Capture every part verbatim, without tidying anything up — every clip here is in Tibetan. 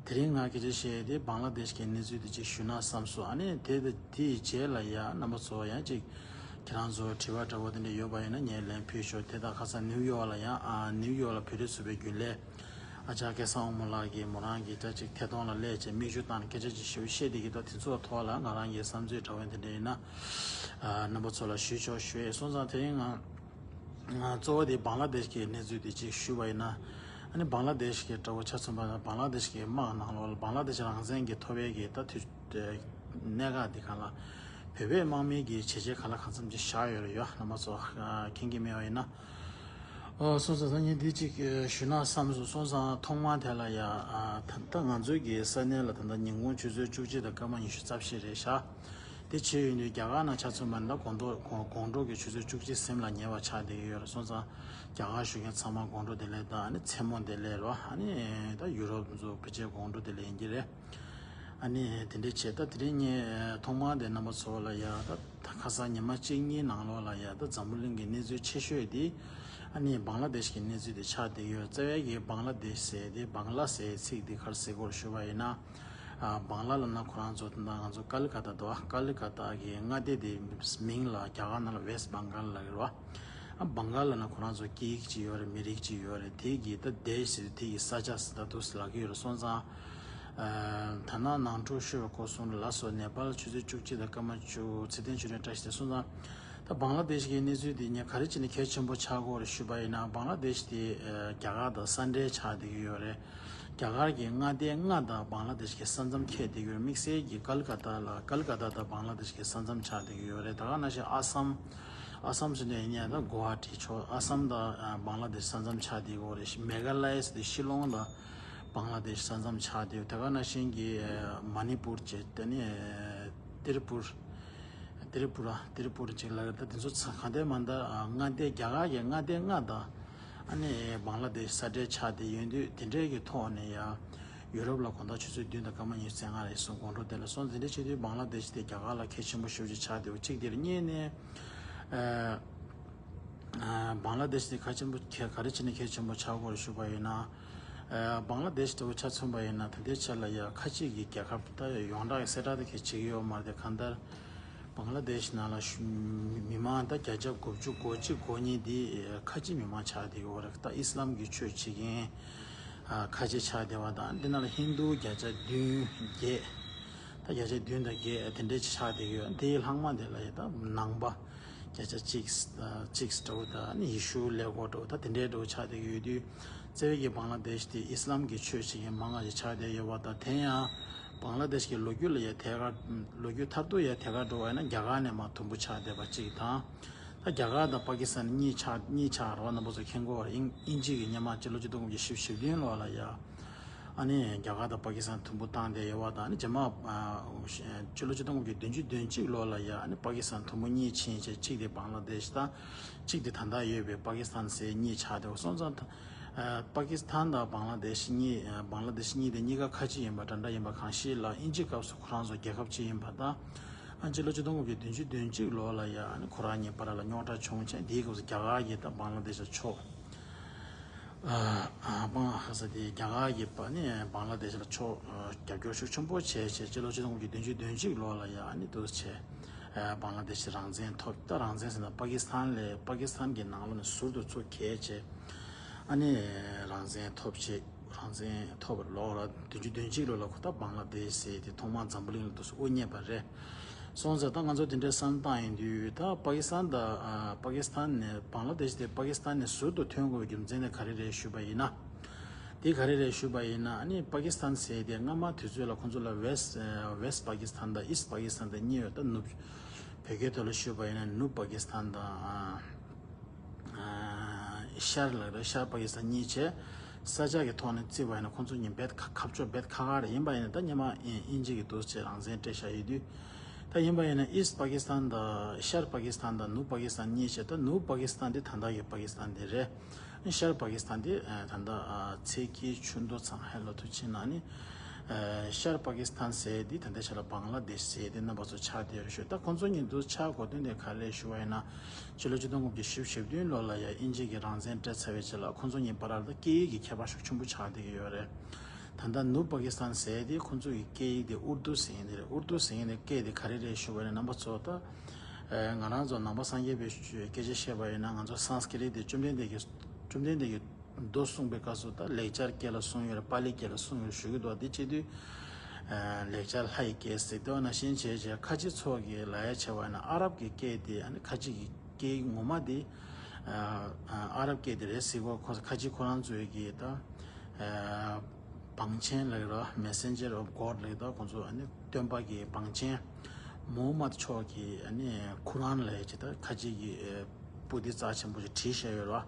དེ་རིང་ང་སྐད་ཆ་བཤད་དེ་བང་ལ་དེཤ་གི་གནས་ཚུལ་དེ་ཅིག་ཞུ་ན་བསམ་སོང་། ཨ་ནི་དེ་དེ་དེའི་རྗེས་ལ་ཡ་རྣམ་པ་ཚོ་ཡང་ཅིག་ཁྱེད་རང་ཚོ་དྲི་བ་འདྲ་བོ་དེ་འདྲ་ཡོད་པ་ཡིན་ན་ངས་ལན་ཕུལ་ཆོག་དེ་དག་ཁ་སང་ནིའུ་ཡོག་ལ་ཡང་ཨ་ནིའུ་ཡོག་ལ་བོད་རིགས་ཚོགས་པའི་རྒྱུན་ལས་ཨ་ཅག་སྐལ་བཟང་དབང་མོ་ལགས་ཀྱིས་མོ་རང་གི་ད་ཅིག་ཐད་གཏོང་ལ་སླེབས་བྱས་མིག་ཆུ་བཏང་ནས་སྐད་ཆ་ཅིག་ཞུ་བཤད་དེ་གི་ད་དེ་ཚོ་ཐོག་ལ་ང་རང་གི་བསམ་ཚུལ་འདྲ་བོ་དེ་འདྲ་ཡིན་ན་ཨ་རྣམ་པ་ཚོ་ལ་ཞུས་ཆོག་ཞུ་ཡས་སོང་ཙང་དེ་རིང་ང་། གཙོ་བོ་དེ་བང་ལ་དེཤ་གི་གནས་ཚུལ་དེ་ཅིག་ཞུས་པ་ཡིན་ན། ཨ་ནི་བང་ལ་དེཤ་གི་འདྲ་བོ་ཆ་མཚོན་པ་ན་བང་ལ་དེཤ་གི་དམག་ནང་ལོགས་ལ་བང་ལ་དེཤ་རང་བཙན་གྱི་ཐོབ་པའི་གི་ད་དུས་གནད་འགག་འདི་གང་ལ་བོད་པའི་དམག་མིའི་གི་བྱས་རྗེས་གང་ལ་གང་འཚམ་ཅིག་བཞག་ཡོད་རེད་ཡོད་རྣམ་པ་ཚོ་མཁྱེན་གྱི་མེད་པ་ཡིན་ན། ཨོ་སོང་ཙང་ད་ངས་འདི་ཅིག་ཞུ་ན་བསམ་སོང་། སོང་ཙང་ཐོག་མར་དེ་ལ་ཡ་ད་ང་ཚོའི་གི་ས་གནས་ལ་ད་ལྟ་ཉིན་གུང་ཆུ་ཚོད་བཅུ་གཅིག་དང་སྐར་མ་ཉི་ཤུ་རྩ་བཞི་རེད་ཤག་དེ་བྱས་ཡོད་དུས་རྒྱ་གར་ནང་ཆ་མཚོན་པ་ན་དགོང་དྲོ་དགོང་དགོང་དྲོ་གི་ཆུ་ཚོད་བཅུ་གཅིག་ཟིན་ལ་ཉེ་བ་ཆགས་བསྡད་ཀྱི་ཡོད་རེད། སོང་ཙང་རྒྱ་གར་བཞུགས་མཁན་ཚང་མ་དགོང་དྲོ་བདེ་ལེགས་དང་ཨ་ནི་མཚན་མོ་བདེ་ལེགས་རོ། ཨ་ནི་ད་ཡུ་རོབ་ཚོ་ཕལ་ཆེར་དགོང་དྲོ་བདེ་ལེགས་ཡིན་གྱི་རེད། ཨ་ནི་དེ་འདྲའི་བྱས་ད་དེ་རིང་ངས་ཐོག་མར་དེ་རྣམ་པ་ཚོ་ལ་ཡ་ད་ད་ཁ་སང་ཉི་མ་གཅིག་གཉིས་ནང་ལོགས་ལ་ཡ་ད་འཛམ་བུ་གླིང་གི་གནས་ཚུལ་ཆེ་ཤོས་དེ་ཨ་ནི་བང་ལ་དེཤ་གི་གནས་ཚུལ་དེ་ཆགས་བསྡད་ཀྱི་ཡོད། རྩ་བའི་གི་བང་ལ་དེཤ་ཟེར་དེ་བང་ལ་ཟེར་ཚིག་དེ་ག་རེ་ཟེར་དགོས་རེད་ཞུ་བ་ཡིན་ན། ཨ་བང་ལ་ལབ་ན་ཁོ་རང་ཚོ་ད་ལྟ་ང་ཚོ་ཀ་ལི་ཀ་ཏ་འདུག་ཀ་ལི་ཀ་ཏ་གི་མངའ་སྡེ་དེ་མིང་ལ་རྒྱ་གར་ནང་ལ་ཝེསྟ་བང་གལ་ལབ་ཀྱི་རེད་བ། ཨ་བང་གལ་ལབ་ན་ཁོ་རང་ཚོ་སྐད་ཡིག་ཅིག་ཡོད་རེད། མི་རིགས་ཅིག་ཡོད་རེད། དེ་གི་ད་དེཤ་ཟེར་དེ་གི་ས་ཆ་ཟེར་ད་འདུག་ལབ་ཀྱི་ཡོད་རེད། སོང་ཙང་ཨ་ད་ནང་ནང་འཁྲུག་ཤོར་བའི་སྐོར་གསུངས་རེད་ལགས་སོ། ནེ་པཱལ་ཆུ་ཚོད་བཅུ་གཅིག་དང་སྐར་མ་བཅུ་ཚེས་བརྟན་ཆོས་སྒྲོན་བཀྲ་ཤིས་བདེ་ལེགས། སོང་ཙང་ད་བང་ལ་དེཤ་གི་གནས་ཚུལ་དེ་ངས་ག་རེ་བྱས་ནས་གལ་ཆེན་པོ་ཆགས་ཀྱི་ཡོད་རེད་ཞུས་པ་ཡིན་ན་བང་ལ་དེཤ་དེ་ཨ་རྒྱ་གར་དང་ས་འབྲེལ་ཆགས་བསྡད་ཀྱི་ཡོད་རེད། རྒྱ་གར་གྱི་མངའ་སྡེ་ལྔ་དང་བང་ལ་དེཤ་གི་ས་མཚམས་འཁེལ་བསྡད་ཡོད། དམིགས་བསལ་གྱི་ཀལ་ཀ་ཏ་ལ་ཀལ་ཀ་ཏ་དང་བང་ལ་དེཤ་གི་ས་མཚམས་ཆགས་བསྡད་ཡོད་རེད། ད་ག་ནང་བཞིན་ཨ་སམ། ཨ་སམ་ཟེར་ནས་ཡིན་ཡང་ད་གོ་ཧ་ཊི་ཕྱོགས་ཨ་སམ་དང་བང་ལ་དེཤ་ས་མཚམས་ཆགས་བསྡད་ཡོད་རེད། མེ་ག་ལ་ཡ་ཟེར་དེ་ཤི་ལོང་དང་བང་ལ་དེཤ་ས་མཚམས་ཆགས་བསྡད་ཡོད། ད་ག་ནང་བཞིན་གྱི་མ་ནི་པུར་བྱས་དེ་ནས་ཏི་རི་པུར། ཏི་རི་པུ་ར། ཏི་རི་པུ་ར་ཅིག་ལ་ད་དེ་ཚོ་ཚང་གང་ལྟར་མ་ད་མངའ་སྡེ་རྒྱ་གར་གྱི་མངའ་སྡེ་ལྔ་དང་ཨ་ནི་བང་ལ་དེཤ་ས་འབྲེལ་ཆགས་བསྡད་ཡོད་དུས་དེ་འདྲའི་གི་ཐོག་ནས་ཡ་ཡུ་རོབ་ལ་དགོང་དག་ཆུ་ཚོད་བདུན་དང་སྐར་མ་ཉི་ཤུ་རྩ་ལྔ་རེད་སོང་དགོང་དྲོ་དེ་ལ་སོང་། དེ་འདྲ་བྱེད་དུས་བང་ལ་དེཤ་དེ་རྒྱ་གར་ལ་གལ་ཆེན་པོ་ཞེ་པོ་ཅིག་ཆགས་བསྡད་ཡོད་གཅིག་དེ་རེད། གཉིས་ནས་ཨ་ཨ་བང་ལ་དེཤ་དེ་གལ་ཆེན་པོ་གལ་ག་རེ་བྱས་ནས་གལ་ཆེན་པོ་ཆགས་ཀྱི་ཡོད་རེད་ཞུས་པ་ཡིན་ན། ཨ་བང་ལ་དེཤ་དེ་བོ་ཆ་མཚོན་པ་ཡིན་ན་ད་ལྟའི་ཆ་ལ་ཡ་ཁ་ཆེ་གི་རྒྱལ་ཁབ་ད་ཡོངས་གྲགས་ཀྱི་གསལ་བསྒྲགས་དེ་གལ་ཆེ་གི་ཡོད་མ་རེད། དེ་གང་ལྟར། བང་ལ་དེཤ་ནང་ལ་ཤུ་མི་མང་ད་བརྒྱ་ཆ་དགུ་བཅུ་གོ་གཅིག་གོ་གཉིས་འདི་ཁ་ཆེ་མི་མང་ཆགས་བསྡད་ཡོད་རེད། ད་ཨི་སི་ལམ་གྱི་ཆོས་བྱེད་མཁན་ཨ་ཁ་ཆེ་ཆགས་བསྡད་པ་དང་འདི་ནང་ལ་ཧིན་རྡུ་བརྒྱ་ཆ་བདུན་བརྒྱད། ད་བརྒྱ་ཆ་བདུན་དང་བརྒྱད་དེ་འདྲས་ཆགས་བསྡད་ཡོད། དེའི་ལྷག་མ་དེ་ལ་ཡ་ད་ནང་པ་བརྒྱ་ཆ་གཅིག་གཅིག་འདྲ་བོ་ད་ནི་ཡེ་ཤུ་ཀླད་ཀོར་འདྲ་བོ་ད་དེ་འདྲས་འདྲ་བོ་ཆགས་བསྡད་ཡོད་དུས། རྩ་བའི་གི་བང་ལ་དེཤ་དེ་ཨི་སི་ལམ་གྱི་ཆོས་བྱེད་མཁན་མང་ང་ཞིག་ཆགས་བསྡད་ཡོད་པ་དང་། དེ་ཡང་བང་ལ་དེཤ་གི་ལོ་རྒྱུས་ལ་ཡ་ཐད་ཀར་ལོ་རྒྱུས་མཐར་ཐུག་ཡ་ཐད་ཀར་འགྲོ་བ་ཡིན་ན་རྒྱ་གར་ནས་མར་དུམ་བུ་ཆགས་བསྡད་པ་གཅིག་དང་། ད་རྒྱ་གར་དང་པ་ཀི་སི་ཐན་གཉིས་ཆགས་གཉིས་ཆགས་རེད་བ། རྣམ་པ་ཚོ་མཁྱེན་གྱི་ཡོད་རེད། དབྱིན་དབྱིན་ཇི་གི་སྔོན་མ་སྤྱི་ལོ་ཆིག་སྟོང་དགུ་བརྒྱ་བཞི་བཅུ་ཞེ་བདུན་ལོ་ལ་ཡ་ཨ་ནི་རྒྱ་གར་དང་པ་ཀི་སི་ཐན་དུམ་བུ་བཏང་བསྡད་ཡོད་པ་དང་། ཨ་ནི་རྗེས་མ་ཨ་སྤྱི་ལོ་ཆིག་སྟོང་དགུ་བརྒྱ་བདུན་ཅུ་དོན་གཅིག་ལོ་ལ་ཡ་ཨ་ནི་པ་ཀི་སི་ཐན་དུམ་བུ་གཉིས་ཕྱིན་བྱས་གཅིག་དེ་བང་ལ་དེཤ་དང་། གཅིག་དེ་ད་ལྟ་ཡོད་པའི་པ་ཀི་སི་ཐན་ཟེར་གཉིས་ཆགས་བསྡད་པ་སོང་ཙང་། ཨ་པ་ཀི་སི་ཐན་དང་བང་ལ་དེཤ་གཉིས་ཨ་བང་ལ་དེཤ་གཉིས་དེ་གཉིས་ཀ་ཁ་ཆེ་ཡིན་པ་འདྲ་འདྲ་ཡིན་པ། གང་ཞིག་ལ་དབྱིན་ཇིའི་སྐབས་སུ་ཁོ་རང་ཚོ་རྒྱལ་ཁབ་གཅིག་ཡིན་པ་དང་། ཨ་སྤྱི་ལོ་ཆིག་སྟོང་དགུ་བརྒྱ་བདུན་ཅུ་དོན་གཅིག་ལོ་ལ་ཡ་ཨ་ནི་ཁོ་རང་གཉིས་བར་ལ་རྙོག་དྲ་བྱུང་བྱས་དེའི་སྐབས་སུ་རྒྱ་གར་གྱིས་ད་བང་ལ་དེཤ་ཕྱོགས་ཨ་ཨ་བང་ཧ་ས་དེ་རྒྱ་གར་གྱིས་པ་ནི་བང་ལ་དེཤ་ལ་ཕྱོགས་ཨ་རྒྱབ་སྐྱོར་ཤུགས་ཆེན་པོ་བྱས་བྱས་སྤྱི་ལོ་ཆིག་སྟོང་དགུ་བརྒྱ་བདུན་ཅུ་དོན་གཅིག་ལོ་ལ་ཡ་ཨ་ནི་འདུག་བྱས་ཨ་བང་ལ་དེཤ་རང་བཙན་ཐོབ། ད་རང་བཙན་ཟེར་ན་པ་ཀི་སི་ཐན་ལས་པ་ཀི་སི་ཐན་གྱི་ནང་ལོགས་ནས་ཟུར་དུ་ཚུར་གྱེས་བྱས། ཨ་ནི་རང་བཙན་ཐོབ་བྱས། རང་བཙན་ཐོབ་པར་ལོག་ལ་བདུན་ཅུ་དོན་གཅིག་ལོ་ལ་ཁོ་ད་བང་ལ་དེཤ་ཟེར་དེ་ཐོག་མར་འཛམ་བུ་གླིང་ལ་འདུག་སེ་དབུ་བརྙེས་པ་རེད། སོང་ཙང་ད་ང་ཚོ་དེ་འདྲའི་བསམ་བཏང་ཡིན་དུས་ད་པ་ཀི་སི་ཐན་དང་ཨ་པ་ཀི་སི་ཐན་ནས་བང་ལ་དེཤ་དེ་པ་ཀི་སི་ཐན་ནས་ཟུར་དུ་ཐོན་དགོས་པའི་རྒྱུ་མཚན་དེ་ག་རེ་རེད་ཞུས་པ་ཡིན་ན། དེ་ག་རེ་རེད་ཞུས་པ་ཡིན་ན་ཨ་ནི་པ་ཀི་སི་ཐན་ཟེར་དེ་སྔ་མ་དུས་ཚོད་ལ་ཁོང་ཚོ་ལ་ཝེསྟ་ཨ་ཝེསྟ་པ་ཀི་སི་ཐན་དང་ཨིསྟ་པ་ཀི་སི་ཐན་དང་གཉིས་ཡོད། ད་ནུབ་བོད་སྐད་ཐོག་ལ་ཞུས་པ་ཡིན་ན་ནུབ་པ་ཀི་སི་ཐན་དང་ཨ། ཨ་ཤར་ལ་རེད། ཤར་པ་ཀི་སི་ཐན་གཉིས་བྱས། ས་ཆ་གི་ཐོག་ནས་བརྩིས་པ་ཡིན་ན་ཁོང་ཚོ་གཉིས་རྦད་ཁ་ཁ་ཕྱོགས་རྦད་ཁ་ཁ་རེད། ཡིན་པ་ཡིན་ན་ད་སྔོན་མ་དབྱིན་དབྱིན་ཇི་གིས་འདུག་སེ་རང་བཙན་སྤྲད་བཞག་ཡོད་དུས། ད་ཡིན་པ་ཡིན་ན་ཨིསྟ་པ་ཀི་སི་ཐན་དང་ཤར་པ་ཀི་སི་ཐན་དང་ནུབ་པ་ཀི་སི་ཐན་གཉིས་བྱས། ད་ནུབ་པ་ཀི་སི་ཐན་དེ་ད་ལྟ་གི་པ་ཀི་སི་ཐན་དེ་རེད། ཤར་པ་ཀི་སི་ཐན་དེ་ཨ་ད་ལྟ་ཨ་ཚེ་སྐྱིད་ཆུ་མདོ་ཚང་ཧེ་ལོ་ཐུ་ཆིན་ན་ནི་ཨ་ཤར་པ་ཀི་སི་ཐན་ཟེར་དེ་ད་ལྟའི་ཆ་ལ་བང་ལ་དེཤ་ཟེར་དེ་རྣམ་པ་ཚོ་ཆགས་བསྡད་ཡོད་རེད་ཤག་ད་ཁོང་ཚོ་གཉིས་འདུག་ཆགས་དགོས་དོན་དེ་ག་རེ་ཞུ་བ་ཡིན་ན། ཕྱི་ལོ་ཆིག་སྟོང་དགུ་བརྒྱ་བཞི་བཅུ་ཞེ་བདུན་ལོ་ལ་ཡ་དབྱིན་ཇི་གིས་རང་བཙན་སྤྲད་ཚར་བའི་རྗེས་ལ་ཁོང་ཚོ་གཉིས་བར་ལ་སྐད་ཡིག་གི་ཁྱད་པར་ཤུགས་ཆེན་པོ་ཆགས་བསྡད་ཀྱི་ཡོད་རེད། ད་ལྟ་ནུབ་པ་ཀི་སི་ཐན་ཟེར་དེ་ཁོང་ཚོ་གི་སྐད་ཡིག་དེ་ཨུར་དུ་ཟེར་མཁན་དེ་རེད། ཨུར་དུ་ཟེར་མཁན་དེ་སྐད་དེ་ག་རེ་རེད་ཞུ་བ་ཡིན་ན། རྣམ་པ་ཚོ་ད་ཨ་ང་རང་ཚོ་ནང་པ་སངས་རྒྱས་པའི་སྐད་ཆ་བཤད་པ་ཡིན་ན། ང་ཚོ་སཾ་སྐྲྀ་ཏ་དེ་བཅོམ་ལྡན་འདས་ཀྱིས་བཅོམ་ལྡན་འདས་ཀྱིས་མདོ་གསུངས་པའི་སྐབས་སུ་ད་ལེགས་སྦྱར་སྐད་ལ་གསུངས་ཡོད་རེད། པཱ་ལི་སྐད་ལ་གསུངས་ཡོད་རེད་ཞུ་གི་འདུག་དེ་བྱེད་དུས་ཨ་ལེགས་སྦྱར་ལྷ་ཡི་སྐད་ཟེར་དུས་ནང་བཞིན་བྱས་བྱས་ཁ་ཆེ་ཚོ་གི་ལ་ཡ་བྱས་པ་ཡིན་ན། ཨ་རབ་ཀྱི་སྐད་དེ་ཨ་ནི་ཁ་ཆེ་གི་སྐད་ཡིག་ངོ་མ་དེ་ཨ་ཨ་རབ་སྐད་དེ་རེད་ཟེར་གོ། ཁོ་ཁ་ཆེ་ཁོ་རང་ཚོའི་གི་ད་ཨ་བང་ཆེན་ལབ་ཀྱི་རེད། Messenger of God ལབ་ཀྱི་འདུག་ཁོང་ཚོ་ཨ་ནི་སྟོན་པ་གི་བང་ཆེན་མུ་ཧམ་མད་མཆོག་གིས་ཨ་ནི་ཁུ་རཱན་ལབ་ཡ་ཅིག་ད་ཁ་ཆེ་གི་ཨ་པོ་ཏི་རྩ་ཆེན་པོ་ཅིག་བྲིས་བཞག་ཡོད་རེད།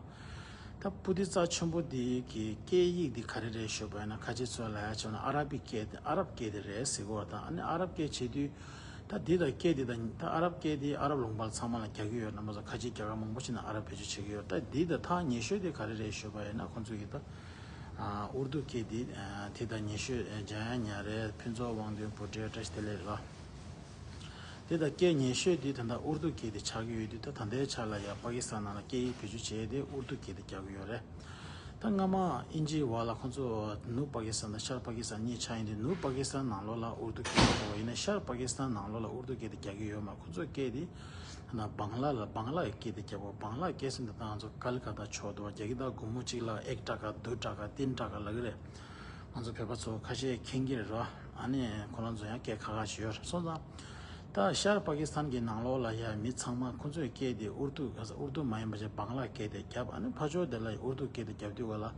ད་པོ་ཏི་རྩ་ཆེན་པོ་འདི་གི་སྐད་ཡིག་འདི་ག་རེ་རེད་ཞུས་པ་ཡིན་ན། ཁ་ཆེ་ཚོ་ལ་ཡ་བྱས་ན་ཨ་ར་བི་སྐད་དེ་ཨ་རབ་སྐད་དེ་རེད་ཟེར་གོ། ད་ཨ་ནི་ཨ་རབ་སྐད་བྱེད་དུས་ད་འདི་དང་སྐད་འདི་དང་ད་ཨ་རབ་སྐད་འདི་ཨ་རབ་ལུང་པ་ཚང་མ་ལ་རྒྱག་གི་ཡོད། རྣམ་པ་ཚོ་ཁ་ཆེ་རྒྱ་གར་མང་པོ་ཞིག་ནང་ཨ་རབ་བེད་སྤྱོད་བྱེད་ཀྱི་ཡོད། ད་འདི་དང་ཐག་ཉེ་ཤོས་དེ་ག་རེ་རེད་ཞུས་པ་ཡིན་ན། ཁོང་ཚོ་གི་ད་ཨ་ཨུར་དུ་སྐད་འདི་ཨ་དེ་དང་ཉེ་ཤོས་ཨ་འཇམ་དབྱངས་ཉང་རལ། ཕུན་ཚོགས་དབང་འདུས། བུ་ཊི་བཀྲ་ཤིས་བདེ་ལེགས་རེད། དེ་དང་སྐད་ཉེ་ཤོས་དེ་ད་ལྟ་ཨུར་དུ་སྐད་དེ་ཆགས་ཀྱི་ཡོད་དུས། ད་ད་ལྟའི་ཆ་ལ་ཡ་པ་ཀི་སི་ཐན་ནང་ལ་སྐད་ཡིག་བེད་སྤྱོད་བྱས་ཏེ་ཨུར་དུ་སྐད་དེ་རྒྱག་གི་ཡོད་རེད། ད་སྔ་མ་དབྱིན་ཇིའི་འོག་ལ་ཁོང་ཚོ་ནུབ་པ་ཀི་སི་ཐན་དང་ཤར་པ་ཀི་སི་ཐན་གཉིས་ཆགས་ཡིན་དུས། ནུབ་པ་ཀི་སི་ཐན་ནང་ལོགས་ལ་ཨུར་དུ་སྐད་དེ་རྒྱག་པ་ཡིན་ན། ཤར་པ་ཀི་སི་ཐན་ནང་ལོགས་ལ་ཨུར་དུ་སྐད་དེ་རྒྱག་གི་ཡོད་མ། ཁོང་ཚོའི་སྐད་དེ་ད་ལྟ་བང་ལ་ལ་བང་ལ་གི་སྐད་དེ་རྒྱག་པ། བང་ལ་སྐད་ཟེར་དུས་ད་ང་ཚོ་ཀལ་ཀ་ཏ་ཕྱོགས་དུ་བ་རྒྱ་གི་ད་སྒོར་མོ་གཅིག་ལ་ཨེག་ཊ་ཀ་དུ་ཊ་ཀ་ཏིན་ཊ་ཀ་ལབ་ཀྱི་རེད། ང་ཚོ་བོད་པ་ཚོ་ཁ་ཤས་མཁྱེན་གྱི་རེད་རོ། ཨ་ནི་ཁོ་རང་ཚོ་ཡང་སྐད་ཁག་ཁག་ཅིག་ཡོད་རེད། སོང་ཙང་ད་ཤར་པ་ཀི་སི་ཐན་གྱི་ནང་ལོགས་ལ་ཡ་མི་ཚང་མ་ཁོ་ཚོའི་སྐད་དེ་ཨུར་དུ་ཨུར་དུ་མ་ཡིན་པ་ཅིག་བང་ལ་སྐད་དེ་རྒྱབ། ཨ་ནི་ཕར་ཕྱོགས་དེ་ལ་ཨུར་དུ་སྐད་དེ་རྒྱབ་དུས་ག་ལ་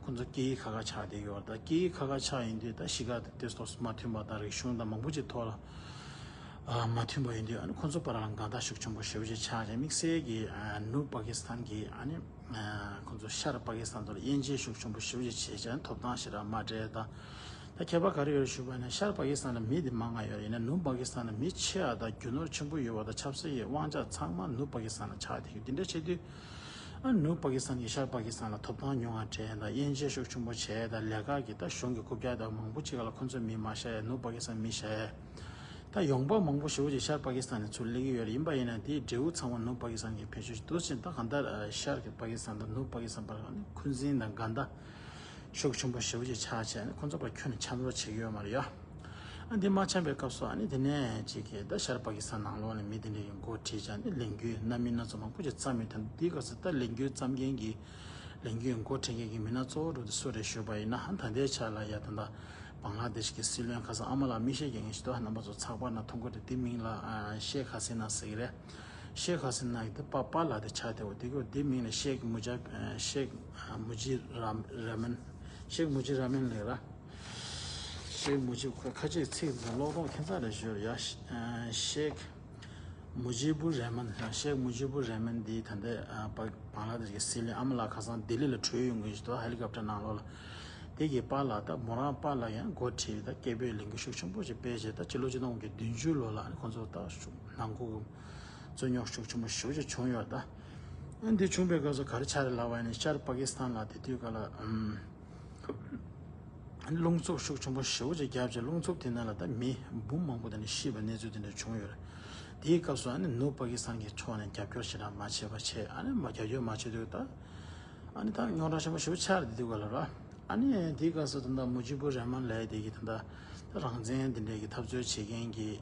ཁོ་ཚོ་སྐད་ཡིག་ཁག་ཁག་ཆགས་བསྡད་ཡོད་རེད། ད་སྐད་ཡིག་ཁག་ཁག་ཆགས་ཡིན་དུས་ད་གཞིས་ཀ་དེ་ཚོ་མ་མཐུན་པ་དང་རིག་གཞུང་དང་མང་པོ་ཅིག་ཐོག་ལ་ཨ་མ་མཐུན་པ་ཡིན་དུས། ཨ་ནི་ཁོ་ཚོ་བར་ལ་འགལ་ཟླ་ཤུགས་ཆེན་པོ་ཞེ་པོ་ཅིག་ཆགས་བྱས། དམིགས་བསལ་གྱི་ཨ་ནུབ་པ་ཀི་སི་ཐན་གྱི་ཨ་ནི་ཨ་ཁོ་ཚོ་ཤར་པ་ཀི་སི་ཐན་ཚོ་ལ་དབྱེ་འབྱེད་ཤུགས་ཆེན་པོ་ཞེ་པོ་ཅིག་བྱས་བྱས། ཐོབ་ཐང་ཞེ་དྲག་མ་སྤྲད་དང་། ད་ཁྱད་པར་ག་རེ་ཡོད་ཞུས་པ་ཡིན་ན། ཤར་པ་ཀི་སི་ཐན་ལ་མི་དེ་མང་ང་ཡོད་རེད། ཡིན་ན་ནུབ་པ་ཀི་སི་ཐན་ལ་མི་ཆེ་བ་དང་རྒྱུ་ནོར་ཆེན་པོ་ཡོད་པ་དང་ཆབ་སྲིད་ཀྱི་དབང་ཆ་ཚང་མ་ནུབ་པ་ཀི་སི་ཐན་ལ་ཆགས་བསྡད་ཡོད། དེ་འདྲ་བྱེད་དུས་ཨ་ནུབ་པ་ཀི་སི་ཐན་གྱིས་ཤར་པ་ཀི་སི་ཐན་ལ་ཐོབ་ཐང་ཉུང་བ་སྤྲད་དང་། དབྱེ་འབྱེད་ཤུགས་ཆེན་པོ་བྱས་དང་། ལས་ཀ་གི་ད་གཞུང་གི་རྐུབ་བཀྱག་དང་མང་པོ་ཅིག་ལ་ཁོ་ཚོས་མི་མ་བཞག་ཡ། ནུབ་པ་ཀི་སི་ཐན་མི་བཞག་ཡ། ད་ཡོང་འབབ་མང་པོ་ཞེ་པོ་ཅིག་ཤར་པ་ཀི་སི་ཐན་ནས་ཚུར་སླེབས་ཀྱི་ཡོད་རེད། ཡིན་པ་ཡིན་ན་དེའི་འབྲས་བུ་ཚང་མ་ནུབ་པ་ཀི་སི་ཐན་གྱིས་བེད་སྤྱོད་བྱེད། འདུག་ཕྱིན་ད་གང་ལྟར་ཨ་ཤར་གྱི་པ་ཀི་སི་ཐན་དང་ནུབ་པ་ཀི་སི་ཐན་བར་ལ་ནི་འཁོན་འཛིན་དང་འགལ་ཟླ་ཤུགས་ཆེན་པོ་ཞེ་པོ་ཅིག་ཆགས་བྱས་ནས་ཁོ་ཚོ་བར་ཁྱོན་ནས་འཆམ་རོགས་བྱེད་ཀྱི་ཡོད་མ་རེད་ཡ། ཨ་འདི་མ་འཆམ་པའི་སྐབས་སུ་ཨ་ནི་དེ་ནས་ཅིག་གིས་ད་ཤར་པ་ཀི་སི་ཐན་ནང་ལོགས་ནས་མི་དེ་འདྲ་ཡི་འགོ་ཁྲིད་བྱས་ནས་ལས་འགུལ་སྣ་མིན་སྣ་ཚོགས་མང་པོ་ཅིག་བརྩམས་ཡོད། ད་འདིའི་སྐབས་སུ་ད་ལས་འགུལ་བརྩམས་མཁན་གྱི་ལས་འགུལ་འགོ་ཁྲིད་མཁན་གྱི་མི་སྣ་གཙོ་བོ་འདི་སུ་རེད་ཞུས་པ་ཡིན་ན། ད་ལྟའི་ཆ་ལ་ཡ་ད་ལྟ་བང་ལ་དེ་ཤི་གི་སྲིད་བློན་ཁ་སང་ཨ་མ་ལགས་མིག་ཤེལ་རྒྱག་མཁན་ཞིག་འདུག་རྣམ་པ་ཚོ་ཚགས་པར་ནང་མཐོང་གི་རེད། དེ་མིང་ལ་ཨ་ཤེག་ཧ་སི་ན་ཟེར་གི་རེད། ཤེག་ཧ་སི་ན་གི་དེ་པ་པཱ་ལགས་དེ་ཆགས་བསྡད་པ་དེ་གི་དེ་མིང་ལ་ཤེག་མུ་ཇ་ཨ་ཤེག་ཨ་མུ་ཇི་ར་ར་མན། ཤེག་མུ་ཇི་ར་མན་ལབ་ར། ཤེག་མུ་ཇི་ཁ་ཁ་ཅིག་ཚིག་འདི་ཀློག་སྟངས་ཁྱད་མཚར་རེ་ཞིག་ཡོད་རེད་ཡ། ཤེག་མུ་ཇི་བུ་རེ་མན། ཤེག་མུ་ཇི་བུ་རེ་མན་འདི་ད་ལྟའི་ཨ་པ་བང་ལ་དེ་ཤི་གི་སྲིད་བློན་ཨ་མ་ལགས་ཁ་སང་ལྡི་ལི་ལ་བྲོས་ཡོང་གི་ཞིག་འདུག་ཧེ་ལི་ཀོབ་ཊར་ནང་ལོགས་ལ། དེ་གི་པཱ་ལགས་ད་མོ་རང་པཱ་ལགས་ཡང་འགོ་ཁྲིད་ད་སྐད་འབོད་ལས་འགུལ་ཤུགས་ཆེན་པོ་ཞིག་སྤེལ་བྱས། ད་སྤྱི་ལོ་ཆིག་སྟོང་དགུ་བརྒྱ་བདུན་ཅུ་ལོ་ལ་ཨ་ནི་ཁོང་ཚོ་ད་ཤུགས་ནང་ཁུལ་རྩོད་རྙོག་ཤུགས་ཆེན་པོ་ཞེ་པོ་ཅིག་བྱུང་ཡོད། ད་ཨ་འདི་བྱུང་པའི་སྐབས་སུ་ག་རེ་ཆགས་རེད་ལབ་པ་ཡིན་ན། ཤར་པ་ཀི་སི་ཐན་ལ་དེ་དུས་སྐབས་ལ་ཨམ་རླུང་འཚུབ་ཤུགས་ཆེན་པོ་ཞེ་པོ་ཅིག་བརྒྱབ་བྱས། རླུང་འཚུབ་དེ་ནང་ལ་ད་མི་འབུམ་མང་པོ་དེ་ནས་ཤི་བའི་གནས་ཚུལ་དེ་འདྲ་བྱུང་ཡོད་རེད། དེའི་སྐབས་སུ་ཨ་ནི་ནུབ་པ་ཀི་སི་ཐན་གྱི་ཕྱོགས་ནས་རྒྱབ་སྐྱོར་ཞེ་དྲག་མ་བྱས་པ་བྱས། ཨ་ནི་མ་རྒྱབ་སྐྱོར་མ་བྱས་དུས་ད་ཨ་ནི་ད་རྙོག་དྲ་ཆེན་པོ་ཞེ་པོ་ཆགས་རེད། དེ་དུས་སྐབས་ལ་ར། ཨ་ནི་དེའི་སྐབས་སུ་ད་ལྟ་མུ་ཇི་བུ་རེ་མན་ལབ་ཡ་དེ་གིས་ད་ལྟ་ད་རང་བཙན་དེ་འདྲས་ཀྱི་འཐབ་རྩོད་བྱེད་མཁན་གྱི་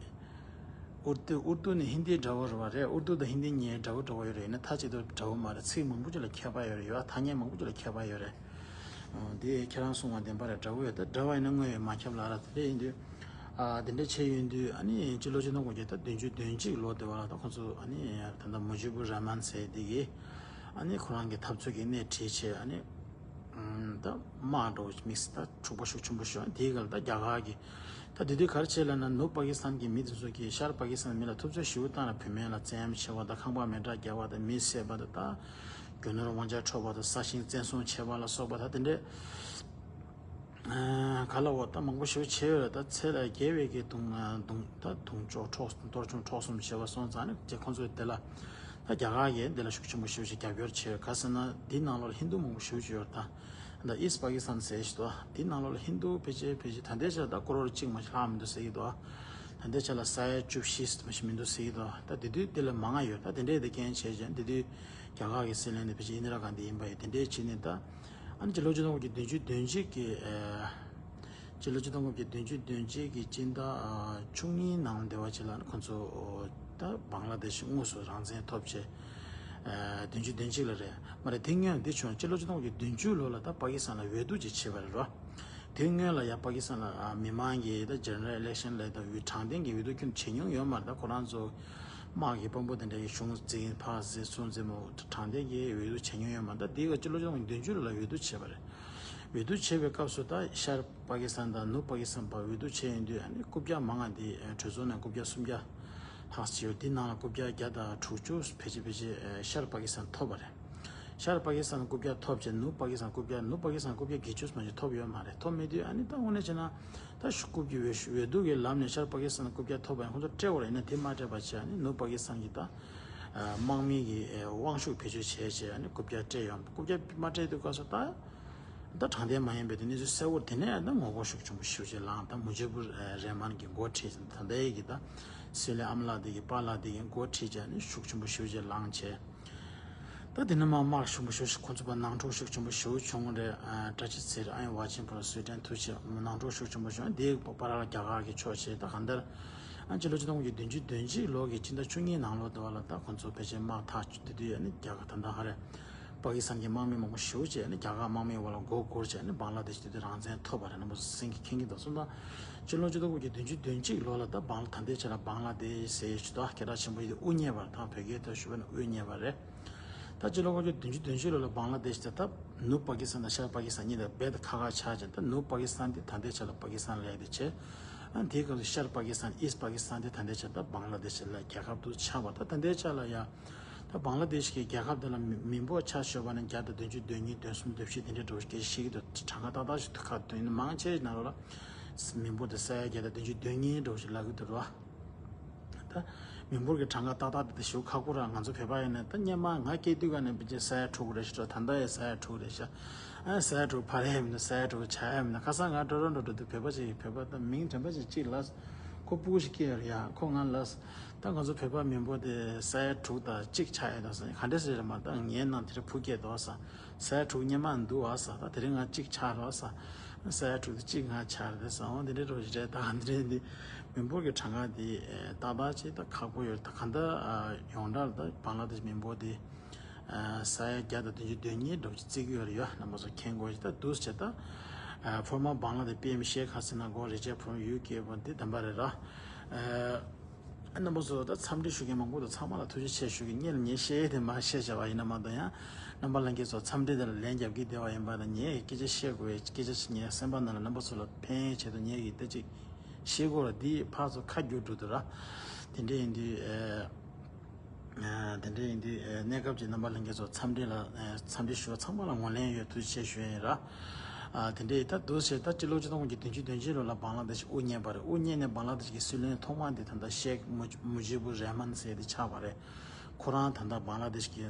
ཨུར་དུ་ཨུར་དུ་ནི་ཧིན་དིའི་འདྲ་པོ་རེད་པ། རེད། ཨུར་དུ་དང་ཧིན་དི་གཉིས་འདྲ་པོ་འདྲ་པོ་ཡོད་རེད། ཡིན་ན་མཐའ་གཅིག་ཏུ་འདྲ་པོ་མ་རེད། ཚིག་མང་པོ་ཅིག་ལ་ཁྱད་པར་ཡོད་རེད། ཡོད་ཐ་སྙད་མང་པོ་ཅིག་ལ་ཁྱད་པར་ཡོད་རེད། ཨོ་དེ་ཁྱེད་རང་གསུང་བ་བདེན་པ་རེད། འདྲ་པོ་ཡོད། ད་འདྲ་པོ་ཡིན་ན་དངོས་ཡོད་མ་ཁྱབ་ལ་ར། དེ་འདྲ་ཡིན་དུས་ཨ་དེ་འདྲ་བྱས་ཡོང་དུས་ཨ་ནི་སྤྱི་ལོ་ཆིག་སྟོང་དགུ་བརྒྱ་ད་བདུན་ཅུ་དོན་གཅིག་ལོ་དེ་བ་ལ་ད་ཁོང་ཚོ་ཨ་ནི་ད་ལྟ་མུ་ཇི་བུ་ར་མན་ཟེར་དེ་གིས་ཨ་ནི་ཁོ་རང་གི་འཐབ་རྩོད་ཀྱི་སྣེ་ཁྲིད་བྱས། ཨ་ནི་ད་དམག་འདྲ་པོ་དམིགས་བསལ་ད་འཁྲུག་པ་ཤུགས་ཆེན་པོ་ཞིག་དེའི་སྐབས་ལ་ད་རྒྱ་གར་གྱི་ད་དེ་དུས་ག་རེ་བྱས་ལབ་ན། ནུབ་པ་ཀི་སི་ཐན་གྱི་མི་དེ་ཚོ་གིས་ཤར་པ་ཀི་སི་ཐན་མི་ལ་ཐུབ་ཚོད་ཞེ་པོ་བཏང་ལ་བུད་མེད་ལ་བཙན་གཡེམ་བྱས་པ་དང་། ཁང་པ་མེ་སྲེག་བརྒྱབ་པ་དང་། མི་བསད་པ་དང་། ད་རྒྱུ་ནོར་དབང་ཆ་འཕྲོག་པ་དང་། ས་ཞིང་བཙན་བཟུང་བྱས་པ་ལ་སོགས་པ་ད་དེ་འདྲས་ཨ་ག་ལ་འོ་ད་མང་པོ་ཞེ་པོ་བྱས་ཡོད་རེད། ད་ཚེ་ལས་བརྒལ་བའི་གི་དུང་ཨ་དུང་ད་དུང་ཕྱུར་འཕྲོག་གཏོར་ཆུང་འཕྲོག་གསུམ་བྱས་པ་སོང་ཙང་ནི་དེ་ཁོང་ཚོས་དེ་ལ་ད་རྒྱ་གར་གྱིས་འདི་ལ་ཤུགས་ཆེན་པོ་ཞེ་པོ་ཅིག་རྒྱབ་སྐྱོར་བྱས་ཡོད། ག་ཟེར་ན་འདི་ནང་ལོགས་ལ་ཧིན་དུ་མང་པོ་ཞེ་པོ་ཅིག་ཡོད་རེད། ད་ད་ཨིསྟ་པ་ཀི་སི་ཐན་ཟེར་ཞིག་འདུག་འདི་ནང་ལོགས་ལ་ཧིན་དུ་ཕལ་ཆེར་ཕལ་ཆེར་ད་ལྟའི་ཆར་ད་ཀོ་རོར་གཅིག་མ་ཞིག་ལྷག་མི་འདུག་ཟེར་གྱི་འདུག་ད་ལྟའི་ཆར་ལ་ས་ཡ་བཅུ་བཞི་མ་ཞིག་མི་འདུག་ཟེར་གྱི་འདུག་ད་དེ་དུས་དེ་ལས་མང་ང་ཡོད། ད་དེ་འདྲས་དེ་རྐྱེན་བྱས་བྱས་འདི་དུས་རྒྱ་གར་གྱི་སྲིད་བློན་དེ་ཕལ་ཆེར་ཨིན་དི་ར་གྷན་དྷི་ཡིན་པ་ཡིན། དེ་འདྲས་བྱས་ནས་ད་ཨ་ནི་སྤྱི་ལོ་ཆིག་སྟོང་དགུ་བརྒྱ་བདུན་ཅུ་དོན་གཅིག་གི་ཨ་ སྤྱི་ལོ་ཆིག་སྟོང་དགུ་བརྒྱ་བདུན་ཅུ་དོན་གཅིག་གི་སྤྱི་ཟླ་ཨ་བཅུ་གཉིས་ནང་འདི་བ་ཅིག་ལ་ཁོང་ཚོ་ད་བང་ལ་དེ་ཤི་དངོས་སུ་རང་བཙན་ཐོབ་བྱས། ཨ་བདུན་ཅུ་དོན་གཅིག་ལ་རེད་མ་རེད། དེ་སྔོན་འདི་བྱུང་སྤྱི་ལོ་ཆིག་སྟོང་དགུ་བརྒྱ་བདུན་ཅུ་ལོ་ལ་ད་པ་ཀི་སི་ཐན་ལ་འོས་བསྡུ་ཅིག་བྱས་པ་རེད་རོ། དེ་སྔོན་ལ་ཡ་པ་ཀི་སི་ཐན་ལ་ཨ་མི་མང་གི་ད་ཇེ་ནེ་རལ་ཨི་ལེག་ཤན་ལ་ད་འོས་དྲང་བདེན་གྱི་འོས་བསྡུ་ཁྱོན་བྱེད་མྱོང་ཡོད་མ་རེད། ད་ཁོ་རང་ཚོ་དམག་གི་དཔོན་པོ་དེ་འདྲ་གི་གཞུང་འཛིན་ཕར་འཛིན་ཚུར་འཛིན་མོ་དྲང་བདེན་གྱི་འོས་བསྡུ་བྱེད་མྱོང་ཡོད་མ་རེད། ད་དེ་ག་སྤྱི་ལོ་ཆིག་སྟོང་དགུ་བརྒྱ་བདུན་ཅུ་ལོ་ལ་འོས་བསྡུ་བྱས་པ་རེད། འོས་བསྡུ་བྱས་པའི་སྐབས་སུ་ད་ཤར་པ་ཀི་སི་ཐན་དང་ནུབ་པ་ཀི་སི་ཐན་བར་འོས་བསྡུ་བྱས་ཡོང་དུས་ཨ་ནི་རྐུབ་བཀྱག་མང་ང་འདི་གྲོས་ཚོགས་ནས་རྐུབ་བཀྱག་སུམ་བརྒྱ་ལྷག་ཅིག་ཡོད། འདི་ནང་ལ་རྐུབ་བཀྱག་བརྒྱ་དང་དྲུག་ཅུ་ཕལ་ཆེར་ཕལ་ཆེར་ཤར་པ་ཀི་སི་ཐན་ཐོབ་པ་རེད། ཤར་པ་ཀི་སི་ཐན་རྐུབ་བཀྱག་ཐོབ་བྱས་ནུབ་པ་ཀི་སི་ཐན་རྐུབ་བཀྱག་ནུབ་པ་ཀི་སི་ཐན་རྐུབ་བཀྱག་བརྒྱད་ཅུ་མ་ཞིག་ཐོབ་ཡོད་མ་རེད། ཐོབ་མེད་དུས་ཨ་ནི་ད་དངོས་གནས་བྱས་ན་ད་ཤུ་རྐུབ་ཀྱི་འོས་འོས་བསྡུ་གི་ལམ་ནས་ཤར་པ་ཀི་སི་ཐན་རྐུབ་བཀྱག་ཐོབ་པ་ཡང་ཁོང་ཚོ་སྤྲད་པ་རེད། ཡིན་ན་དེ་མ་སྤྲད་པ་བྱས་ཨ་ནི་ནུབ་པ་ཀི་སི་ཐན་གྱི་ད་དམག་མི་གི་དབང་ཤུགས་བེད་སྤྱོད་བྱས་བྱས་ཨ་ནི་རྐུབ་བཀྱག་སྤྲད་ཡོད། རྐུབ་བཀྱག་མ་སྤྲད་དུས་སྐབས་སུ་ད། ད་དྲང་བདེན་མ་ཡིན་པའི་དེ་གནས་ཚུལ་གསལ་བོར་དེ་ནས་ད་ངོ་རྒོལ་ཤུགས་ཆེན་པོ་ཞེ་པོ་ཅིག་ལངས། ད་མུ་ཇིབ་རེ་མན་གྱི་འགོ་ཁྲིད་ད་ལྟའི་གི་ད་སྲིད་བློན་ཨ་མ་ལགས་དེ་གི་པཱ་ལགས་དེ་གི་འགོ་ཁྲིད་བྱས་ནས་ཤུགས་ཆེན་པོ་ཞེ་པོ་ཅིག་ལངས་བྱས། ད་དེ་ནས་མར་དམག་ཤུགས་ཆེན་པོ་ཞེ་པོ་ཁོང་ཚོ་བར་ནང་འཁྲུག་ཤུགས་ཆེན་པོ་ཞེ་པོ་བྱུང་རེད། ཨ་བཀྲ་ཤིས་ཚེ་རིང་ཨ་ཡེ་ཝ་ཆེན་པོ་ལ་སུའེ་ཏེན་ཐུག་བྱས་ནང་འཁྲུག་ཤུགས་ཆེན་པོ་བྱུང་། དེའི་བར་ལ་རྒྱ་གར་གྱིས་ཕྱོགས་བྱས་ད་གང་ལྟར་ཨ་སྤྱི་ལོ་ཆིག་སྟོང་དགུ་བརྒྱ་བདུན་ཅུ་དོན་གཅིག་ལོ་གི་སྤྱི་ཟླ་བཅུ་གཉིས་ནང་ལོ་དེ་བ་ལ་ད་ཁོང་ཚོ་ཕལ་ཆེར་དམག་ཐག་ཆོད་དེ་དུས་ཨ་ནི་རྒྱ་གར་ད་ལྟ་ཧ་རེ། པ་ཀི་སི་ཐན་གྱི་དམག་མི་མང་པོ་ཞེ་པོ་ཅིག་ནི་རྒྱ་གར་དམག་མིའི་འོག་ལ་མགོ་སྒུར་བྱས་ནི་བང་ལ་དེ་ཤི་དེ་དུས་རང་བཙན་ཐོབ་པ་རེད། རྣམ་པ་ཚོ་གསན་གྱི་མཁྱེན་གྱི་འདུག་གསུངས་དང་། སྤྱི་ལོ་ཆིག་སྟོང་དགུ་བརྒྱ་བདུན་ཅུ་དོན་གཅིག་ལོ་ལ་ད་བང་ལ་ད་ལྟའི་ཆ་ལ་བང་ལ་དེ་ཟེར་ཞུ་དག་སྐད་གྲགས་ཆེན་པོ་ཡིན་དབུ་བརྙེས་པ་རེད། ད་བོད་སྐད་ཐོག་ཞུ་བ་ན་དབུ་བརྙེས་པ་རེད། ད་སྤྱི་ལོ་ཆིག་སྟོང་དགུ་བརྒྱ་བདུན་ཅུ་དོན་གཅིག་ལོ་ལ་བང་ལ་དེ་ཤི་དེ་ད་ནུབ་པ་ཀི་སི་ཐན་དང་ཤར་པ་ཀི་སི་ཐན་གཉིས་ལ་རྦད་དེ་ཁ་ཁ་ཆགས་ཀྱང་ད་ནུབ་པ་ཀི་སི་ཐན་དེ་ད་ལྟའི་ཆ་ལ་པ་ཀི་སི་ཐན་ལབ་ཡ་དེ་བྱས། ཨ་དེའི་སྐབས་སུ་ཤར་པ་ཀི་སི་ཐན་ཨིསྟ་པ་ཀི་སི་ཐན་དེ་ད་ལྟའི་ཆ་ལ་བང་ལ་དེ་ཤི་ལ་རྒྱལ་ཁབ་ཏུ་ཆགས་པ་ད་ད་ལྟའི་ཆ་ལ་ཡ། ད་བང་ལ་དེ་ཤི་གི་རྒྱལ་ཁབ་དེ་ལ་མི་མི་འབོར་ཆ་བཞག་པ་ན་བརྒྱ་དང་བདུན་ཅུ་དོན་གཉིས་དོན་གསུམ་དོན་བཞི་དེ་འདྲའི་འགྲོ་སྐད་ཤེས་ཀྱི་འདུག་གྲངས་ཀ་ཏག་ཏག་ཞིག་ཐུག་ཁ་དོན་མང་ཆེ་ནང་ལོགས་ལ་མི་འབོར་དེ་ས་ཡ་བརྒྱ་དང་བདུན་ཅུ་དོན་གཉིས་འགྲོ་ཞིག་ལབ་ཀྱི་འདུག་རོ། ད་མི་འབོར་གྱི་གྲངས་ཀ་ཏག་ཏག་དེ་ཞུ་ཁག་པོ་ར། ང་ཚོ་བོད་པ་ཡིན་ན་ད་སྔོན་མ་ང་སྐྱེས་དུས་ག་ནས་བི་ཅེ་ས་ཡ་དྲུག་རེད་ཤག་ད་ལྟ་ཡི་ས་ཡ་དྲུག་རེད་ཤག་ཨ་ས་ཡ་དྲུག་ཕར་ཡ་མི་འདུག་ས་ཡ་དྲུག་ཆ་ཡ་མི་འདུག་ཁ་སང་ང་འགྲོ་རོགས་འགྲོ་འགྲོ་དུས་བོད་པ་ཅིག་བོད་པ་ད་མིང་དྲན་པ་ཅིག་གཅིག་ལ། ཁོ་སྤུ་གུ་ཞིག་སྐྱེས་ཡོད་རེད་ཡ། ཁོ་ང་ལ། ད་ང་ཚོ་བོད་པ་མི་འབོར་དེ་ས་ཡ་དྲུག་དང་གཅིག་ཆགས་ཡོད་འདུག་ཟེར། ག་འདྲ་ཟེར་རེད་མ། ད་ངའི་ནང་དེ་རིང་བུ་སྐྱེས་འདུག་ཟེར། ས་ཡ་དྲུག་སྔོན་མ་འདུག་ཨ་ཟེར། ད་དེ་རིང་ང་གཅིག་ཆགས་རོགས་ཟེར། ས་ཡ་དྲུག་དེ་གཅིག་ང་ཆགས་རེད་ཟེར། འོ་དེ་འདྲའི་རོ་ཞིག་རེད། ད་དེ་རིང་འདི་མི་འབོར་གྱི་གྲངས་ཀ་དེ་ཏག་ཏག་ཅིག་ད་ཁག་པོ་ཡོད། ད་ག་འདྲ་ཡོངས་གྲགས་ད་བང་ལ་དེཤ་མི་འབོར་དེ། ས་ཡ་བརྒྱ་དང་བདུན་ཅུ་དོན་གཉིས་འགྲོ་ཅིག་བརྩི་གི་ཡོད་རེད་ཡ། རྣམ་པ་ཚོ་མཁྱེན་དགོས་ཅིག་ད་འདུག་ཟེར་ད། ཕོར་མ་བང་ལ་དེ་པི་ཨེམ་ཤེག་ཧ་སི་ན་གོ་རེ་ཅེ་ཕོར་མ་ཡུ་ཀེ་བོ་འདི་དམ་པ་རེད་ར། རྣམ་པ་ཚོ་ད་འཚམས་འདྲི་ཞུ་མཁན་མང་པོ་འདུག་ཚང་མ་ལ་ཐུགས་རྗེ་ཆེ་ཞུ་གི། ངས་ལ་ངས་བཤད་ཡས་དེ་མ་བཤད་བྱ་བ་ཡིན་ན་མ་གཏོགས་ཡང་རྣམ་པ་ལྷན་རྒྱས་ཚོ་འཚམས་འདྲི་དེ་ལ་ལན་རྒྱབ་ཀྱི་བསྡད་པ་ཡིན་པ་དང་། ངས་སྐད་ཆ་བཤད་དགོས་པའི་སྐད་ཆ་ཞིག་ངའི་སེམས་པ་ནང་ལ་རྣམ་པ་ཚོ་ལ་ཕན་ཡས་ཆེད་དུ་ངས་ཀྱི་ད་ཅིག་བཤད་དགོས་ར། འདི་ཕར་ཚུར་ཁ་བསྒྱུར་འགྲོ་འདུག་ར། དེ་འདྲ་ཡིན་དུས། དེ་འདྲ་ཡིན་དུས་གནས་སྐབས་ཀྱི་རྣམ་པ་ལྷན་རྒྱས་ཚོ་འཚམས་འདྲི་ལ་འཚམས་འདྲི་ཞུ་བ་ཚང་མ་ལ་ངོས་ལེན་ཡོད། ཐུགས་རྗེ་ཆེ་ཞུ་ཡ་ཡིན་ར། དེ་འདྲ་ཡིན་ད་འདུག་ཟེར་ད་སྤྱི་ལོ་ཆིག་སྟོང་དགུ་བརྒྱ་བདུན་ཅུ་དོན་གཅིག་ལོ་ལ་བང་ལ་དེཤ་དབུ་བརྙེས་པ་རེད། དབུ་བརྙེས་ནས་བང་ལ་དེཤ་གི་སྲིད་བློན་ཐོག་མ་དེ་ད་ལྟ་ཤེག་མུ་མུ་ཇི་བུར་རེ་མན་ཟེར་དེ་ཆགས་པ་རེད། ཁོ་རང་ད་ལྟ་བང་ལ་དེཤ་གི་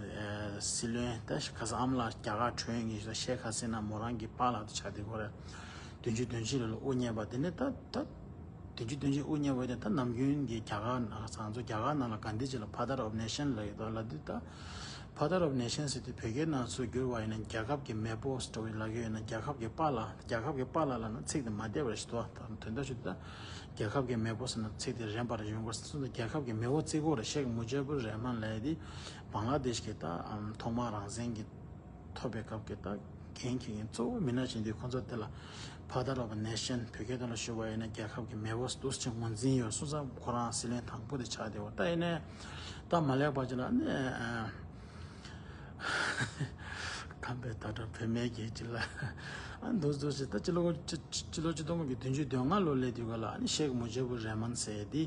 སྲིད་བློན་ད་ཁ་སང་ཨ་མ་ལགས་རྒྱ་གར་བྲོས་ཡོང་གི་ཤེག་ཧ་སི་ན་མོ་རང་གི་པཱ་ལགས་དེ་ཆགས་བསྡད་ཡོད་རེད། བདུན་ཅུ་དོན་གཅིག་ལོ་ལ་དབུ་བརྙེས་པ་དེ་ནས་ད་ད། བདུན་ཅུ་དོན་གཅིག་དབུ་བརྙེས་པ་དེ་ད་ནམ་རྒྱུན་གྱི་རྒྱ་གར་ནང་ང་ཚོ་རྒྱ་གར་ནང་ལ་གྷན་དྷི་ཇི་ལ་Father of Nation་ལབ་ཡོད་དོ་ལབ་དུས། ད་Father of Nation་ཟེར་དུས་བོད་སྐད་ནང་ཚུར་བསྒྱུར་བ་ཡིན་ན་རྒྱལ་ཁབ་ཀྱི་མེས་པོ་ཟེར་བ་ལབ་ཀྱི་ཡོད་ན། རྒྱལ་ཁབ་ཀྱི་པཱ་ལགས། རྒྱལ་ཁབ་ཀྱི་པཱ་ལགས་ལབ་ན་ཚིག་དེ་མ་བདེ་བ་རེད་ཤག་དོ། ད་དོན་དག་ཞུ་དུས་ད་རྒྱལ་ཁབ་ཀྱི་མེས་པོ་ཟེར་ན་ཚིག་དེ་རན་པ་རེད། ཡོང་དགོས་སོང་ཙང་རྒྱལ་ཁབ་ཀྱི་མེས་པོ་བརྩི་དགོས་རེད། ཤེག་མུ་ཇི་བུར་རེ་མན་ལབ་ཡ་དེ་བང་ལ་དེཤ་གི་ད་ཐོག་མར་རང་བཙན་གྱི་ཐོབ་པའི་སྐབས་ཀྱི་ད་འགན་འཁྱེར་མཁན་གཙོ་བོ་མི་སྣ་ཅིག་འདུག་ཁོང་ཚོ་དེ་ལ་Father of Nation་བོད་སྐད་ཐོག་ལ་ཞུ་བ་ཡིན་ན་རྒྱལ་ཁབ་ཀྱི་མེས་པོ་འདུག་ཅེས་ངོས་འཛིན་ཡོད་སོང་ཙང་ཁོ་རང་སྲིད་བློན་དང་པོ་དེ་ཆགས་བསྡད་ཡོད། ད་ཡིན་ནའི་ད་མ་ལེགས་པ་ཅིག་ལ་ནི་ཁམས་པའི་ད་ལྟ་བོད་མའི་རྒྱལ་ཅིག་ལ་ཨ་འདུག་འདུག་ཅེས་ད་སྤྱི་ལོ་སྤྱི་ལོ་ཆིག་སྟོང་དགུ་བརྒྱ་བདུན་ཅུ་དོན་ལྔ་ལོ་སླེབས་དུས་ག་ལ་ཨ་ནི་ཤེག་མུ་ཇི་བུར་རེ་མན་ཟེར་དེ།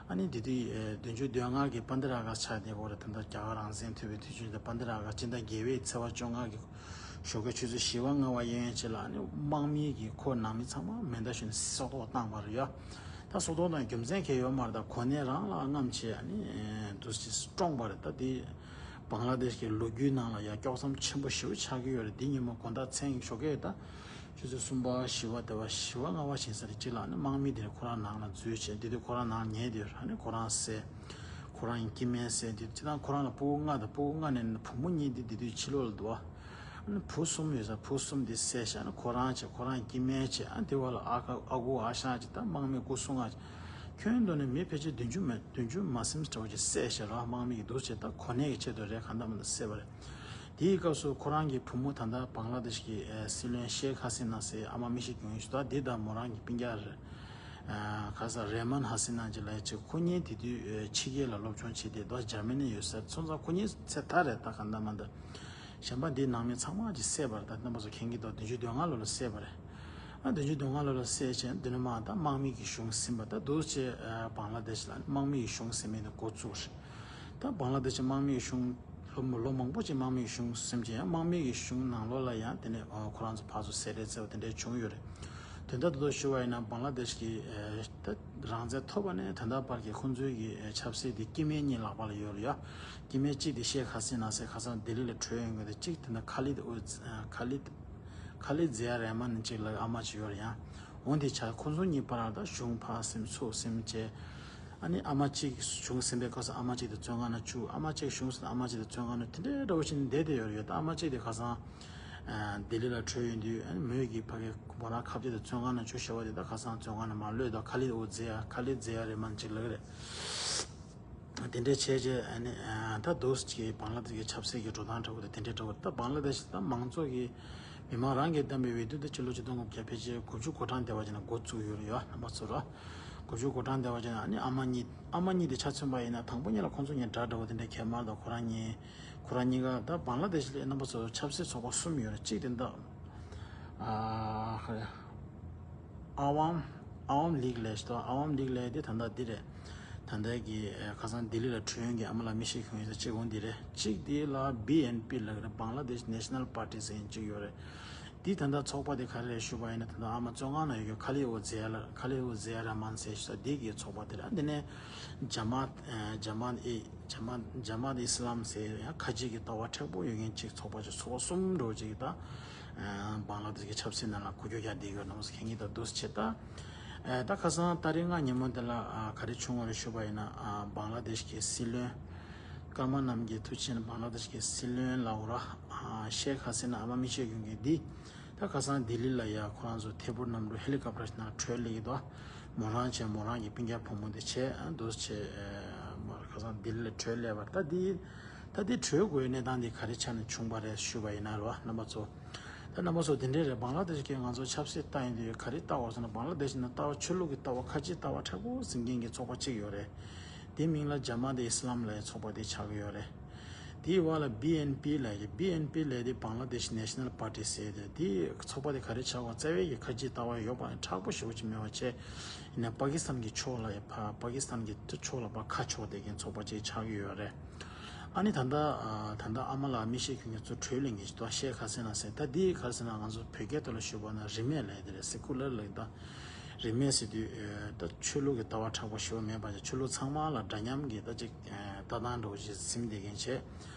ཨ་ནི་དེ་དུས་བདུན་ཅུ་དོན་ལྔ་གི་པན་དྷ་ར་ཨ་གསྟ་ཆགས་བསྡད་ཡོད་རེད། ད་ལྟ་རྒྱ་གར་རང་བཙན་ཐོབ་པའི་དུས་ཆེན་དེ་པན་དྷ་ར་ཨ་གསྟ་སྤྱི་ཟླ་བརྒྱད་པའི་ཚེས་པ་བཅོ་ལྔ་གི་ཞོགས་ཀའི་ཆུ་ཚོད་བཞི་པ་ལྔ་པ་གཡས་གཡོན་ཅིག་ལ་ཨ་ནི་དམག་མི་གིས་ཁོ་ནང་མི་ཚང་མ་མེ་མདའ་གཞུས་ནས་སྲོག་ཐོག་བཏང་བ་རེད་ཡ། ད་སྲོག་ཐོག་བཏང་རྒྱུ་མཚན་གང་ཡང་ཡོད་མ་རེད། ད་གོ་གནས་རང་ལ་རྔམ་བྱས་ཨ་ནི་འདུག་སེ་བཀྲོངས་པ་རེད། ད་དེ་བང་ལ་དེཤ་གི་ལོ་རྒྱུས་ནང་ལ་ཡ་དཀྱོགས་མཚམས་ཆེན་པོ་ཞེ་པོ་ཆགས་ཀྱི་ཡོད་རེད། དེ་ཉིན་མོ་དགོང་དག་མཚན་ཞོགས་ཀས་ད། ཆུ་ཚོད་གསུམ་པ་བཞི་པ་དེ་བ་བཞི་པ་ལྔ་པ་ཕྱིན་ས་རེད། གཅིག་ལ་ནི་དམག་མི་དེ་ནི་ཁོ་རང་ནང་ལ་འཛུལ་བྱས་དེ་དུས་ཁོ་རང་ནང་ཉལ་དེ་ཡོད་ར། ནི་ཁོ་རང་བསད། ཁོ་རང་ཡིན་སྐྱེ་དམན་བསད་དེ་སྤྱིར་བཏང་ཁོ་རང་ལ་སྤུ་གུ་ལྔ་དང་སྤུ་གུ་ལྔ་ནས་བུ་མོ་གཉིས་དེ་དེ་དུས་ཕྱི་ལོགས་ལ་འདུག་བ། ཨ་ནི་བུ་གསུམ་ཡོད་ས་བུ་གསུམ་དེ་བསད་བཞག་ན། ཁོ་རང་བྱས། ཁོ་རང་སྐྱེ་དམན་བྱས། ཨ་དེ་བར་ལ་ཨ་ཁ་ཨ་ཁུ་ཨ་ཞང་བྱས། ད་དམག་མི་སྐུ་སྲུང་ང་བྱས། ཁྱོན་བསྡོམས་ནས་མི་ཕལ་ཆེར་བདུན་ཅུ་མ་བདུན་ཅུ་མ་ཟིན་འདྲ་བོ་ཅིག་བསད་བཞག་ར། དམག་མི་གིས་འདུག་བྱས། ད་གོ་གནས་ཀྱི་ཆེད་དུ་རེད། གང་ལྟར་མ་ལྟར་བསད་པ་རེད། དེའི་སྐབས་སུ་ཁོ་རང་གི་བུ་མོ་ད་ལྟ་བང་ལ་དེཤ་གི་ཨ་སྲིད་བློན་ཤེག་ཧ་སི་ན་ཟེར་ཨ་མ་མི་ཤི་གྱོང་ཡོད་ཞུ། ད་འདི་དང་མོ་རང་གི་སྤུན་ཀྱག་རེད། ཨ་ཁ་སང་རེ་མན་ཧ་སི་ན་ཅིག་ལབ་ཡ་ཅིག་ཁོ་གཉིས་དེ་དུས་ཨ་ཕྱི་རྒྱལ་ལ་སློབ་སྦྱོང་བྱེད་དེ་འདུག་འཇར་མ་ནི་ཡོད་ས་རེད། སོང་ཙང་ཁོ་གཉིས་ཚེ་ཐར་རེད། ད་གང་ལྟར་མ་ལྟར་གཞན་པ་འདི་ནང་མི་ཚང་མ་ཅིག་བསད་པ་རེད། ད་རྣམ་པ་ཚོ་མཁྱེན་གྱི་འདུག་བདུན་ཅུ་དོན་ལྔ་ལོ་ལ་བསད་པ་རེད། ཨ་བདུན་ཅུ་དོན་ལྔ་ལོ་ལ་བསད་བྱས། འདི་ནས་མར་ད་དམག་མི་གི་གཞུང་ཟིན་པ། ད་འདུག་བྱས་ཨ་བང་ལ་དེཤ་ལ་དམག་མི་གི་གཞུང་ཟིན་མིན་དེ་འགོ་བཙུགས་རེད། ད་བང་ལ་དེཤ་དམག་མི་གི་གཞུང་ལོ་ལོ་མང་པོ་ཅིག་དམག་མི་གི་གཞུང་ཟིན་བྱས། ཡང་དམག་མི་གི་གཞུང་ནང་ལོགས་ལ་ཡང་དེ་ནས་ཨ་ཁོ་རང་ཚོ་ཕར་ཚུར་བསད་རེས་བྱས་པ་དེ་འདྲ་བྱུང་ཡོད་རེད། དོན་དག་ཏུ་ཏུ་ཞུ་བ་ཡིན་ན། བང་ལ་དེཤ་གི་ཨ་ད་རང་བཙན་ཐོབ་པ་ནས་ད་ལྟ་བར་གྱི་ཁོང་ཚོའི་གི་ཨ་ཆབ་སྲིད་དེ་སྐྱེ་དམན་གཉིས་ལག་པ་ལ་ཡོད་རེད་ཡ། སྐྱེ་དམན་གཅིག་དེ་ཤེག་ཧ་སི་ན་ཟེར་ཁ་སང་ལྡི་ལི་ལ་བྲོས་ཡོང་གི་དེ། གཅིག་དེ་ནས་ཁ་ལིད་ཨུ་ཁ་ལིད་ཁ་ལིད་ཛི་ཡ་རེ་མན་ཅིག་ལ་ཨ་མ་ཅིག་ཡོད་རེད་ཡ། འོ་དེ་ཆ་ཁོང་ཚོ་གཉིས་བར་ལ་ད་གཞུང་ཕར་ཟིན་ཚུར་ཟིན་བྱས། ཨ་ནི་ཨ་མ་གཅིག་གཞུང་ཟིན་པའི་སྐབས་སུ་ཨ་མ་གཅིག་དེ་བཙོན་ཁང་ནང་བཅུག་ཨ་མ་གཅིག་གཞུང་ཟིན། ཨ་མ་གཅིག་དེ་བཙོན་ཁང་ནང་དེ་འདྲའི་འདྲ་བོ་ཞིག་བསྡད་བསྡད་ཡོད་རེད་ཡ། ད་ཨ་མ་གཅིག་དེ་ཁ་སང་ཨ་ལྡི་ལི་ལ་བྲོས་ཡོང་དུས། ཨ་ནི་མོས་ཀྱིས་ཕ་གི་མོ་རང་ཁ་གཏད་དེ་བཙོན་ཁང་ནང་བཅུག་བཞག་པ་དེ། ད་ཁ་སང་བཙོན་ཁང་ནང་མར་གློད་དོ། ཁ་ལིད་ཨུ་ཛི་ཡ་ཁ་ལིད་ཛི་ཡ་རེ་མན་ཅིག་ལབ་ཀྱི་རེད། དེ་འདྲ་བྱས་རྗེས་ཨ་ནི་ཨ་ད་འདུག་སེ་བང་ལ་དེཤ་གི་ཆབ་སྲིད་ཀྱི་འགྲོ་སྟངས་འདྲ་བོ་དང་དེ་འདྲའི་འདྲ་བོ། ད་བང་ལ་དེཤ་ད་མང་ཚོགས་ཀྱིས་མི་མང་རང་གིས་བདམས་པའི་འོས་བསྡུ་དེ་ཕྱི་ལོ་ཆིག་སྟོང་དགུ་བརྒྱ་ཕལ་ཆེར་དགུ་བཅུ་གོ་གྲངས་དེ་བ་ཅིག་ནས་འགོ་བཙུགས་ཡོད་རེད་ཡ། རྣམ་པ་ཚོ་ར། དགུ་བཅུ་གོ་གྲངས་དེ་བ་ཅིག་ནས། ཨ་ནི་ཨ་མ་གཉིས་ཨ་མ་གཉིས་དེ་ཆ་མཚོན་པ་ཡིན་ན། དང་པོ་གཉིས་ལ་ཁོང་ཚོ་གཉིས་འདྲ་འདྲ་བོ་དེ་འདྲ་ཁེ་མ་རེད་དོ། ཁོ་རང་གཉིས་ཁོ་རང་གཉིས་ཀ་ད་བང་ལ་དེཤ་ལ་རྣམ་པ་ཚོ་ཆབ་སྲིད་ཚོགས་པ་གསུམ་ཡོད་རེད། གཅིག་དེ་ད་ཨ་ཧ་རེ། ཨ་ཝམ་ཨ་ཝམ་ལིག་ལབ་ཞིག་འདུག་ཨ་ཝམ་ལིག་ལབ་དེ་ད་ལྟ་འདི་རེད། ད་ལྟ་གི་ཨ་ཁ་སང་ལྡི་ལི་ལ་བྲོས་ཡོང་གི་ཨ་མ་ལགས་མི་ཤི་གྱོང་ཡོད་ས་གཅིག་འོང་འདི་རེད། གཅིག་དེ་ལ་བི་ཨེན་པི་ལབ་ཀྱི་རེད། བང་ལ་དེཤ་ནེ་ཤ་ནལ་པར་ཊི་ཟེར་མཁན་གཅིག་ཡོད་རེད། འདི་ད་ལྟ་ཚོགས་པ་དེ་ག་རེ་རེད་ཞུས་པ་ཡིན་ན། ད་ལྟ་ཨ་མ་བཙོན་ཁང་ནང་ཡོད་རྒྱུ་ཁ་ལི་ཨོ་ཛེ་ཡ་ལ་ཁ་ལི་ཨོ་ཛེ་ཡ་ར་མན་ཟེར་ཞིག་འདུག་འདི་གི་ཚོགས་པ་དེ་རེད། ཨ་འདི་ནས་ཇ་མཱད་ཨ་ཇ་མཱད་ཨི་ཇ་མཱད་ཇ་མཱད་ཨི་སི་ལམ་ཟེར་ཡང་ཁ་ཆེ་གི་ལྟ་བ་མཁྲེགས་པོ་ཡོད་མཁན་གཅིག་ཚོགས་པ་ཅིག་ཚོགས་པ་གསུམ་འདྲ་བོ་ཅིག་གིས་ད་ཨ་བང་ལ་དེཤ་གི་ཆབ་སྲིད་ནང་ལ་འགུལ་སྐྱོད་རྒྱག་བསྡད་ཡོད། རྣམ་པ་ཚོ་མཁྱེན་གྱི་འདུག་འདུག་སེ་བྱས། ད་ཨ་ད་ཁ་སང་ཏ་རིག་ལྔ་ཉིན་མོ་དེ་ལ་ཨ་ག་རེ་བྱུང་བ་རེད་ཞུས་པ་ཡིན་ན། ཨ་བང་ལ་དེཤ་གི་སྲིད་བློན་ཀརྨ་རྣམ་རྒྱལ་མཐུ་ཆེན་བང་ལ་དེཤ་གི་སྲིད་བློན་ལ་འོ་ར་ཨ་ཤེག་ཧ་སི་ན་ཨ་མ་མི་ཤི་གྱོང་གི་འདི། ད་ཁ་སང་ལྡི་ལི་ལ་ཡ་ཁོ་རང་ཚོ་ཐད་འཕུར་གནམ་གྲུ་ཧེ་ལི་ཀོབ་ཊར་ནང་བྲོས་སླེབས་ཀྱི་འདུག་མོ་རང་བྱས་མོ་རང་གི་སྤུན་ཀྱག་བུ་མོ་དེ་བྱས། ཨ་འདུག་སེ་བྱས་མོ་ཁ་སང་ལྡི་ལི་ལ་བྲོས་སླེབས་པ་རེད། ད་འདི་ད་འདི་བྲོས་དགོས་གནས་སྟངས་འདི་ག་རེ་ཆ་ནས་བྱུང་བ་རེད་ཞུས་པ་ཡིན་ན་རེད་བ། རྣམ་པ་ཚོ་ད་རྣམ་པ་ཚོ་དེ་འདྲས་རེད། བང་ལ་དེཤ་གི་ང་ཚོ་ཆབ་སྲིད་ལྟ་ཡོང་དུས་ག་རེ་ལྟ་བ་ཟེར་ན། བང་ལ་དེཤ་ནང་ལྟ་བ་ཆོས་ལུགས་ཀྱི་ལྟ་བ་ཁ་ཆེའི་ལྟ་བ་མཁྲེགས་པོ་འཛིན་མཁན་གྱི་ཚོགས་པ་གཅིག་ཡོད་རེད། དེའི་མིང་ལ་ཇ་མཱད་ཨི་སི་ལམ་ལབ་ཡའི་ཚོགས་པ་དེ་ཆགས་ཀྱི་ཡོད་རེད། དེའི་འོག་ལ་བི་ཨེན་པི་ལབ་ཡ་གི་བི་ཨེན་པི་ལབ་ཡ་དེ་བང་ལ་དེཤ་ནེ་ཤ་ནལ་པར་ཊི་ཟེར་ཏེ། དེའི་ཚོགས་པ་དེ་ག་རེ་ཆགས་པ། རྩ་བའི་གི་ཁ་ཆེའི་ལྟ་བ་ཡོད་པ་མཁྲེགས་པོ་ཞེ་པོ་ཅིག་མེད་པ་བྱས། ཡིན་ན་པ་ཀི་སི་ཐན་གྱི་ཕྱོགས་ལ་ཡ་ཕ་པ་ཀི་སི་ཐན་གྱི་ཕྱོགས་ལ་ཕར་ཁ་ཕྱོགས་བསྡད་མཁན་ཚོགས་པ་ཅིག་ཆགས་ཀྱི་ཡོད་རེད། ཨ་ནི་ད་ལྟ་ཨ་ད་ལྟ་ཨ་མ་ལགས་མི་ཤི་གྱོང་གི་ཚུར་བྲོས་སླེབས་མཁན་ཞིག་འདུག་ཤེག་ཧ་སི་ན་ཟེར། ད་འདི་ག་རེ་ཟེར་ན། ང་ཚོ་བོད་སྐད་ཐོག་ལ་ཞུས་པ་ན་རིས་མེད་ལབ་ཡ་དེ་རེད། སི་ཀུ་ལར་ལབ་ཡ་ད། རིས་མེད་ཟེར་དུས་ཨ་ད་ཆོས་ལུགས་ཀྱི་ལྟ་བ་མཁྲེགས་པོ་ཞེ་པོ་མེད་པ་ཅིག་ཆོས་ལུགས་ཚང་མ་ལ་འདྲ་མཉམ་གྱི་ད་ཅིག་ཨ་ལྟ་སྟངས་འདྲ་བོ་ཞིག་འཛིན་བསྡད་མཁན་བྱས།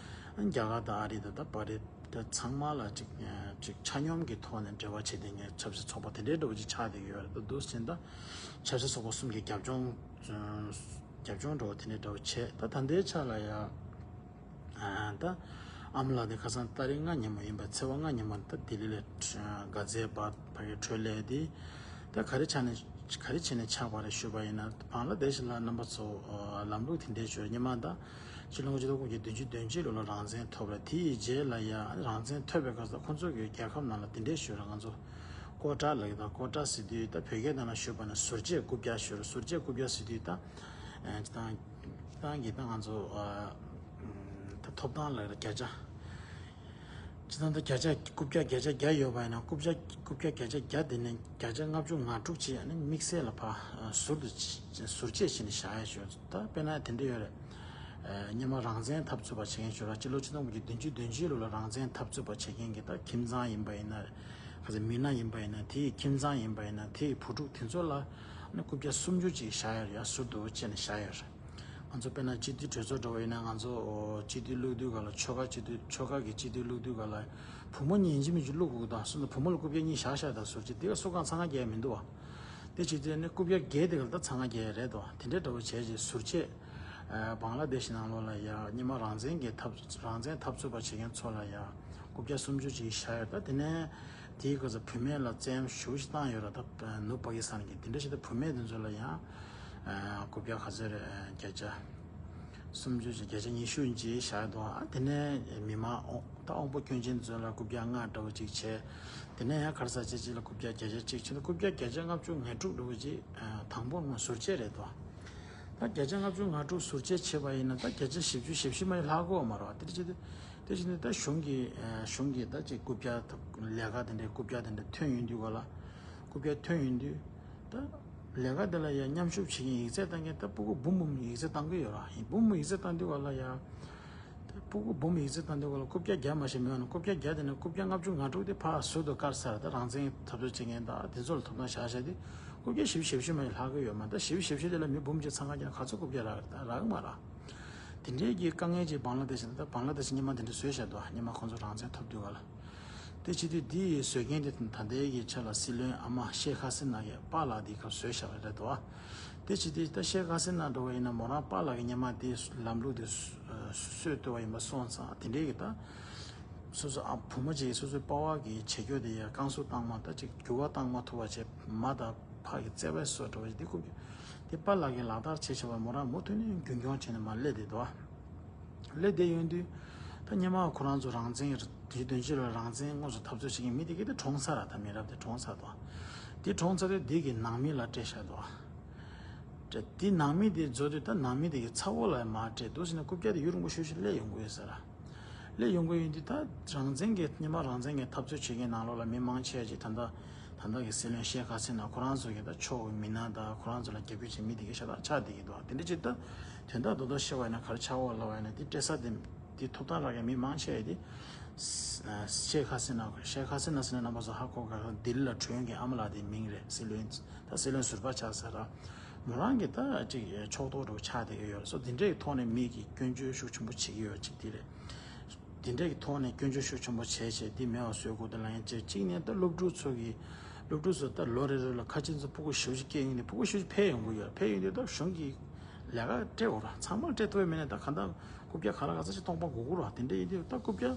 རྒྱ་གར་དང་ཨ་རི་དང་ད་བར་དེ་ད་ཚང་མ་ལ་ཅིག་ཨ་ཅིག་ཆ་སྙོམས་ཀྱི་ཐོག་ནས་འབྲེལ་བ་བྱེད་བསྡད་མཁན་ཆབ་སྲིད་ཚོགས་པ་དེ་འདྲའི་འདྲ་བོ་ཅིག་ཆགས་བསྡད་ཀྱི་ཡོད་རེད། ད་འདུག་སེ་བྱས་ན་ད་ཆབ་སྲིད་ཚོགས་པ་གསུམ་གྱི་རྒྱབ་ལྗོངས་རྒྱབ་ལྗོངས་འདྲ་བོ་དེ་འདྲའི་འདྲ་བོ་བྱས། ད་ད་ལྟའི་ཆ་ལ་ཡ། ཨ་ད་ཨ་མ་ལགས་དེ་ཁ་སང་ཏ་རིག་ལྔ་ཉིན་མོ་ཡིན་པ། ཚེས་པ་ལྔ་ཉིན་མོ་ད་ལྡི་ལི་ལ་གྷ་ཛི་ཨ་བཱད་ཕ་གི་བྲོས་སླེབས་དེ། ད་ག་རེ་ཆ་ནས་ག་རེ་བྱས་ནས་ཆགས་པ་རེད་ཞུས་པ་ཡིན་ན། བང་ལ་དེཤ་ལ་རྣམ་པ་ཚོ་ཨ་ལམ་ལུགས་དེ་འདྲའི་ཞུ་རེད། སྔོན་མ་ད་ཕྱི་ལོ་ཆིག་སྟོང་དགུ་བརྒྱ་བདུན་ཅུ་དོན་གཅིག་ལོ་ལ་རང་བཙན་ཐོབ་རེད། དེ་ཡི་རྗེས་ལ་ཡ་རང་བཙན་ཐོབ་པའི་སྐབས་སུ་ཁོང་ཚོ་གི་རྒྱལ་ཁབ་ནང་ལ་དེ་འདྲའི་ཞུ་རེད། ང་ཚོ་ཀོ་ཊ་ལབ་ཀྱི་ད། ཀོ་ཊ་ཟེར་དུས་ད་བོད་སྐད་ནང་ལ་ཞུས་པ་ན་ཟུར་བཅད་རྐུབ་བཀྱག་ཞུ་རེད། ཟུར་བཅད་རྐུབ་བཀྱག་ཟེར་དུས་ད་ཨ་ད་ད་གི་ད་ང་ཚོ་ཨ་ད་ཐོབ་ཐང་ལ་བརྒྱ་ཆ། སྤྱིར་བཏང་ད་བརྒྱ་ཆ་རྐུབ་བཀྱག་བརྒྱ་ཆ་བརྒྱ་ཡོད་པ་ཡིན་ན། རྐུབ་བཀྱག་རྐུབ་བཀྱག་བརྒྱ་ཆ་བརྒྱ་དེ་ནས་བརྒྱ་ཆ་ལྔ་བཅུ་ང་དྲུག་ཅིག་ཨ་ནི་དམིགས་བསལ་ལ་ཕར་ཟུར་དུ་ཟུར་བཅད་བྱས་ནས་བཞག་ཡ་ཞུ། ད་དཔེར་ན་དེ་འདྲ་ཡོད་རེད། ཨ་སྔོན་མ་རང་བཙན་འཐབ་རྩོད་པ་བྱེད་མཁན་ཞུ་ར། སྤྱི་ལོ་ཆིག་སྟོང་དགུ་བརྒྱ་བདུན་ཅུ་དོན་གཅིག་ལོ་ལ་རང་བཙན་འཐབ་རྩོད་པ་བྱེད་མཁན་གྱི་ད་ཁྱིམ་ཚང་ཡིན་པ་ཡིན་ན། ག་ཚོད་མི་སྣ་ཡིན་པ་ཡིན་ན། དེའི་ཁྱིམ་ཚང་ཡིན་པ་ཡིན་ན། དེའི་བུ་ཕྲུག་དེ་ཚོ་ལ་ཨ་ནི་རྐུབ་བཀྱག་སུམ་ཅུ་ཅིག་བཞག་ཡོད་རེད་ཡ། ཟུར་དུ་བཅད་ནས་བཞག་ཡོད་རེད། ང་ཚོ་དཔེར་ན་སྤྱི་འཐུས་གྲོས་ཚོགས་འདྲ་བོ་ཡིན་ན། ང་ཚོ་སྤྱི་འཐུས་བླུག་དུས་ག་ལ། ཆོལ་ཁ་སྤྱི་འཐུས། ཆོལ་ཁ་གི་སྤྱི་འཐུས་བླུག་དུས་ག་ལ་བུ་མོ་གཉིས་ཡིན་གཅིག་མིན་གཅིག་བླུག་དགོས་ཀྱི་འདུག་སོང་ཙང་བུ་མོ་ལ་རྐུབ་བཀྱག་གཉིས་བཞག་བཞག་ད་ཟུར་བཅད་དེ་ག་སུ་གང་ཚང་ཁ་རྒྱག་མི་འདུག་བ། དེ་བྱེད་དུས་ནི་རྐུབ་བཀྱག་བརྒྱད་དེ་ག་ལ་ད་ཚང་ཁ་རྒྱག་ཡ་རེད་དོ། དེ་འདྲའི་འདྲ་བོ་བྱས་རྗེས་ཟུར་བཅད། ཨ་བང་ལ་དེཤ་ནང་ལོགས་ལ་ཡ་སྔོན་མ་རང་བཙན་གྱི་འཐབ་རང་བཙན་འཐབ་རྩོད་པ་བྱེད་མཁན་ཚོ་ལ་ཡ། རྐུབ་བཀྱག་སུམ་ཅུ་ཅིག་བཞག་ཡོད། ད་དེ་ནས་དེའི་སྐབས་སུ་བུད་མེད་ལ་བཙན་གཡེམ་ཞེ་པོ་ཞིག་བཏང་ཡོད་ར། ད་ནུབ་པ་ཀི་སི་ཐན་གྱི་དེ་འདྲ་ཞིག་ད་བུད་མེད་དེ་ཚོ་ལ་ཡང་རྐུབ་བཀྱག་ག་ཚོད་རེད། བརྒྱ་ཆ་སུམ་ཅུ་ཅིག་བརྒྱ་ཆ་ཉི་ཤུ་ཅིག་བཞག་འདུག་ཨ་དེ་ནས་མི་མང་ཨོ་ད་དབང་པོ་སྐྱོན་ཅན་དེ་ཚོ་ལ་རྐུབ་བཀྱག་ལྔ་འདྲ་བོ་ཅིག་བྱས། དེ་ནས་ཡང་ག་རེ་ཟེར་ཅིག་ཅིག་ལ་རྐུབ་བཀྱག་བརྒྱ་ཆ་གཅིག་བྱས་ནས་རྐུབ་བཀྱག་བརྒྱ་ཆ་ལྔ་བཅུ་ང་དྲུག་འདྲ་བོ་ཅིག་དང་པོ་ང་ཟུར་བཅད་རེད་དོ། ད་བརྒྱ་ཆ་ལྔ་བཅུ་ང་དྲུག་ཟུར་བཅད་བྱས་པ་ཡིན་ན་ད་བརྒྱ་ཆ་བཞི་བཅུ་ཞེ་བཞི་མ་ཡི་ལྷག་གོ་མ་རེད་བ། དེ་བྱས་དུས་དེ་བྱས་ནས་ད་གཞུང་གི་གཞུང་གི་ད་ཅིག་རྐུབ་བཀྱག་ལས་ཀ་དེ་འདྲའི་རྐུབ་བཀྱག་དེ་འདྲ་ཐོན་ཡོང་དུས་ག་ལ་རྐུབ་བཀྱག་ཐོན་ཡོང་དུས་ད་ལས་ཀ་དེ་ལ་ཡང་མཉམ་ཞུགས་བྱེད་མཁན་ཡིག་ཚད་བཏང་མཁན་ད་སྤུ་གུ་འབུམ་འབུམ་ཡིག་ཚད་བཏང་གི་ཡོད་ར། ཡིན་འབུམ་འབུམ་ཡིག་ཚད་བཏང་དུས་ག་ལ་ཡང་། ད་སྤུ་གུ་འབུམ་ཡིག་ཚད་བཏང་དུས་ག་ལ་རྐུབ་བཀྱག་བརྒྱ་མ་ཞིག་མེད་པ་ན་རྐུབ་བཀྱག་བརྒྱ་དེ་ནས་རྐུབ་བཀྱག་ལྔ་བཅུ་ང་དྲུག་དེ་ཕར་ཟུར་དུ་བཀར་ཚར། ད་རང་བཙན་འཐབ་རྩོད་བྱེད་མཁན་དང་དེ་ཚོ་ལ་ཐོབ་ཐང་བཞག་བཞག་དུས་རྐུབ་བཀྱག་བཞི་བཅུ་ཞེ་བཞི་མ་ཡི་ལྷག་གི་ཡོད་མ། ད་བཞི་བཅུ་ཞེ་བཞི་དེ་ལ་མི་འབུམ་གཅིག་འཚང་ཁ་རྒྱག་ན་ག་ཚོད་རྐུབ་བཀྱག་རག་རེད། ད་རག་གི་མ་རེད། དེ་འདྲའི་གི་དཀའ་ངལ་ཅིག་བང་ལ་དེ་ཤི་ད་བང་ལ་དེ་ཤི་སྔོན་མ་དེ་འདྲ་བཟོས་བཞག་འདུག་སྔོན་མ་ཁོང་ཚོ་རང་བཙན་ཐོབ་དུས་ག་ལ། དེ་བྱེད་དུས་འདི་ཡི་བཟོ་མཁན་དེ་ད་ལྟའི་གི་ཆ་ལ་སྲིད་བློན་ཨ་མ་ཤེག་ཧ་སི་ན་གི་པཱ་ལགས་འདི་སྐབས་བཟོས་བཞག་པ་རེད་དོ། དེ་བྱེད་དུས་ད་ཤེག་ཧ་སི་ན་འགྲོ་བ་ཡིན་ན་མོ་རང་པཱ་ལགས་ཀྱི་སྔོན་མ་དེ་ལམ་ལུགས་དེ་སྲོལ་བཏོད་པ་ཡིན་པ་སོང་ཙང་དེ་འདྲའི་གི་ད་སོ་སོ་ཨ་བུ་མོ་ཅིག་སོ་སོའི་པ་ཕ་གི་བྱེད་སྒོ་དེ་ཡ་བསྐང་ཚུགས་བཏང་མ་ད་ཅིག་འགྱུར་བ་བཏང་མ་ཐུབ་པ་བྱས་མ་ད་ཕ་གི་བརྩེ་བའི་སོ་འགྲོ་བ་ཅིག་དེ་ཁུག་དེ་པཱ་ལགས་ཀྱི་ལག་བསྟར་བྱེད་བྱས་པ་མོ་རང་མུ་མཐུད་ནས་རྒྱུན་སྐྱོང་བྱས་ནས་མ་སླེབས་བསྡད་དོ། སླེབས་བསྡད་ཡོང་དུས་ད་སྔོན་མ་ཁོ་རང་ཚོ་རང་བཙན་གྱི་དོན་གཅིག་ལ་རང་བཙན་དངོས་སུ་འཐབ་རྩོད་བྱེད་མཁན་མི་དེ་གས་དེ་གྲོངས་ཚར་ར། ད་མི་རབས་དེ་གྲོངས་ཚར་དོ། དེ་གྲོངས་ཚར་དུས་དེ་གི་ནང་མི་ལ་སྤྲད་བཞག་དོ། དེ་ནང་མི་དེ་བཟོ་དུས་ད་ནང་མི་དེ་གི་ཚ་བོ་ལ་མ་སྤྲད་འདུག་ཟེར་ན་རྐུབ་བཀྱག་དེ་ཡུན་རིང་པོ་ཞེ་པོ་ཞིག་སླེབས་ཡོང་གི་ཡོད་ས་ར། སླེབས་ཡོང་གི་ཡོད་དུས་ད་རང་བཙན་གྱི་སྔོན་མ་རང་བཙན་གྱི་འཐབ་རྩོད་བྱེད་མཁན་ནང་ལོགས་ལ་མི་མང་ཆེ་ཅིག་ད་ལྟ་ད་ལྟ་གི་སྲིད་བློན་ཤེག་ཧ་སི་ན་ཁོ་རང་ཚོ་གི་ད་ཕྱོགས་ཀྱི་མི་སྣ་དང་ཁོ་རང་ཚོ་ལ་རྒྱབ་སྐྱོར་བྱེད་མི་དེ་གི་ཤ་སྟག་ཆགས་བསྡད་ཀྱི་འདུག་དེ་འདྲ་ཅིག་ད་དོན་དག་རྡོག་རྡོག་བཤད་པ་ཡིན་ན་ག་རེ་ཆགས་འོག་ལབ་པ་ཡིན་ན་དེ་སྤྲད་ས་དེ་དེ་ཐོབ་ཐང་རག་མཁན་མི་མང་ཆེ་དེ་ཤེག་ཧ་སི་ན་ཤེག་ཧ་སི་ན་ཟེར་ན་རྣམ་པ་ཚོ་ཧ་གོ་ག་ལྡི་ལི་ལ་བྲོས་མཁན་ཨ་མ་ལགས་དེའི་མིང་རེད། སྲིད་བློན་ད་སྲིད་བློན་ཟུར་པ་ཆགས་ས་ར། མོ་རང་གི་ད་ཅིག་ཕྱོགས་གཏོགས་འདྲ་བོ་ཆགས་བསྡད་ཀྱི་ཡོད་སོ། དེ་འདྲའི་ཐོག་ནས་མི་གིས་སྐྱོན་བརྗོད་ཤུགས་ཆེན་པོ་བྱེད་ཀྱི་ཡོད་ཅིག་དེ་རེད། དེ་འདྲའི་ཐོག་ནས་སྐྱོན་བརྗོད་ཤུགས་ཆེན་པོ་བྱས་བྱས་དེ་མེད་པ་བཟོ་དགོས་དེ་ལ་ཡང་ཅིག་གཅིག་ནས་ད་སློབ་ཕྲུག་ཚོ་གི་སློབ་ཕྲུག་ཚོ་ད་ལོ་རེ་རེ་ལ་ཁ་ཆེ་ཚོ་སྤུ་གུ་ཞེ་པོ་ཅིག་སྐྱེ་ཡོང་དུས་སྤུ་གུ་ཞེ་པོ་ཅིག་འཕེལ་ཡོང་གི་ཡོད། འཕེལ་ཡོང་དུས་ད་གཞུང་གིས་ལས་ཀ་སྤྲད་དགོས་ར། ཚང་མར་སྤྲད་ཐུབ་པ་མེད་ན་ད་གང་ལྟར་རྐུབ་བཀྱག་ག་ལ་ག་ཚོད་ཅིག་སྟོང་པ་དགོས་ཀྱི་ར། དེ་འདྲ་ཡིན་དུས་ད་རྐུབ་བཀྱག་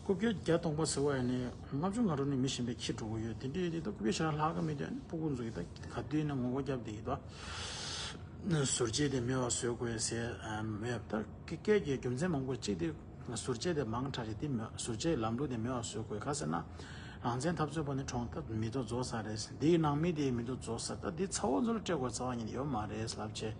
རྐུབ་བཀྱག་བརྒྱ་སྟོང་པ་ཟེར་བ་ཡིན་ནའི་ལྔ་བཅུ་ང་དྲུག་ནས་མི་གཞན་པས་འཁྱེར་འགྲོ་གི་ཡོད། དེ་འདྲ་ཡིན་དུས་ད་རྐུབ་བཀྱག་ཞེ་དྲག་ལྷག་གི་མེད་དུས་ཨ་ནི་སྤུ་གུ་ཚོ་གིས་ད་ག་དུས་ཡིན་ན་ངོ་རྒོལ་བརྒྱབ་བསྡད་ཀྱི་འདུག་ཟུར་བཅད་དེ་མེད་པ་བཟོ་དགོས་ཟེར་མེད་པ་ད་སྐད་ཀྱི་རྒྱུ་མཚན་མང་པོ་གཅིག་དེ་ཟུར་བཅད་དེ་མང་དྲགས་རེད། དེ་མེད་ཟུར་བཅད་ལམ་ལུགས་དེ་མེད་པ་བཟོ་དགོས་ག་ཟེར་ན་རང་བཙན་འཐབ་རྩོད་པ་ནི་གྲོངས་ད་མི་ཐོག་རྫོགས་ཚར་རེད། འདིའི་ནང་མི་དེའི་མི་ཐོག་རྫོགས་ཚར། ད་འདི་ཚ་བོ་ཚོ་ལ་སྤྲད་དགོས་རྩ་བ་ཉིད་ནས་ཡོད་མ་རེད་ལབ་བྱས།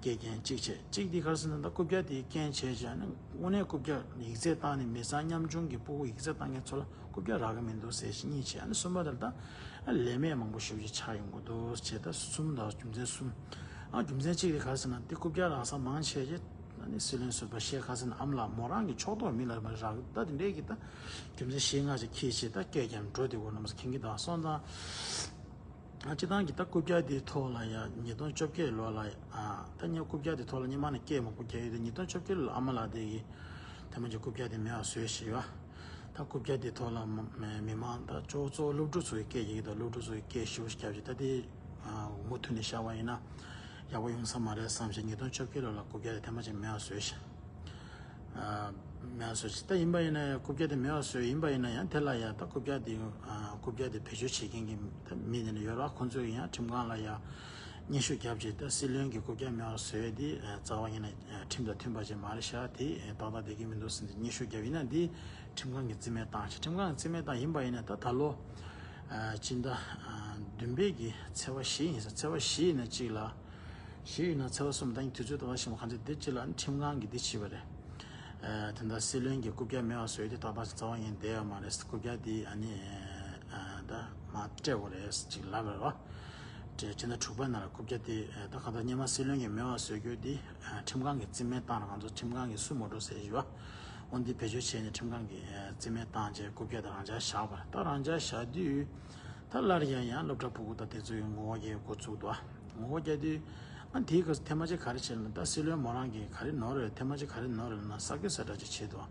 སྐད་རྐྱེན་གཅིག་བྱས། གཅིག་འདི་ག་རེ་ཟེར་ན་ད་རྐུབ་བཀྱག་དེའི་རྐྱེན་བྱས་བྱས་ནས་དངོས་གནས་རྐུབ་བཀྱག་ཡིག་ཚད་བཏང་ནས་མི་ཚང་ཉམ་ཆུང་གི་སྤུ་གུ་ཡིག་ཚད་བཏང་མཁན་ཚོ་ལ་རྐུབ་བཀྱག་རག་གི་མི་འདུག་ཟེར་ཞིག་གཉིས་བྱས། ཨ་ནི་གསུམ་པ་དེ་ལ་ད་ལས་མེད་མང་པོ་ཞེ་པོ་ཅིག་ཆགས་ཡོང་གི་འདུག་ཅེས་ད་གསུམ་དང་རྒྱུ་མཚན་གསུམ། ཨ་རྒྱུ་མཚན་གཅིག་དེ་ག་རེ་ཟེར་ན་དེ་རྐུབ་བཀྱག་རག་ས་མང་ཆེ་ཆེ་ཨ་ནི་སྲིད་བློན་ཟུར་པ་ཤེག་ཧ་སི་ན་ཨ་མ་ལགས་མོ་རང་གི་ཕྱོགས་གཏོགས་མི་ལ་མ་རག་ད་དེ་འདྲའི་གི་ད་རྒྱུ་མཚན་བཞི་ལྔ་ཅིག་ཁྱེར་བྱས་ད་སྐད་ཀྱང་འགྲོ་དེ་གོ་རྣམ་པ་ཚོ་མཁྱེན་གྱི་ད་སོང་ཙང་། ཨ་སྤྱི་བཏང་གི་ད་རྐུབ་བཀྱག་དེའི་ཐོག་ལ་ཡ་ཉིས་སྟོང་བཅོ་བརྒྱད་ལོ་ལ་ཡ་ཨ་ད་ངས་རྐུབ་བཀྱག་དེའི་ཐོག་ལ་སྔོན་མ་ནས་སྐད་མང་པོ་རྒྱག་ཡོད་དེ་ཉིས་སྟོང་བཅོ་བརྒྱད་ལོ་ཨ་མ་ལགས་དེ་གིས་ཐེངས་མ་གཅིག་རྐུབ་བཀྱག་དེ་མེད་པ་བཟོས་ཤིག་ཡོད། ད་རྐུབ་བཀྱག་དེའི་ཐོག་ལ་མ་མི་མང་ད་གཙོ་བོ་གཙོ་བོ་སློབ་ཕྲུག་ཚོ་གི་སྐད་རྒྱག་གི་ད་སློབ་ཕྲུག་ཚོ་གི་སྐད་ཞེ་པོ་ཞིག་རྒྱབ་ཅིག་ད་དེ་མུ་མཐུད་ནས་བཞག་པ་ཡིན་ན་ཡག་པོ་ཡོང་ས་མ་རེད་བསམ་བྱས་ཉིས་སྟོང་བཅོ་བརྒྱད་ལོ་ལ་རྐུབ་བཀྱག་དེ་ཐེངས་མ་གཅིག་མེད་པ་བཟོས་ཤིག་མེད་པ་བཟོས་ཅིག་ད་ཡིན་པ་ཡིན་ན་ཡང་རྐུབ་བཀྱག་དེ་མེད་པ་བཟོས་ཡིན་པ་ཡིན་ན་ཡང་དེ་ལ་ཡང་ད་རྐུབ་བཀྱག་དེ་རྐུབ་བཀྱག་དེ་བེད་སྤྱོད་བྱེད་མཁན་གྱི་ད་མི་དེ་འདྲ་ཡོད་ར། ཁོང་ཚོས་ཡང་ཁྲིམས་ཁང་ལ་ཡང་སྙན་ཞུ་བརྒྱབ་ཅིག་ད་སྲིད་བློན་གྱི་རྐུབ་བཀྱག་མེད་པ་བཟོས་དེ་རྩ་བ་ཡིན་ན་ཁྲིམས་དང་མཐུན་པ་ཅིག་མ་རེད་ཤག་དེ་ཏག་ཏག་བསྡད་ཀྱི་མི་འདུག་ཟེར་ནས་སྙན་ཞུ་བརྒྱབ་ཡིན་ན་དེ་ཁྲིམས་ཁང་གིས་རྩིས་མེད་བཏང་ཅིག་ཁྲིམས་ཁང་གིས་རྩིས་མེད་བཏང་ཡིན་པ་ཡིན་ན་ད་ད་ལོ་སྤྱི་ཟླ་བདུན་པའི་གི་ཚེས་པ་བཞི་ཡིན་ས་ཚེས་པ་བཞི་ཡིན་ན་གཅིག་ལ། བཞི་ཡིན་ན་ཚེས་པ་གསུམ་ད་ཡིན་དུས་ཚོད་ད་ལྟ་ཞིག་མ་གང་ཚེ་འདི་གཅིག་ལ་ནི་ཁྲིམས་ཁང་གིས་འདི་བྱས་པ་རེད། ཨ་དེ་འདྲ་སྲིད་བློན་གྱི་རྐུབ་བཀྱག་མེད་པ་བཟོས་ཏེ་ཏག་ཏག་ཅིག་རྩ་བ་ཡིན་བསྡད་ཡོད་མ་རེད། རྐུབ་བཀྱག་འདི་ཨ་ནི་ཨ་ད་མར་སྤྲད་དགོས་རེད་ཅིག་ལབ་པ་རེད་བ། སྤྲད་སྤྱི་ཟླ་དྲུག་པ་ནང་ལ་རྐུབ་བཀྱག་འདི་ཨ་ད་གང་ལྟར་སྔོན་མ་སྲིད་བློན་གྱིས་མེད་པ་བཟོས་རྒྱུ་འདི་ཨ་ཁྲིམས་ཁང་གིས་རྩིས་མེད་བཏང་ལ་ང་ཚོ་ཁྲིམས་ཁང་གིས་སུ་མ་འགྲོ་ཟེར་བཞིན་པ། འོ་འདི་བེད་སྤྱོད་བྱས་ནས་ཁྲིམས་ཁང་གིས་ཨ་རྩིས་མེད་བཏང་རྗེས་རྐུབ་བཀྱག་དེ་རང་འཇགས་བཞག་པ་རེད། ད་རང་འཇགས་བཞག་དུས། ད་སླར་ཡང་ཡང་སློབ་གྲྭ་ཕྲུ་གུ་དང་དེ་ཚོ་ཡང་ངོ་རྒོལ་རྒྱག་འགོ་བཙུགས་འདུག་ངོ་རྒོལ་རྒྱག་དུས་ཨ་དེའི་སྐབས་སུ་ཐེངས་མ་གཅིག་ག་རེ་བྱས་ལབ་ན་ད་སྲིད་བློན་མོ་རང་གིས་ག་རེ་ནོར་རེད། ཐེངས་མ་གཅིག་ག་རེ་ནོར་རེད་ལབ་ན་ས་ཁྱོན་གསལ་བསྒྲགས་ཅིག་བྱས་འདུག་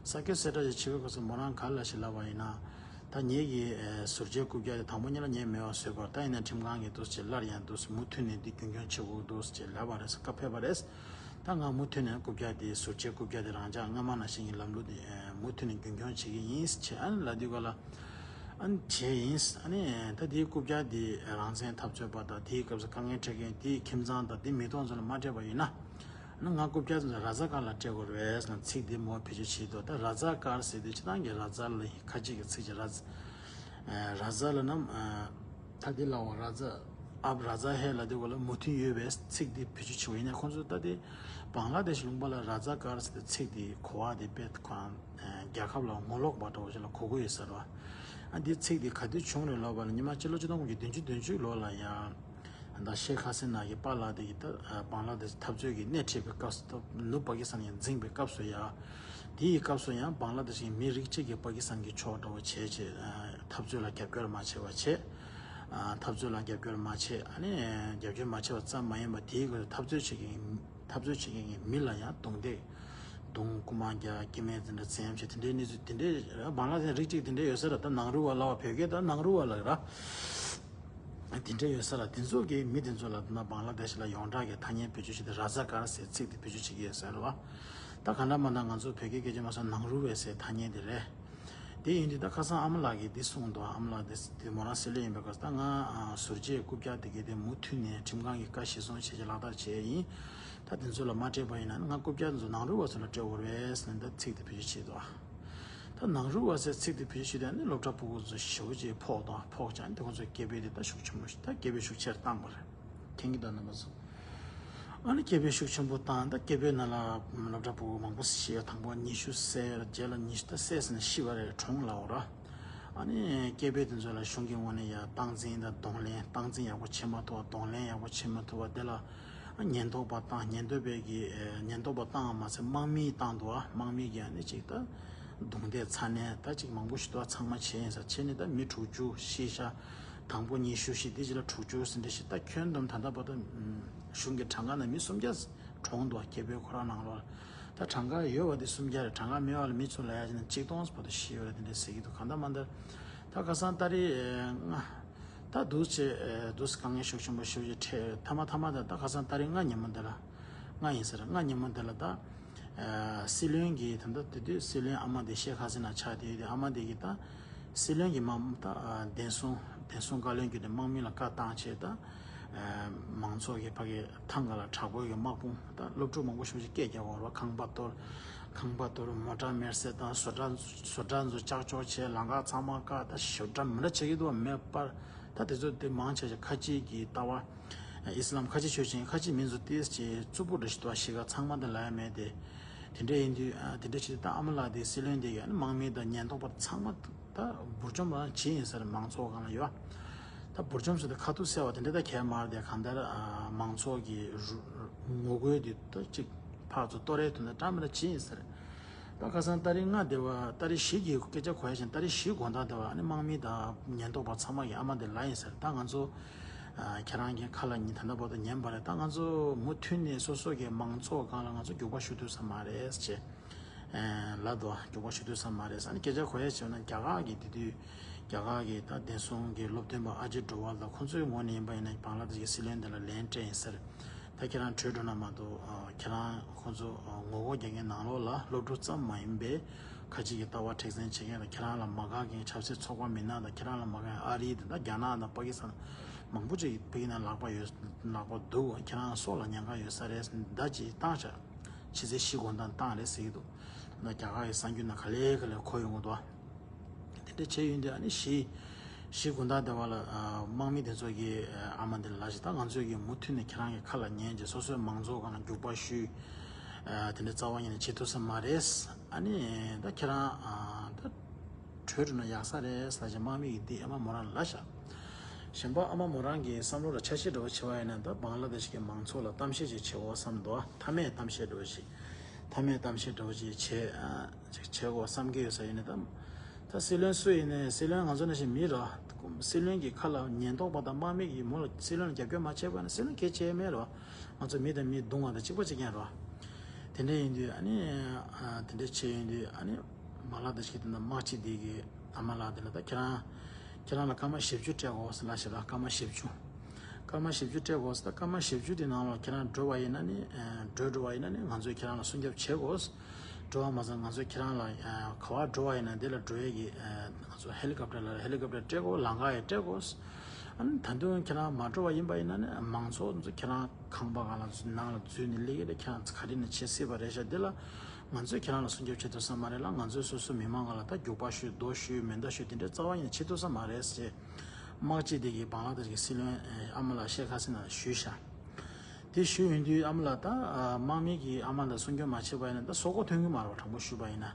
ས་ཁྱོན་གསལ་བསྒྲགས་ཅིག་བྱེད་པའི་སྐབས་སུ་མོ་རང་ག་རེ་ལབ་ཤག་ལབ་པ་ཡིན་ན། ད་ངེད་ཀྱི་ཟུར་བཅད་རྐུབ་བཀྱག་དེ་དང་པོ་ཉིད་ལ་ངས་མེད་པ་བཟོས་པར་ད་ཡིན་ན་ཁྲིམས་ཁང་གིས་འདུག་སེ་སླར་ཡང་འདུག་སེ་མུ་མཐུད་ནས་འདི་རྒྱུན་སྐྱོང་བྱེད་དགོས་འདུག་སེ་ལབ་པ་རེད། བཀའ་ཕེབས་པ་རེད། ད་ང་མུ་མཐུད་ནས་རྐུབ་བཀྱག་དེ་ཟུར་བཅད་རྐུབ་བཀྱག་དེ་རང་འཇགས་སྔ་མ་ནང་བཞིན་གྱི་ལམ་ལུགས་དེ་མུ་མཐུད་ནས་རྒྱུན་འཁྱོངས་བྱེད་ཀྱི་ཡིན་བྱས་ཨ་ནི་ལབ་དུས་ག་ལ་ཨ་ནི་བྱས་ཡིན། ཨ་ནི་ད་དེའི་རྐུབ་བཀྱག་དེ་རང་བཙན་འཐབ་རྩོད་པ་དང་དེའི་སྐབས་སུ་དཀའ་ངལ་འཕྲད་མཁན་དེའི་ཁྱིམ་ཚང་དང་དེ་མི་སྟོང་ཚོ་ལ་མ་སྤྲད་པ་ཡིན་ན། ཨ་ནི་ང་རྐུབ་བཀྱག་ཚོ་ར་ཛ་ཀར་ལ་སྤྲད་དགོས་རེད་ཟེར་ན་ཚིག་དེ་མོ་བེད་སྤྱོད་བྱེད་དོ། ད་ར་ཛ་ཀར་ཟེར་དུས་སྤྱིར་བཏང་གི་ར་ཛ་ལ་ཁ་ཅིག་གི་ཚིག་ཅིག་ར་ཛ་ར་ཛ་ལ་ནམ། ད་དེ་ལའོ་ར་ཛ་ཨབ་ར་ཛ་ཧེ་ལ་དེ་གོ་ལ་མོས་མཐུན་ཡོད་པའི་ཚིག་དེ་བེད་སྤྱོད་བྱེད་པ་ཡིན་ན་ཁོང་ཚོ་ད་དེ་བང་ལ་དེ་ཤི་ལུང་པ་ལ་ར་ཛ་ཀར་ཟེར་ཏེ་ཚིག་དེ་གོ་བ་དེ་དཔེ་ཁོང་རྒྱལ་ཁབ་ལ་ངོ་ལོག་པ་འདྲ་བོ་ཞིག་ལ་གོ་གོ་ཡོད་ཟེར་བ། ཨ་འདི་ཚིག་དེ་ག་དུས་བྱུང་རེད་ལབ་པ་ལ་ཉི་མ་སྤྱི་ལོ་ཆིག་སྟོང་དགུ་བརྒྱ་བདུན་ཅུ་དོན་གཅིག་ལོ་ལ་ཡང་ད་ཤེག་ཧ་སི་ན་གི་པཱ་ལགས་དེ་གི་ད་བང་ལ་དེ་ཤི་འཐབ་རྩོད་ཀྱི་སྣེ་ཁྲིད་པའི་སྐབས་སུ་ནུབ་པ་ཀི་སི་ཐན་ཡང་འཛིང་པའི་སྐབས་སུ་ཡང་དེའི་སྐབས་སུ་ཡང་བང་ལ་དེ་ཤི་གི་མི་རིགས་གཅིག་གི་པ་ཀི་སི་ཐན་གི་ཕྱོགས་འདྲ་བོ་བྱས་བྱས་འཐབ་རྩོད་ལ་རྒྱབ་སྐྱོར་མ་བྱས་པ་བྱས། འཐབ་རྩོད་ལ་རྒྱབ་སྐྱོར་མ་བྱས། ཨ་ནི་རྒྱབ་སྐྱོར་མ་བྱས་པ་ཙམ་མ་ཡིན་པར་དེའི་སྐོར་འཐབ་རྩོད་བྱེད་མཁན་འཐབ་རྩོད་བྱེད་མཁན་གྱི་མི་ལ་ཡང་རྡུང་རྡེག་རྡུང་རྐུ་མ་རྒྱག་སྐྱེ་དམན་དེ་འདྲ་བཙན་བྱས་དེ་འདྲའི་གནས་ཚུལ་དེ་འདྲའི་བང་ལ་དེ་རིགས་གཅིག་དེ་འདྲའི་ཡོད་ས་རེད། ད་ནང་རུལ་བ་ལ་བ་བོད་སྐད་ད་ནང་རུལ་བ་ལ་ར། དེ་འདྲའི་ཡོད་ས་ལ་དེ་ཚོ་གི་མི་དེ་ཚོ་ལ་ན་བང་ལ་དེ་ཤི་ལ་ཡོངས་གྲགས་ཀྱི་ཐ་སྙད་བེད་སྤྱོད་བྱེད་དེ་ར་ཛ་ཀར་ཟེར་ཚིག་དེ་བེད་སྤྱོད་བྱེད་ཀྱི་ཡོད་ས་རེད་བ། ད་ག་འདྲ་མ་འདྲ་ང་ཚོ་བོད་སྐད་སྐད་ཆ་མ་སོང་ནང་རུལ་བས་ཟེར་ཐ་སྙད་དེ་རེད། དེ་ཡིན་དུས་ད་ཁ་སང་ཨ་མ་ལགས་ཀྱིས་འདི་གསུངས་འདུག་ཨ་མ་ལགས་འདི་འདི་མོ་རང་སྲིད་བློན་ཡིན་པའི་སྐབས་སུ་ད་ང་ཟུར་བཅད་རྐུབ་བཀྱག་དེ་གའི་དེ་མུ་མཐུད་ནས་ཁྲིམས་ཁང་གི་བཀའ་གཞིར་བཟུང་བྱས་ཀྱི་ལག་བསྟར་བྱས་ཡིན། ད་དེ་ཚོ་ལ་མ་སྤྲད་པ་ཡིན་ན་ང་རྐུབ་བཀྱག་ཚོ་ནང་རུལ་བ་ཚོ་ལ་སྤྲད་དགོས་རེད་ཟེར་ནས་ད་ཚིག་དེ་བེད་སྤྱོད་བྱས་འདུག་ད་ནང་རུལ་བ་ཟེར་ཚིག་དེ་བེད་སྤྱོད་བྱས་དུས་ནི་སློབ་གྲྭ་ཕྲུ་གུ་ཚོ་ཞེ་པོ་ཅིག་ཕོག་དང་ཕོག་ཀྱང་དེ་ཁོང་ཚོའི་སྐད་འབོད་དེ་ད་ཤུགས་ཆེན་པོ་ཞིག་ད་སྐད་འབོད་ཤུགས་ཆེར་བཏང་བ་རེད། མཁྱེན་གྱི་འདུག་རྣམ་པ་ཚོ། ཨ་ནི་སྐད་འབོད་ཤུགས་ཆེན་པོ་བཏང་ད་སྐད་འབོད་ནང་ལ་སློབ་གྲྭ་ཕྲུ་གུ་མང་པོ་ཤི་ཡ་དང་པོ་ཉི་ཤུ་བསད་རྗེས་ལ་ཉི་ཤུ་ད་བསད་ཟིན་ནས་ཤི་བ་རེད་གྲོངས་ལབ་ར། ཨ་ནི་སྐད་འབོད་དེ་ཚོ་ལ་གཞུང་གི་ངོས་ནས་ཡ་སྟངས་འཛིན་དང་གདོང་ལེན་སྟངས་འཛིན་ཡག་པོ་བྱེད་མ་ཐུབ་པ་གདོང་ལེན་ཡག་པོ་བྱེད་མ་ཐུབ་པ་དེ་ལ་ཉེན་རྟོག་པ་བཏང་ཉེན་རྟོག་པའི་གི་ཉེན་རྟོག་པ་བཏང་བ་མ་ཚད་དམག་མི་བཏང་འདུག་ཨ་དམག་མི་གི་ཨ་ནི་ཅིག་ད་རྡུང་རྡེག་ཚ་ནན་ད་ཅིག་མང་པོ་ཞིག་འདུག་ཨ་ཚང་མ་བྱས་ཡིན་ས་བྱས་ནས་ད་མི་དྲུག་ཅུ་ཤི་ཤ། དང་པོ་ཉི་ཤུ་ཞིག་དེ་རྗེས་ལ་དྲུག་ཅུ་ཟིན་འདྲ་ཞིག་ད་ཁྱོན་བསྡོམས་ད་ལྟ་བར་དུ་གཞུང་གི་གྲངས་ཀ་ནང་མི་སུམ་བརྒྱ་གྲོངས་འདུག་སྐད་འབོད་ཁོ་རང་ནང་ལོགས་ལ་ད་གྲངས་ཀ་ཡོད་པ་དེ་སུམ་བརྒྱ་རེད། གྲངས་ཀ་མེད་པ་ལ་མི་ཚོ་ལ་ཡ་ཅིག་ན་གཅིག་སྟོང་བར་དུ་ཤི་ཡོད་རེད་དེ་འདྲ་ཟེར་གྱི་འདུག་གང་ལྟར་མ་ལྟར་ད་ཁ་སང་ཏ་རིག་ལྔ་ད་འདུག་ཅེས་འདུག་དཀའ་ངལ་ཤུགས་ཆེན་པོ་ཤུགས་ཆེ་འཕྲད་ཐ་མ་ཐ་མ་ད་ད་ཁ་སང་ཏ་རིག་ལྔ་ཉིན་མོ་འདི་ལ་ལྔ་ཡིན་ཟེར་ལྔ་ཉིན་མོ་འདི་ལ་ད། སྲིད་བློན་གྱིས་ད་ལྟ་དེ་དུས་སྲིད་བློན་ཨ་མ་དེ་ཤེག་ཧ་སི་ན་ཆགས་བསྡད་ཡོད་དེ་ཨ་མ་དེ་གིས་ད་སྲིད་བློན་གྱི་དམག་ད་བདེན་སྲུང་བདེན་སྲུང་བཀའ་བློན་གྱིས་དེ་དམག་མི་ལ་བཀའ་བཏང་བྱས་ད་མང་ཚོགས་ཀྱི་ཕ་གི་ཐང་ག་ལ་དྲག་པོའི་གི་དམག་དཔུང་ད་སློབ་ཕྲུག་མང་པོ་ཞིག་སྐད་རྒྱག་འོར་བ་ཁང་པ་གཏོར་ཁང་པ་གཏོར་མོ་ཊ་མེར་སེ་དང་བཟོ་གྲྭ་བཟོ་གྲྭ་ཚོ་ལྕགས་ཆོག་བྱས་ལམ་ཁ་ཚང་མ་བཀག་ད་ཞོ་གྲྭ་མི་འདྲ་བྱེད་ཀྱི་འདུག་བ་མེད་པར་ད་དེ་ཚོ་དེ་མང་ཆེ་ཆེ་ཁ་ཆེ་གི་ལྟ་བ། ཨི་སི་ལམ་ཁ་ཆེ་ཆོས་ཅན་ཁ་ཆེ་མི་ཚོ་ཏིས་ཅེ་རྩུབ་པོ་འདྲ་ཞིག་འདུག་ཤི་ཁ་ཚང་མ་དེ་ལ་ཡ་མེད་དེ། དེ་འདྲ་ཡིན་དུས་ཨ་དེ་འདྲ་ཞིག་ད་ཨ་མ་ལགས་དེ་སྲིད་བློན་དེ་ག་ནི་དམག་མི་དང་ཉེན་རྟོག་པ་ཚང་མ་ད་འབུར་འཇོམས་རང་བྱེད་ཡིན་ཟེར་མང་ཚོགས་སྒང་ལ་ཡོད། ད་འབུར་འཇོམས་ཟེར་ཏེ་ཁ་ཐུག་གསལ་བ་དེ་འདྲ་ད་གས་མ་རེད་དེ་གང་ལྟར་ཨ་མང་ཚོགས་ཀྱི་རུ་ངོ་རྒོལ་དེ་ད་ཅིག་ཕར་ཚུར་གཏོར་རེས་ཐུབ་ན་འདྲ་མི་འདྲ་བྱེད་ཡིན་ཟེར། ད་ཁ་སང་ཏ་རིག་ལྔ་དེ་བ་ཏ་རིག་བཞི་གི་སྐད་ཆ་གོ་ཡ་ཞིག་ཏ་རིག་བཞི་དགོང་དག་དེ་བ་ཨ་ནི་དམག་མི་དང་ཉེན་རྟོག་པ་ཚང་མ་གི་ཨ་མ་དེ་ལ་ཡིན་ཟེར། ད་ང་ཚོ་ཨ་ཁྱེད་རང་གི་ཁ་ལ་ཉིན་ད་ལྟ་བར་དུ་ཉན་པ་རེད། ད་ང་ཚོ་མུ་མཐུད་ནས་སོ་སོ་གི་མང་ཚོགས་སྒང་ལ་ང་ཚོ་རྒྱུག་པ་ཤོར་ཐུབ་ས་མ་རེད་ཅེས་ཨ་ལབ་འདུག་རྒྱུག་པ་ཤོར་ཐུབ་ས་མ་རེད། ཨ་ནི་སྐད་ཆ་གོ་ཡ་བྱས་ན་རྒྱ་གར་གི་དེ་དུས་རྒྱ་གར་གི་ད་བདེན་སྲུང་གི་སློབ་སྟོན་པ་ཨ་ཇེ་ཌོ་ཝལ་དང་ཁོང་ཚོའི་ངོས་ནས་ཡིན་པ་ཡིན་ན་བང་ལ་དེ་ཤི་གི་སྲིད་བློན་དེ་ལ་ལན་སྤྲད་ཡིན་ཟེར། ད་ཁྱེད་རང་བྲོས་འགྲོ་ན་མ་གཏོགས་ཨ་ཁྱེད་རང་ཁོང་ཚོ་ཨ་ངོ་རྒོལ་རྒྱག་མཁན་ནང་ལོགས་ལ་སློབ་ཕྲུག་ཙམ་མ་ཡིན་པའི་ཁ་ཅིག་གི་ལྟ་བ་མཁྲེགས་འཛིན་བྱེད་མཁན་དང་ཁྱེད་རང་ལ་མ་དགའ་མཁན་ཆབ་སྲིད་ཚོགས་པ་མི་སྣ་དང་ཁྱེད་རང་ལ་མ་དགའ་མཁན་ཨ་རི་དང་ད་རྒྱ་ནག་དང་པ་ཀི་སི་ཐན་མང་པོ་ཅིག་ཕ་གི་ནང་ལག་པ་ཡོད་ལག་པ་འདུག་ཁྱེད་རང་སྲོག་ལ་ཉེན་ཁ་ཡོད་ས་རེད་ཟླ་གཅིག་བཏང་ཤག་ཕྱི་ཚེས་བཞི་དགོང་དག་བཏང་རེད་ཟེར་གྱི་འདུག་ད་རྒྱ་གར་གྱི་གསར་འགྱུར་ནང་ག་ལེ་ག་ལེ་གོ་ཡོང་གི་འདུག་དེ་འདྲ་བྱས་ཡོད་དུས་ཨ་ནི་གཞིས་གཞིས་དགོང་དག་དེ་བ་ལ་ཨ་དམག་མི་དེ་ཚོ་གིས་ཨ་མ་འདི་ལ་ལབ་ཤིག་ད་ང་ཚོས་ཀྱི་མུ་མཐུད་ནས་ཁྱེད་རང་གི་ཁ་ལ་ཉན་བྱས་སོ་སོའི་མང་ཚོགས་སྒང་ལ་རྒྱུག་པ་གཞུས་ཨ་དེ་འདྲ་རྩ་བ་ཉིད་ནས་བྱེད་ཐུབ་ས་མ་རེད། ཨ་ནི་ད་ཁྱེད་རང་ཨ་ད་བྲོས་འགྲོ་ན་ཡག་ས་རེད་ལབ་བྱས་དམག་མི་གིས་འདི་ཨ་མ་མོ་རང་ལ་ལབ་ཤག་གཞན་པ་ཨ་མ་མོ་རང་གི་བསམ་བློ་ལ་ཆ་ཤས་འདྲ་བོ་བྱས་པ་ཡིན་ན་ད་བང་ལ་དེ་ཤི་གི་མང་ཚོགས་ལ་གཏམ་བཤད་ཅིག་བྱེད་འོ་བསམ་འདུག་མཐའ་མའི་གཏམ་བཤད་འདྲ་བོ་ཞིག་མཐའ་མའི་གཏམ་བཤད་འདྲ་བོ་ཅིག་བྱས་ཨ། ཅིག་བྱེད་དགོས་བསམ་གྱི་ཡོད་ས་ཡིན་ན་ད། ད་སྲིད་བློན་སུ་ཡིན་ནའི་སྲིད་བློན་ང་ཚོ་ནང་བཞིན་མི་ར། སྲིད་བློན་གྱི་ཁ་ལ་ཉེན་རྟོག་པ་དང་དམག་མི་གིས་མོ་ལ་སྲིད་བློན་ལ་རྒྱབ་སྐྱོར་མ་བྱས་པ་ན་སྲིད་བློན་གལ་ཆེ་མེད་ར། ང་ཚོ་མི་དང་མི་བརྡུང་བ་དང་གཅིག་པ་གཅིག་རྐྱང་ར། དེ་འདྲ་ཡིན་དུས་ཨ་ནི། དེ་འདྲ་བྱས་ཡིན་དུས་ཨ་ནི། མ་ལག་དང་ཞིག་དེ་འདྲ་དམག་སྤྱི་དེ་གི་ཨ་མ་ལགས་དེ་ལ་ད་ཁྱེད་རང་། ཁྱེད་རང་ལ་སྐར་མ་བཞི་བཅུ་སྤྲད་དགོས་ཟེར་ལབ་ཤག་ར་སྐར་མ་བཞི་བཅུ། སྐར་མ་བཞི་བཅུ་སྤྲད་དགོས། ད་སྐར་མ་བཞི་བཅུ་དེ་ནང་ལ་ཁྱེད་རང་འགྲོ་བ་ཡིན་ན་ནི་ཨ་འགྲོ་འགྲོ་བ་ཡིན་ན་ནི་ང་ཚོས་ཁྱེད་རང་ལ་སྲུང་སྐྱོབ་བྱེད་དགོས། འགྲོ་བ་མ་ཚད་ང་ཚོས་ཁྱེད་རང་ལ་ཨ་ག་བ་འགྲོ་བ་ཡིན་ན་དེ་ལ་འགྲོ་ཡས་ཀྱི་ཨ་ང་ཚོ་ཧེ་ལི་ཀོབ་ཊར་ལ་ཧེ་ལི་ཀོབ་ཊར་སྤྲད་དགོས། ལམ་ཁ་ཡང་སྤྲད་དགོས། ཨ་ནི་ད་དུང་ཁྱེད་རང་མ་འགྲོ་བ་ཡིན་པ་ཡིན་ན་ནི་མང་ཚོགས་ཚོ་ཁྱེད་རང་ཁང་པ་སྒང་ལ་ནང་ལ་འཛུལ་ནས་སླེབས་ཀྱི་རེད། ཁྱེད་རང་ཚོ་ག་རེ་ནས་བྱེད་སྲིད་པ་རེད་ཤག་འདི་ལ་ང་ཚོས་ཁྱེད་རང་ལ་སྲུང་སྐྱོབ་བྱེད་ཐུབ་ས་མ་རེད་ལ། ང་ཚོས་སོ་སོ་མི་མང་སྒང་ལ་ད་རྒྱུག་པ་གཞུས་རྡོ་གཞུས་མེ་མདའ་གཞུས་དེ་འདྲའི་རྩ་བ་ཉིད་ནས་བྱེད་ཐུབ་ས་མ་རེད་ཟེར། དམག་སྤྱི་དེ་གིས་བང་ལ་དེ་གི་སྲིད་བློན་ཨ་མ་ལགས་ཤེས་ཁ་སི་ན་ཞུས་ཤག་དེ་ཞུས་ཡོང་དུས་ཨ་མ་ལགས་ད་ཨ་དམག་མི་གིས་ཨ་མ་ལགས་སྲུང་སྐྱོབ་མ་བྱས་པ་ཡིན་ན་ད་སོ་ཁོ་ཐོན་གི་མ་རེད་པ། དྲང་པོ་ཞུས་པ་ཡིན་ན།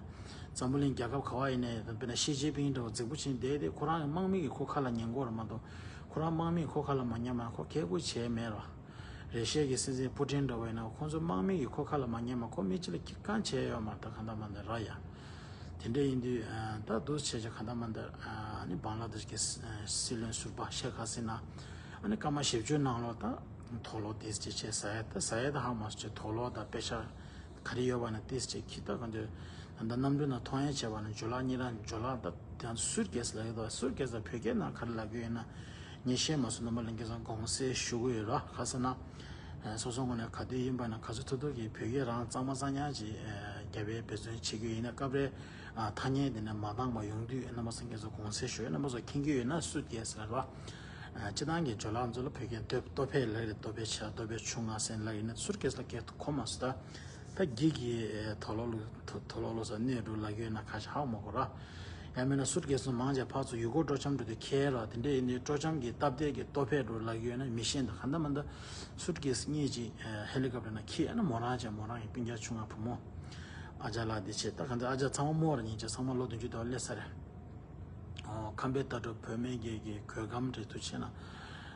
འཛམ་བུ་གླིང་རྒྱལ་ཁབ་ག་བ་ཡིན་ནའི་ད་དཔེར་ན་ཞི་ཅིན་ཕིང་འདྲ་བོ་རྫིག་པོ་བྱས་བསྡད་དེ་ཁོ་རང་གི་དམག་མི་གིས་ཁོ་ཁ་ལ་ཉན་གྱི་ཡོད་རེད་མ་གཏོགས་ཁོ་རང་དམག་མིས་ཁོ་ཁ་ལ་མ་ཉན་པ་ན་ཁོ་གལ་ཁུ་བྱས་མེད་རེད་པ། རེ་ཤི་ཡ་གི་སྲིད་འཛིན་པུ་ཏིན་འདྲ་བོ་ཡིན་ན་ཁོང་ཚོ་དམག་མི་གིས་ཁོ་ཁ་ལ་མ་ཉན་པ་ཁོ་མི་གཅིག་ལ་ཁེ་གང་བྱས་ཡོད་མ་རེད། ད་གང་ལྟར་མ་ལྟར་ར་ཡ། དེ་འདྲ་ཡིན་དུས་ཨ་ད་འདུག་བྱས་ཀྱི་གང་ལྟར་མ་ལྟར་ཨ་ནི་བང་ལ་དེཤ་གི་སྲིད་བློན་ཟུར་པ་ཤེས་ཁ་སི་ན་ཨ་ནི་སྐར་མ་བཞི་བཅུ་ནང་ལོགས་ད་དུག་ལོག་དེ་ཅིག་བྱས་ཟ་ཡ་ད་ཟ་ཡ་ད་ཧ་མ་སོང་བྱས་དུག་ལོག་ད་པེ་ཤ་ག་རེ་ཡོད་པ་ན་དེ་ཅིག་ཁྱི་ད་གང་དུས་ད་གནམ་གྲུ་ནང་ཐོན་ཡ་བྱས་པ་ན་ཇོ་ལགས་གཉིས་རང་ཇོ་ལགས་ད་དེ་སུཊ་ཀེ་སི་ལབ་ཡོད་དོ། སུཊ་ཀེ་སི་ལ་བོད་སྐད་ནང་ག་རེ་ལབ་ཀྱི་ཡོད་ན། ངས་ཤེས་མ་སོང་། རྣམ་པ་ལྷན་རྒྱས་ཚོ་དགོངས་སེལ་ཞུ་གི་ཡོད་ར། ག་ཟེར་ན། ཨ་སོ་སོ་ངོས་ནས་ག་དུས་ཡིན་པ་ན་ག་ཚོད་ཐུབ་ཐུབ་ཀྱིས་བོད་སྐད་རང་གཙང་མ་གཙང་རྐྱང་ཅིག་ཨ་རྒྱབ་པའི་འབད་བརྩོན་བྱེད་ཀྱི་ཡིན་ན། སྐབས་རེ་ཨ་ཐ་སྙད་དེ་ནས་མ་འདང་བ་ཡོང་དུས་རྣམ་པ་ཚོ་ལྷན་རྒྱས་ཚོ་དགོངས་སེལ་ཞུ། རྣམ་པ་ཚོ་མཁྱེན་གྱི་ཡོད་ན་སུཊ་ཀེ་སི་ལབ་ར། ཨ་སྤྱིར་བཏང་གི་ཇོ་ལགས་ཚོ་ལ་བོད་སྐད་ཏོ་ཏོ་ཕད་ལབ་རེད། ཏོ་ཕད་ཆེ་ཏོ་ཕད་ཆུང་ང་ཟེར་ལབ་ཡིན་ན་སུཊ་ཀེ་སི་ལ་སྐད་གོ་མ་སོང་ད། ད་འགྱིག་གི་དུག་ལོག་ལོ་དུག་ལོག་ལོ་ཟེར་གནོད་འགྲོ་ལབ་ཀྱི་ཡོད་ན་ཁ་ཤས་ཧ་གོ་མ་གོ་ར། ཡང་མིན་ན་སུཊ་ཀེ་སི་མང་ཆེ་ཕར་ཚུར་ཡུལ་སྐོར་སྤྲོ་འཆམ་འགྲོ་དུས་འཁྱེར་ར། དེ་འདྲ་ཡིན་དུས་སྤྲོ་འཆམ་གྱི་སྟབས་བདེ་གི་ཏོ་ཕད་འགྲོ་ལབ་ཀྱི་ཡོད་ན་མི་ཤེས་འདུག་གང་ལྟར་མ་ལྟར་སུཊ་ཀེ་སི་གཉིས་ཅིག་ཨ་ཧེ་ལི་ཀོབ་ཊར་ནང་འཁྱེར། ཨ་ནི་མོ་རང་བྱས་མོ་རང་གི་སྤུན་ཀྱག་ཆུང་ང་བུ་མོ་ཨ་ཅག་ལགས་འདི་བྱས། ད་གང་ལྟར་ཨ་ཅག་ཚང་མ་རྨོ་ར་ཉིན་བྱས་ཚང་མ་ལོ་བདུན་ཅུ་དེ་བ་སླེབས་ཚར་རེད། ཨོ་ཁམས་པའི་ལྟ་གྲུབ་བོད་སྨན་དགེ་རྒན་གྱི་གོས་སྒམ་རེད་འདུག་བྱས་ན།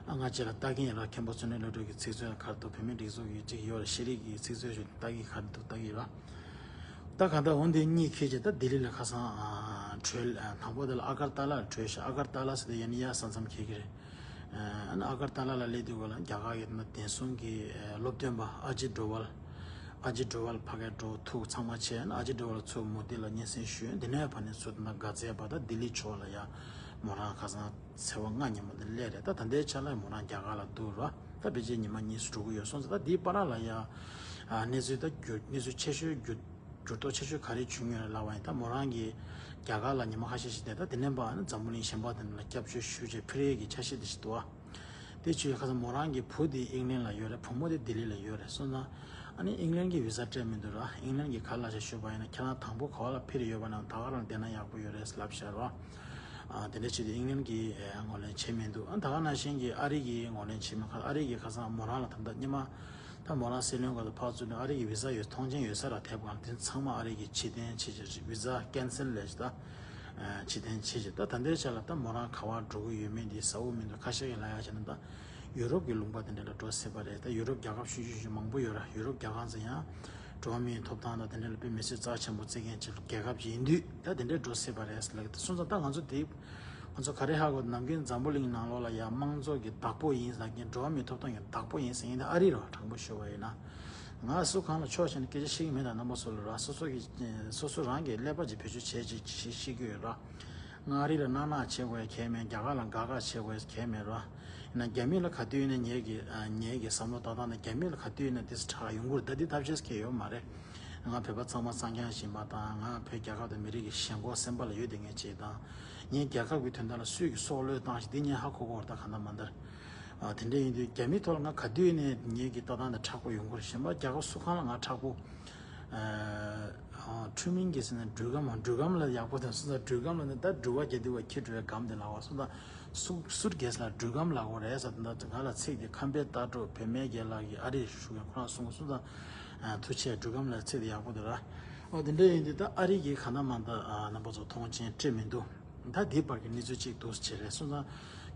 ཨ་ང་བཅས་ལ་ལྟ་གིན་ཡིན་ར། མཁན་པོ་བརྩོན་འགྲུས་བློ་གྲོས་ཀྱི་ཚིག་མཛོད་ལ་ག་རེ་འདུག་བོད་མིའི་སྒྲིག་འཛུགས་ཀྱི་ཅིག་ཡོད་རེད། ཤེས་རིག་གི་ཚིག་མཛོད་ཞིག་ལྟ་གིན་ག་རེ་འདུག་ལྟ་གིན་ར། ད་གང་ལྟར་འོ་འདི་གཉིས་འཁྱེར་བྱས་ད་ལྡི་ལི་ལ་ཁ་སང་ཨ་བྲོས། ཨ་དང་པོ་དེ་ལ་ཨ་གར་ཏ་ལ་ལ་བྲོས་ཤག་ཨ་གར་ཏ་ལ་ཟེར་དུས་ཡ་ནི་ཡ་ས་མཚམས་འཁེལ་གྱི་རེད། ཨ་ནི་ཨ་གར་ཏ་ལ་ལ་སླེབས་དུས་སྒང་ལ་རྒྱ་གར་གྱི་ད་བདེ་སྲུང་གི་ཨ་སློབ་སྟོན་པ་ཨ་ཇིད་ཌོ་ཝལ། ཨ་ཇིད་ཌོ་ཝལ་ཕ་གིར་འགྲོ་ཐུག་ཚང་མ་བྱས། ཨ་ནི་ཨ་ཇིད་ཌོ་ཝལ་ཚུར་མོ་དི་ལ་སྙན་སེང་ཞུས། དེ་ནས་ཕར་ནས་ཚུར་ད་ག་ཚད་བར་ད་ལྡི་ལི་ཕྱོགས་ལ་ཡ་མོ་རང་ཁ་སང་ཚེས་པ་ལྔ་ཉིན་མོ་དེ་སླེབས་རེད། ད་ད་ལྟའི་ཆ་ལ་མོ་རང་རྒྱ་གར་ལ་འདུག་ར། ད་ཕལ་ཆེར་ཉི་མ་གཉིས་སུ་འགྲོ་གི་ཡོད་སོང་ཙང་། ད་འདིའི་བར་ལ་ཡ་ཨ་གནས་ཚུལ་ད་འགྱུར་གནས་ཚུལ་ཆེ་ཤོས་འགྱུར་འགྱུར་ལྡོག་ཆེ་ཤོས་ག་རེ་བྱུང་ཡོད་ལབ་པ་ཡིན། ད་མོ་རང་གིས་རྒྱ་གར་ལ་ཉི་མ་ཁ་ཤས་ཤིག་བསྡད། ད་དེ་ནས་ཕར་ཨ་ནི་འཛམ་བུ་གླིང་གཞན་པ་དེ་འདྲ་ལ་སྐྱབས་བཅོལ་ཞུ་བྱས་ཕེབས་ཡས་ཀྱི་འཆར་གཞི་དེ་ཞིག་འདུག་ཨ། དེ་བྱས་ཁ་སང་མོ་རང་གི་བུ་དེ་ཨིང་ལན་ལ་ཡོད་རེད། བུ་མོ་དེ་ལྡི་ལི་ལ་ཡོད་རེད། སོང་ཙང་ཨ་ནི་ཨིང་ལན་གྱི་བི་ཟ་སྤྲད་མི་འདུག་ར། ཨིང་ལན་གྱིས་ག་རེ་ལབ་ཤག་ཞུས་པ་ཡིན་ན། ཁྱེད་རང་དང་པོ་ག་བ་ལ་ཕེབས་ཡོད་པ་ན་ད་ག་རང་བསྡད་ན་ཡག་པོ་ཡོད་རེད་ལབ་ཤག་ར། ཨ་དེ་འདྲ་བྱས་ཏེ་ཨིང་ལན་གྱིས་ཨ་ངོས་ལེན་བྱས་མི་འདུག་ཨ་ད་ག་ནང་བཞིན་གྱི་ཨ་རི་གིས་ངོས་ལེན་བྱས་མི་ཁ། ཨ་རི་གིས་ཁ་སང་མོ་རང་ལ་ད་ལྟ་སྔོན་མ་ད་མོ་རང་སྲིད་བློན་སྒང་ལ་ཕར་ཚུར་ནས་ཨ་རི་གི་བི་ཟ་ཡོད་ཐོངས་མཆན་ཡོད་ས་ར་ཐེབས་གང་དེ་ཚང་མ་ཨ་རི་གིས་ཕྱིར་འཐེན་བྱས་བྱས། བི་ཟ་ཀན་སེལ་ལས་ད་ཕྱིར་འཐེན་བྱས་བྱས། ད་ད་ལྟའི་ཆ་ལ་ད་མོ་རང་ག་བར་འགྲོ་གི་ཡོད་མེད་འདི་གསལ་པོ་མི་འདུག་ཁ་ཤས་ཀྱིས་ལབ་ཡག་བྱས་ན་ད་ཡུ་རོབ་ཀྱི་ལུང་པ་དེ་འདྲ་ལ་འགྲོ་སྲིད་པ་རེད། ད་ཡུ་རོབ་རྒྱལ་ཁབ་ཆུང་ཆུང་ཆུང་མང་པོ་ཡོད་ར། ཡུ་རོབ་རྒྱལ་ཁབ་ཚོ་ཡང་འགྲོ་བ་མིའི་ཐོབ་ཐང་དང་དེ་འདྲ་ལ་དཔེ་མི་སྲིད་རྩ་ཆེན་པོ་བརྩི་མཁན་ཅིག་རྒྱལ་ཁབ་ཅིག་ཡིན་དུས་ད་དེ་འདྲ་འགྲོ་སྲིད་པ་རེད་ཟེར་ལབ་ཀྱི་འདུག་སོང་ཙང་ད་ང་ཚོ་དེ་ང་ཚོ་ག་རེ་ཧ་གོ། ནམ་རྒྱུན་འཛམ་བུ་གླིང་ནང་ལོགས་ལ་ཡ་དམངས་གཙོ་གི་བདག་པོ་ཡིན་ཟེར་མཁན། འགྲོ་བ་མིའི་ཐོབ་ཐང་གི་བདག་པོ་ཡིན་ཟེར་མཁན་དེ་ཨ་རི་རེད་པ། དྲང་པོ་ཞུ་བ་ཡིན་ན། ང་སུ་གང་ལ་ཕྱོགས་ཞེན་ནས་སྐད་ཆ་བཤད་ཀྱི་མེད། ད་རྣམ་པ་ཚོ་ལ་ར། སོ་སོ་གི་སོ་སོ་རང་གི་ཀླད་པ་ཅིག་བེད་སྤྱོད་བྱས་ཅིག་ཅིག་བཤད་ཀྱི་ཡོད་ར། ང་ཨ་རི་ལ་ནག་ནག་བྱེད་དགོས་ཡ་གང་ཡང་མེད། རྒྱ་གར་ལ་དགའ་དགའ་བྱེད་དགོས་ཡ་གང་ཡང་མེད་ར། ཡིན་ན་རྒྱ་མི་ལ་ག་དུས་ཡིན་ན་ངེད་ཀྱི་ཨ་ངེད་ཀྱི་བསམ་བློ་ཏག་ཏག་ནས་རྒྱ་མི་ལ་ག་དུས་ཡིན་ན་དེ་ཚོ་ཁྲག་ཡོང་གི་རེད། ད་འདི་ཐབས་ཤེས་གང་ཡང་ཡོད་མ་རེད། ང་བོད་པ་ཚང་མ་གཙང་རྐྱང་ཞིག་ཡིན་པ་དང་། ང་བོད་རྒྱལ་ཁབ་དང་མི་རིགས་ཀྱི་ཞེན་ཁོག་སེམས་པ་ལ་ཡོད་བསྡད་མཁན་ཅིག་དང་། ངའི་རྒྱལ་ཁབ་ཀྱི་དོན་དག་ལ་སུས་ཀྱིས་སྲོག་བློས་བཏང་ཞིག་འདི་ངས་ཧ་གོ་གོ་རེད། ད་གང་ལྟར་མ་ལྟར། ཨ་དེ་འདྲ་ཡིན་དུས་རྒྱ་མིའི་ཐོག་ལ་ང་ག་དུས་ཡིན་ནའི་ངེད་ཀྱི་ལྟ་སྟངས་དེ་མཁྲེགས་པོ་ཡོང་གི་རེད། གཞན་པ་རྒྱལ་ཁབ་སུ་གང་ལ་ང་མཁྲེགས་པོ། ཨ་ཁྲུ་མིང་གིས་ཟེར་ན་འགྲུལ་སྒམ། འགྲུལ་སྒམ་ལ་ཡག་པོ་དང་སུ་ཚ་འགྲུལ་སྒམ་ལ་ནི་ད་འགྲུལ་བ་རྒྱག་དུས་ཁྱེར་འགྲོ་བའི་སྒམ་དེ་ལ་བ་སུ་ད་སུ་སུཊ་ཀེ་སི་ལ་འགྲུལ་སྒམ་ལབ་དགོས་རེད་ཟེར། ད་ང་ལ་ཚིག་དེ་ཁམས་པའི་ལྟ་གྲུབ་བོད་སྨན་རྒན་ལགས་ཀྱིས་ཨ་རིར་བཞུགས་མཁན་ཁོ་རང་གསུང་གི། སུ་ད་ཐུགས་རྗེ་ཆེ། འགྲུལ་སྒམ་ལ་ཚིག་དེ་ཡག་པོ་འདུག་ར། ཨོ་དེ་འདྲ་ཡིན་དུས་ད་ཨ་རི་གིས་གང་ལྟར་མ་ལྟར་ཨ་རྣམ་པ་ཚོ་མཐོང་མཆན་སྤྲད་མི་འདུག་ད་དེའི་བར་གྱི་གནས་ཚུལ་གཅིག་འདུག་སེ་བྱས་རེད། སོང་ཙང་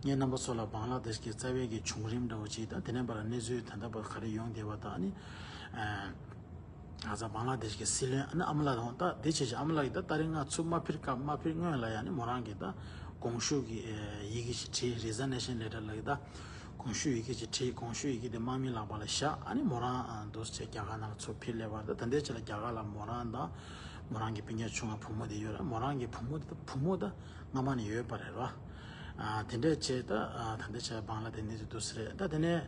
ངས་རྣམ་པ་ཚོ་ལ་བང་ལ་དེཤ་གི་རྩ་བའི་གི་བྱུང་རིམ་འདྲ་བོ་གཅིག་དང་། དེ་ནས་བར་གནས་ཚུལ་ད་ལྟ་བར་ག་རེ་ཡོང་བསྡད་པ་དང་། ཨ་ནི་ཨ་ང་ཚོ་བང་ལ་དེཤ་གི་སྲིད་བློན་ཨ་ནི་ཨ་མ་ལགས་དང་། ད་དེ་བྱས་བྱས་ཨ་མ་ལགས་ཀྱིས་ད་ཏ་རིག་ལྔ་ཚུར་མ་ཕེབས་སྐབས་མ་ཕེབས་སྔོན་ལ་ཡ་ནི་མོ་རང་གིས་ད་དགོངས་ཞུ་གི་ཡི་གེ་ཞིག་བྲིས། རི་ཛ་ནེ་ཤན་ལེ་ཊར་ལབ་ཀྱི། ད་དགོངས་ཞུ་ཡི་གེ་ཅིག་བྲིས། དགོངས་ཞུ་ཡི་གེ་དེ་དམག་མིའི་ལག་པ་ལ་བཞག་ཨ་ནི་མོ་རང་ཨ་འདུག་སེ་རྒྱ་གར་ནང་ལ་ཚུར་ཕེབས་སླེབས་པ་རེད། ད་ད་ལྟའི་ཆ་ལ་རྒྱ་གར་ལ་མོ་རང་དང་མོ་རང་གི་སྤུན་ཀྱག་ཆུང་བ་བུ་མོ་དེ་ཡོད་རེད། མོ་རང་གི་བུ་མོ་དེ་ད་བུ་མོ་ད་སྔ་མ་ནས་ཡོད་པ་རེད་ར། ཨ་དེ་འདྲས་བྱས། ད་ཨ་ད་འདི་བྱས་བང་ལ་དེ་ནི་དུ་སི་རེད། ད་དེ་ནས་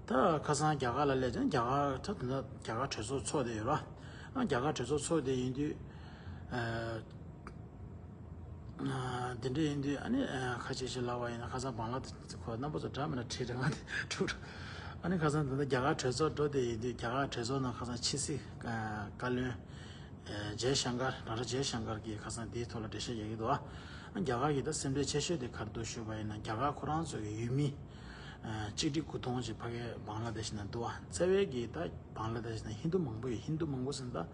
ད་ཁ་སང་རྒྱ་གར་ལ་སླེབས་ཙང་རྒྱ་གར་ད་དེ་འདྲ་རྒྱ་གར་གྲོས་ཚོགས་ཚོགས་བསྡད་ཡོད་ར། ཨ་རྒྱ་གར་གྲོས་ཚོགས་ཚོགས་བསྡད་ཡིན་དུས། ཨ་དེ་འདྲ་ཡིན་དུས་ཨ་ནི་ཨ་ཁ་ཤས་ཤིག་ལབ་པ་ཡིན་ན། ཁ་སང་བང་ལ་དེ་ཁོ་རྣམ་པ་ཚོ་འདྲ་མི་འདྲ་བྲིས་རེད། ང་དེ་འཁྲུག་ར། ཨ་ནི་ཁ་སང་དེ་འདྲ་རྒྱ་གར་གྲོས་ཚོགས་འགྲོ་བསྡད་ཡིན་དུས། རྒྱ་གར་གྲོས་ཚོགས་ནང་ཁ་སང་ཕྱི་སྲིད་ཨ་བཀའ་བློན་ཇེ་ཤང་ཀར། ཌོག་ཊར་ཇེ་ཤང་ཀར་གྱིས་ཁ་སང་འདིའི་ཐོག་ལ་འགྲེལ་བཤད་རྒྱག་གི་འདུག་ཨ། རྒྱ་གར་གྱི་ད་སེམས་ཁྲལ་ཆེ་ཤོས་དེ་ག་རེ་འདུག་ཞུས་པ་ཡིན་ན། རྒྱ་གར་ཁོ་རང་ཚོ་གི་ཡུལ་མི་ཨ་གཅིག་ཁྲི་དགུ་སྟོང་ཅིག་ཕ་གི་བང་ལ་དེ་ཤི་ན་འདུག་ཨ། རྩ་བའི་གི་ད་བང་ལ་དེ་ཤི་ན་ཧིན་དུ་མང་པོ་ཡོད། ཧིན་དུ་མང་པོ་ཟེར་ན་ད་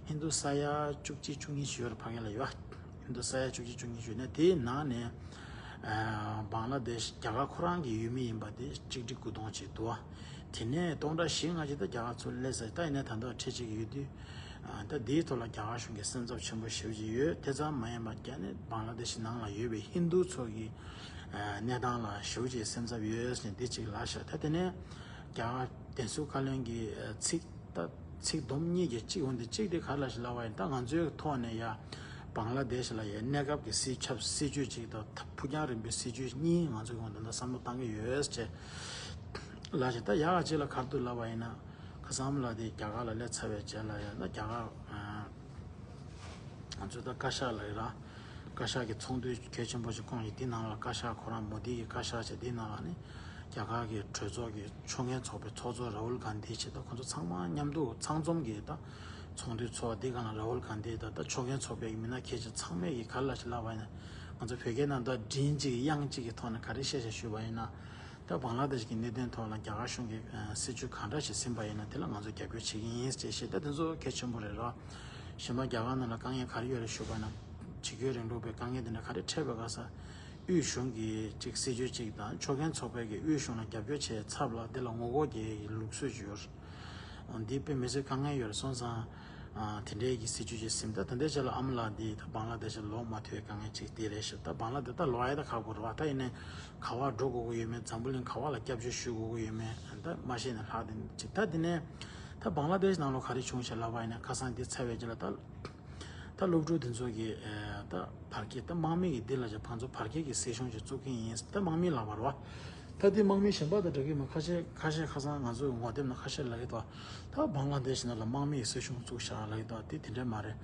ཧིན་དུ་ས་ཡ་བཅུ་གཅིག་བཅུ་གཉིས་ཞིག་ཡོད་རེད། ཕ་གི་ལ་ཡོད། ཧིན་དུ་ས་ཡ་བཅུ་གཅིག་བཅུ་གཉིས་ཞིག་ཡོད་ནས། དེའི་ནང་ནས་ཨ་བང་ལ་དེ་ཤི་རྒྱ་གར་ཁོ་རང་གི་ཡུལ་མི་ཡིན་པ་དེ་གཅིག་ཁྲི་དགུ་སྟོང་ཅིག་འདུག་ཨ། དེ་ནས་སྟོང་ཕྲག་བཞི་ལྔ་ཅིག་ད་རྒྱ་གར་ཚུར་སླེབས་ཚར། ད་ཡིན་ནའི་ད་དུང་ཁྲི་གཅིག་ཡོད་དུས། ཨ་ད་འདིའི་ཐོག་ལ་རྒྱ་གར་གཞུང་གིས་སེམས་འཚབ་ཆེན་པོ་ཞེ་པོ་ཅིག་ཡོད། དེ་ཙམ་མ་ཡིན་པར་རྒྱ་ནི་བང་ལ་དེ་ཤི་ནང་ལ་ཡོད་པའི་ཧིན་དུ་ཚོ་གི་ཨ་གནས་སྟངས་ལ་ཞེ་པོ་ཅིག་སེམས་འཚབ་ཡོད་ཟེར་ནས་འདི་གཅིག་ལབ་ཤག། ད་དེ་ནས་རྒྱ་གར་བདེ་སྲུང་བཀའ་བློན་གྱི་ཨ་ཚིག་ད་ཚིག་སྡོམ་གཉིས་ཀྱི་གཅིག་འོན་ཏེ་གཅིག་དེ་ག་རེ་ལབ་ཤག་ལབ་པ་ཡིན། ད་ང་ཚོའི་ཐོག་ནས་ཡ་བང་ལ་དེ་ཤི་ལ་ཡ་གནས་སྐབས་ཀྱི་སྲིད་ཆབ་སྲིད་ཇུས་གཅིག་དང་ཕུགས་རྒྱང་རིང་པོའི་སྲིད་ཇུས་གཉིས་ང་ཚོ་གི་ངོས་ནས་ད་བསམ་བློ་བཏང་གི་ཡོད་ཅེས་ལབ་ཤག། ད་ཡག་གཅིག་ལ་ག་རེ་འདུག་ལབ་པ་ཡིན་ན། ཁ་སང་ལ་དེ་རྒྱ་གར་ལ་སླེབས་ཚར་བའི་རྗེས་ལ་ཡང་ད་རྒྱ་གར་ཨ་ང་ཚོ་ད་བཀའ་ཤག་ལ་ཡོད་ར། བཀའ་ཤག་གི་ཚོགས་འདུ་གལ་ཆེན་པོ་ཞིག་བསྐོངས་ཡོད། དེའི་ནང་ལ་བཀའ་ཤག་ཁོ་རང་མོ་དི་གི་བཀའ་ཤག་བྱས། དེའི་ནང་ལ་ནི་རྒྱ་གར་གི་གྲོས་ཚོགས་ཀྱི་ཕྱོགས་འགན་ཚོགས་པའི་ཚོགས་གཙོ་ར་ཧུལ་གྷན་དྷི་བྱས། ད་ཁོ་ཚོ་ཚང་མ་མཉམ་དུ་ཚང་འཛོམས་ཀྱིས་ད་ཚོགས་འདུ་ཚོགས། དེའི་སྒང་ལ་ར་ཧུལ་གྷན་དྷི་དང་ད་ཕྱོགས་འགན་ཚོགས་པའི་མི་སྣ་གལ་ཆེ་ཚང་མས་ཀྱིས་ག་རེ་ལབ་ཤག་ལབ་པ་ཡིན་ན། ང་ཚོ་བོད་སྐད་ནང་ད་མགྲིན་གཅིག་དབྱངས་གཅིག་གི་ཐོག་ནས་ག་རེ་བཤད་ཤག་ཞུས་པ་ཡིན་ན། ད་བང་ལ་དེ་ཤི་གི་གནད་དོན་ཐོག་ལ་རྒྱ་གར་གཞུང་གི་ཨ་སྲིད་ཇུས་གང་འདྲ་ཞིག་ཟིན་པ་ཡིན་ན་དེ་ལ་ང་ཚོ་རྒྱབ་སྐྱོར་བྱེད་ཀྱི་ཡིན་ཅེས་བཤད། ད་དེ་ཚོ་གལ་ཆེན་པོ་རེད་ར། གཞན་པ་རྒྱ་གར་ནང་ལ་དཀའ་ངལ་ག་རེ་ཡོད་རེད་ཞུས་པ་ན། འཇིགས་སྐྱོབ་རིང་ལུགས་པའི་དཀའ་ངལ་དེ་འདྲ་ག་རེ་འཕྲད་པའི་སྐབས་སུ་དབུས་གཞུང་གི་ཅིག་སྲིད་ཇུས་གཅིག་དང་ཕྱོགས་འགན་ཚོགས་པའི་གི་དབུས་གཞུང་ལ་རྒྱབ་སྐྱོར་བྱས་ཚབ་ལ་དེ་ལ་ངོ་རྒོལ་གྱི་ལུགས་སྲོལ་ཅིག་ཡོད་རེད། འདི་དཔེ་མི་སྲིད་དཀའ་ངལ་ཡོད་རེད། སོང་ཙང་ཨ་དེ་འདྲའི་གི་སྲིད་ཇུས་ཅིག་ཟིན། ད་དེ་འདྲའི་ཆ་ལ་ཨ་མ་ལགས་འདི་ད་བང་ལ་དེ་ཤི་ལོག་མ་ཐུབ་པའི་དཀའ་ངལ་ཅིག་དེ་རེད་ཤག། ད་བང་ལ་དེ་ད་ལོག་ཡ་ད་ཁག་པོ་རེད་བ། ད་ཡིན་ནའི་ག་པར་འགྲོ་དགོས་ཀྱི་ཡོད་མེད། འཛམ་བུ་གླིང་ག་པ་ལ་སྐྱབས་བཅོལ་ཞུ་དགོས་ཀྱི་ཡོད་མེད་ད་མ་ཤེས་ནས་ལྷག་དེ་ཅིག། ད་དེ་ནས་ད་བང་ལ་དེ་ཤི་ནང་ལོགས་ག་རེ་བྱུང་ཤག་ལབ་པ་ཡིན་ན། ཁ་སང་འདི་ཚར་བའི་རྗེས་ལ་ད་ད་སློབ་ཕྲུག་དེ་ཚོ་གིས་ཨ་ད་བར་བརྒལ་ད་དམག་མི་གི་འདི་ལ་ཅིག་ང་ཚོ་བར་བརྒལ་གྱི་སྲིད་གཞུང་ཅིག་བཙུགས་ཀྱི་ཡིན་ད་དམག་མི་ལབ་པ་རེད་བ། ད་དེ་དམག་མི་གཞན་པ་དང་འདྲ་གི་མ། ཁ་ཤས་ཁ་ཤས་ཁ་སང་ང་ཚོའི་ངོ་དེབ་ནང་ཁ་ཤས་ལབ་ཀྱི་འདུག། ད་བང་ལ་དེ་ཤི་ནང་ལ་དམག་མི་ཡི་སྲིད་གཞུང་བཙུགས་ཤག་ལབ་ཀྱི་འདུག། དེ་དེ་འདྲ་མ་རེད།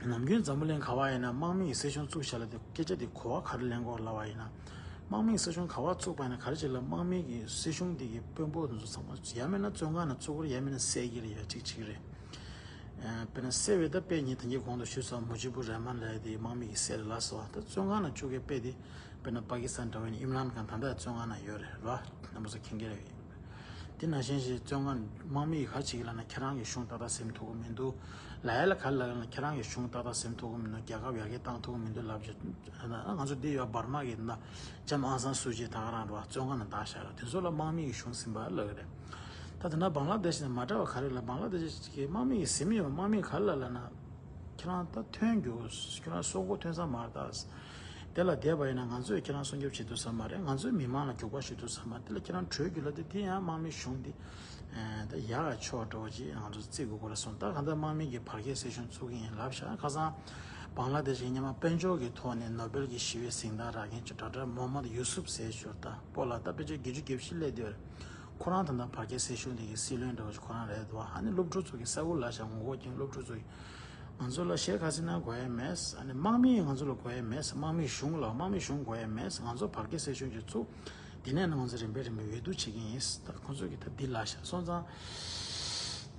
ནམ་རྒྱུན་འཛམ་བུ་གླིང་ག་པ་ཡིན་ན་དམག་མི་ཡི་སྲིད་གཞུང་བཙུགས་ཤག་ལབ་དེ་སྐད་ཆ་དེ་གོ་བ་ག་རེ་ལེན་དགོས་ལབ་པ་ཡིན་ན། དམག་མི་ཡི་སྲིད་གཞུང་ག་པར་བཙུགས་པ་ཡིན་ན་ག་རེ་བྱེད་ལ། དམག་མི་གི་སྲིད་གཞུང་དེ་གི་དཔོན་པོ་དེ་ཚོ་ཚང་མ་ཡང་མིན་ན་བཙོན་ཁང་ནང་བཙུགས་པ་རེད། ཡང་མིན་ན་བསད་ཀྱི་རེད། ཡ་གཅིག་གཅིག་རེད། ཨ་དཔེར་ན་བསད་པའི་ད་དཔེ་ངས་ད་གིན་གོང་དུ་ཞུས་སོང་། མུ་ཇི་བུར་རེ་མན་ལབ་དེ་དམག་མི་གིས་བསད་རེད་ལབ་སོང་། ད་བཙོན་ཁང་ནང་བཅུག་མཁན་དཔེ་དེ་དཔེར་ན་པ་ཀི་སི་ཐན་འདྲ་བོ་ཡིན་ན་ཨིམ་རཱན་ཁཱན་ད་ལྟ་བཙོན་ཁང་ནང་ཡོད་རེད་ར། རྣམ་པ་ཚོ་མཁྱེན་གྱི་རེད། དེ་ནང་བཞིན་ཞིག་བཙོན་ཁང་དམག་མི་གིས་ག་རེ་བྱེད་ཀྱི་ལབ་ན། ཁྱེད་རང་གི་གཞུང་ཏག་ཏག་ཟིན་ཐུབ་ཀྱི་མི་འདུག་ལབ་ཡ་ལ། ག་རེ་ལབ་ན། ཁྱེད་རང་གི་གཞུང་ཏག་ཏག་ཟིན་ཐུབ་ཀྱི་མི་འདུག། རྒྱལ་ཁབ་ཡར་རྒྱས་བཏང་ཐུབ་ཀྱི་མི་འདུག་ལབ་བྱས། ང་ཚོ་འདི་ཡོད་འབར་མ་གི་ད་ལྕམ་ཨང་སན་སུ་ཅི་ད་ག་རང་རེད་བ། བཙོན་ཁང་ནང་བཏང་བཞག་རེད། དེ་ཚོ་ལ་དམག་མི་གིས་གཞུང་ཟིན་པ་ལབ་ཀྱི་རེད། ད་དེ་ན་བང་ལ་དེ་ཤི་ནང་མ་འདྲ་བ་ག་རེ་ལབ། བང་ལ་དེ་ཤི་གི་དམག་མི་གིས་ཟིན་མི་ཡོད། དམག་མི་གིས་ག་རེ་ལབ་ལབ་ན། ཁྱེད་རང་ད་ཐོན་རྒྱུ། ཁྱེད་རང་སྲོག་མགོ་ཐོན་ས་མ་རེད་ད། དེ་ལ་བསྡད་པ་ཡིན་ན་ང་ཚོས་ཁྱེད་རང་སྲུང་སྐྱོབ་བྱེད་ཐུབ་ས་མ་རེད། ང་ཚོའི་མི་མང་ལ་རྒྱུག་པ་ཞུ་ཐུབ་ས་མ་རེད། དེ་ལ་ཁྱེད་རང་བྲོས་རྒྱུ་ལ་དེ་དེ་ཡང་དམག་མི་གཞུང་འདི་ད་ཡག་ག་ཕྱོགས་འགྲོ་བ་ཅིག་ང་ཚོ་བརྩི་དགོས་ཀྱི་རེད་གསུངས། ད་གང་ལྟར་དམག་མི་གིས་བར་བརྒལ་སྲིད་གཞུང་བཙུགས་ཀྱི་ཡིན་ལབ་ཤག། ཁ་སང་བང་ལ་དེ་ཤི་གི་སྔོན་མ་དཔལ་འབྱོར་གྱི་ཐོག་ནས་ནོ་སྦེལ་གྱི་ཞི་བའི་གཟེངས་རྟགས་རག་མཁན་ཅིག་ཌོག་ཊར་མོ་ཧམ་མད་ཡུ་སུབ་ཟེར་ཞོར་ད་སྤོ་ལགས་ད་ཕལ་ཆེར་བརྒྱད་ཅུ་གྱ་བཞི་སླེབས་བསྡད་ཡོད་རེད། ཁོ་རང་ད་ལྟ་བར་བརྒལ་སྲིད་གཞུང་དེ་གི་སྲིད་བློན་འདྲ་བོ་ཞིག་ཁོ་རང་རེད་འདུག། ཨ་ནི་སློབ་ཕྲུག་ཚོ་གིས་གསལ་པོ་ལབ་ཤག། ངོ་རྒོལ་མཁན་སློབ་ཕྲུག་ཚོ་གིས། ང་ཚོ་ལ་གཞས་ཁ་སིན་ན་དགོས་ཡ་མེད། ཨ་ནི་དམག་མིས་ང་ཚོ་ལ་དགོས་ཡ་མེད། དམག་མིའི་གཞུང་ལ་དམག་མིའི་གཞུང་དགོས་ཡ་མེད། ང་ཚོ་བར་བརྒལ་སྲིད་གཞུང་ཅིག་བཙུགས། དེ་ནས་ང་ཚོ་རིམ་པས་རིམ་པས་འོས་བསྡུ་བྱེད་ཀྱི་ཡིན། ད་ཁོང་ཚོ་གིས་ད་འདི་ལབ་ཤག། སོང་ཙང་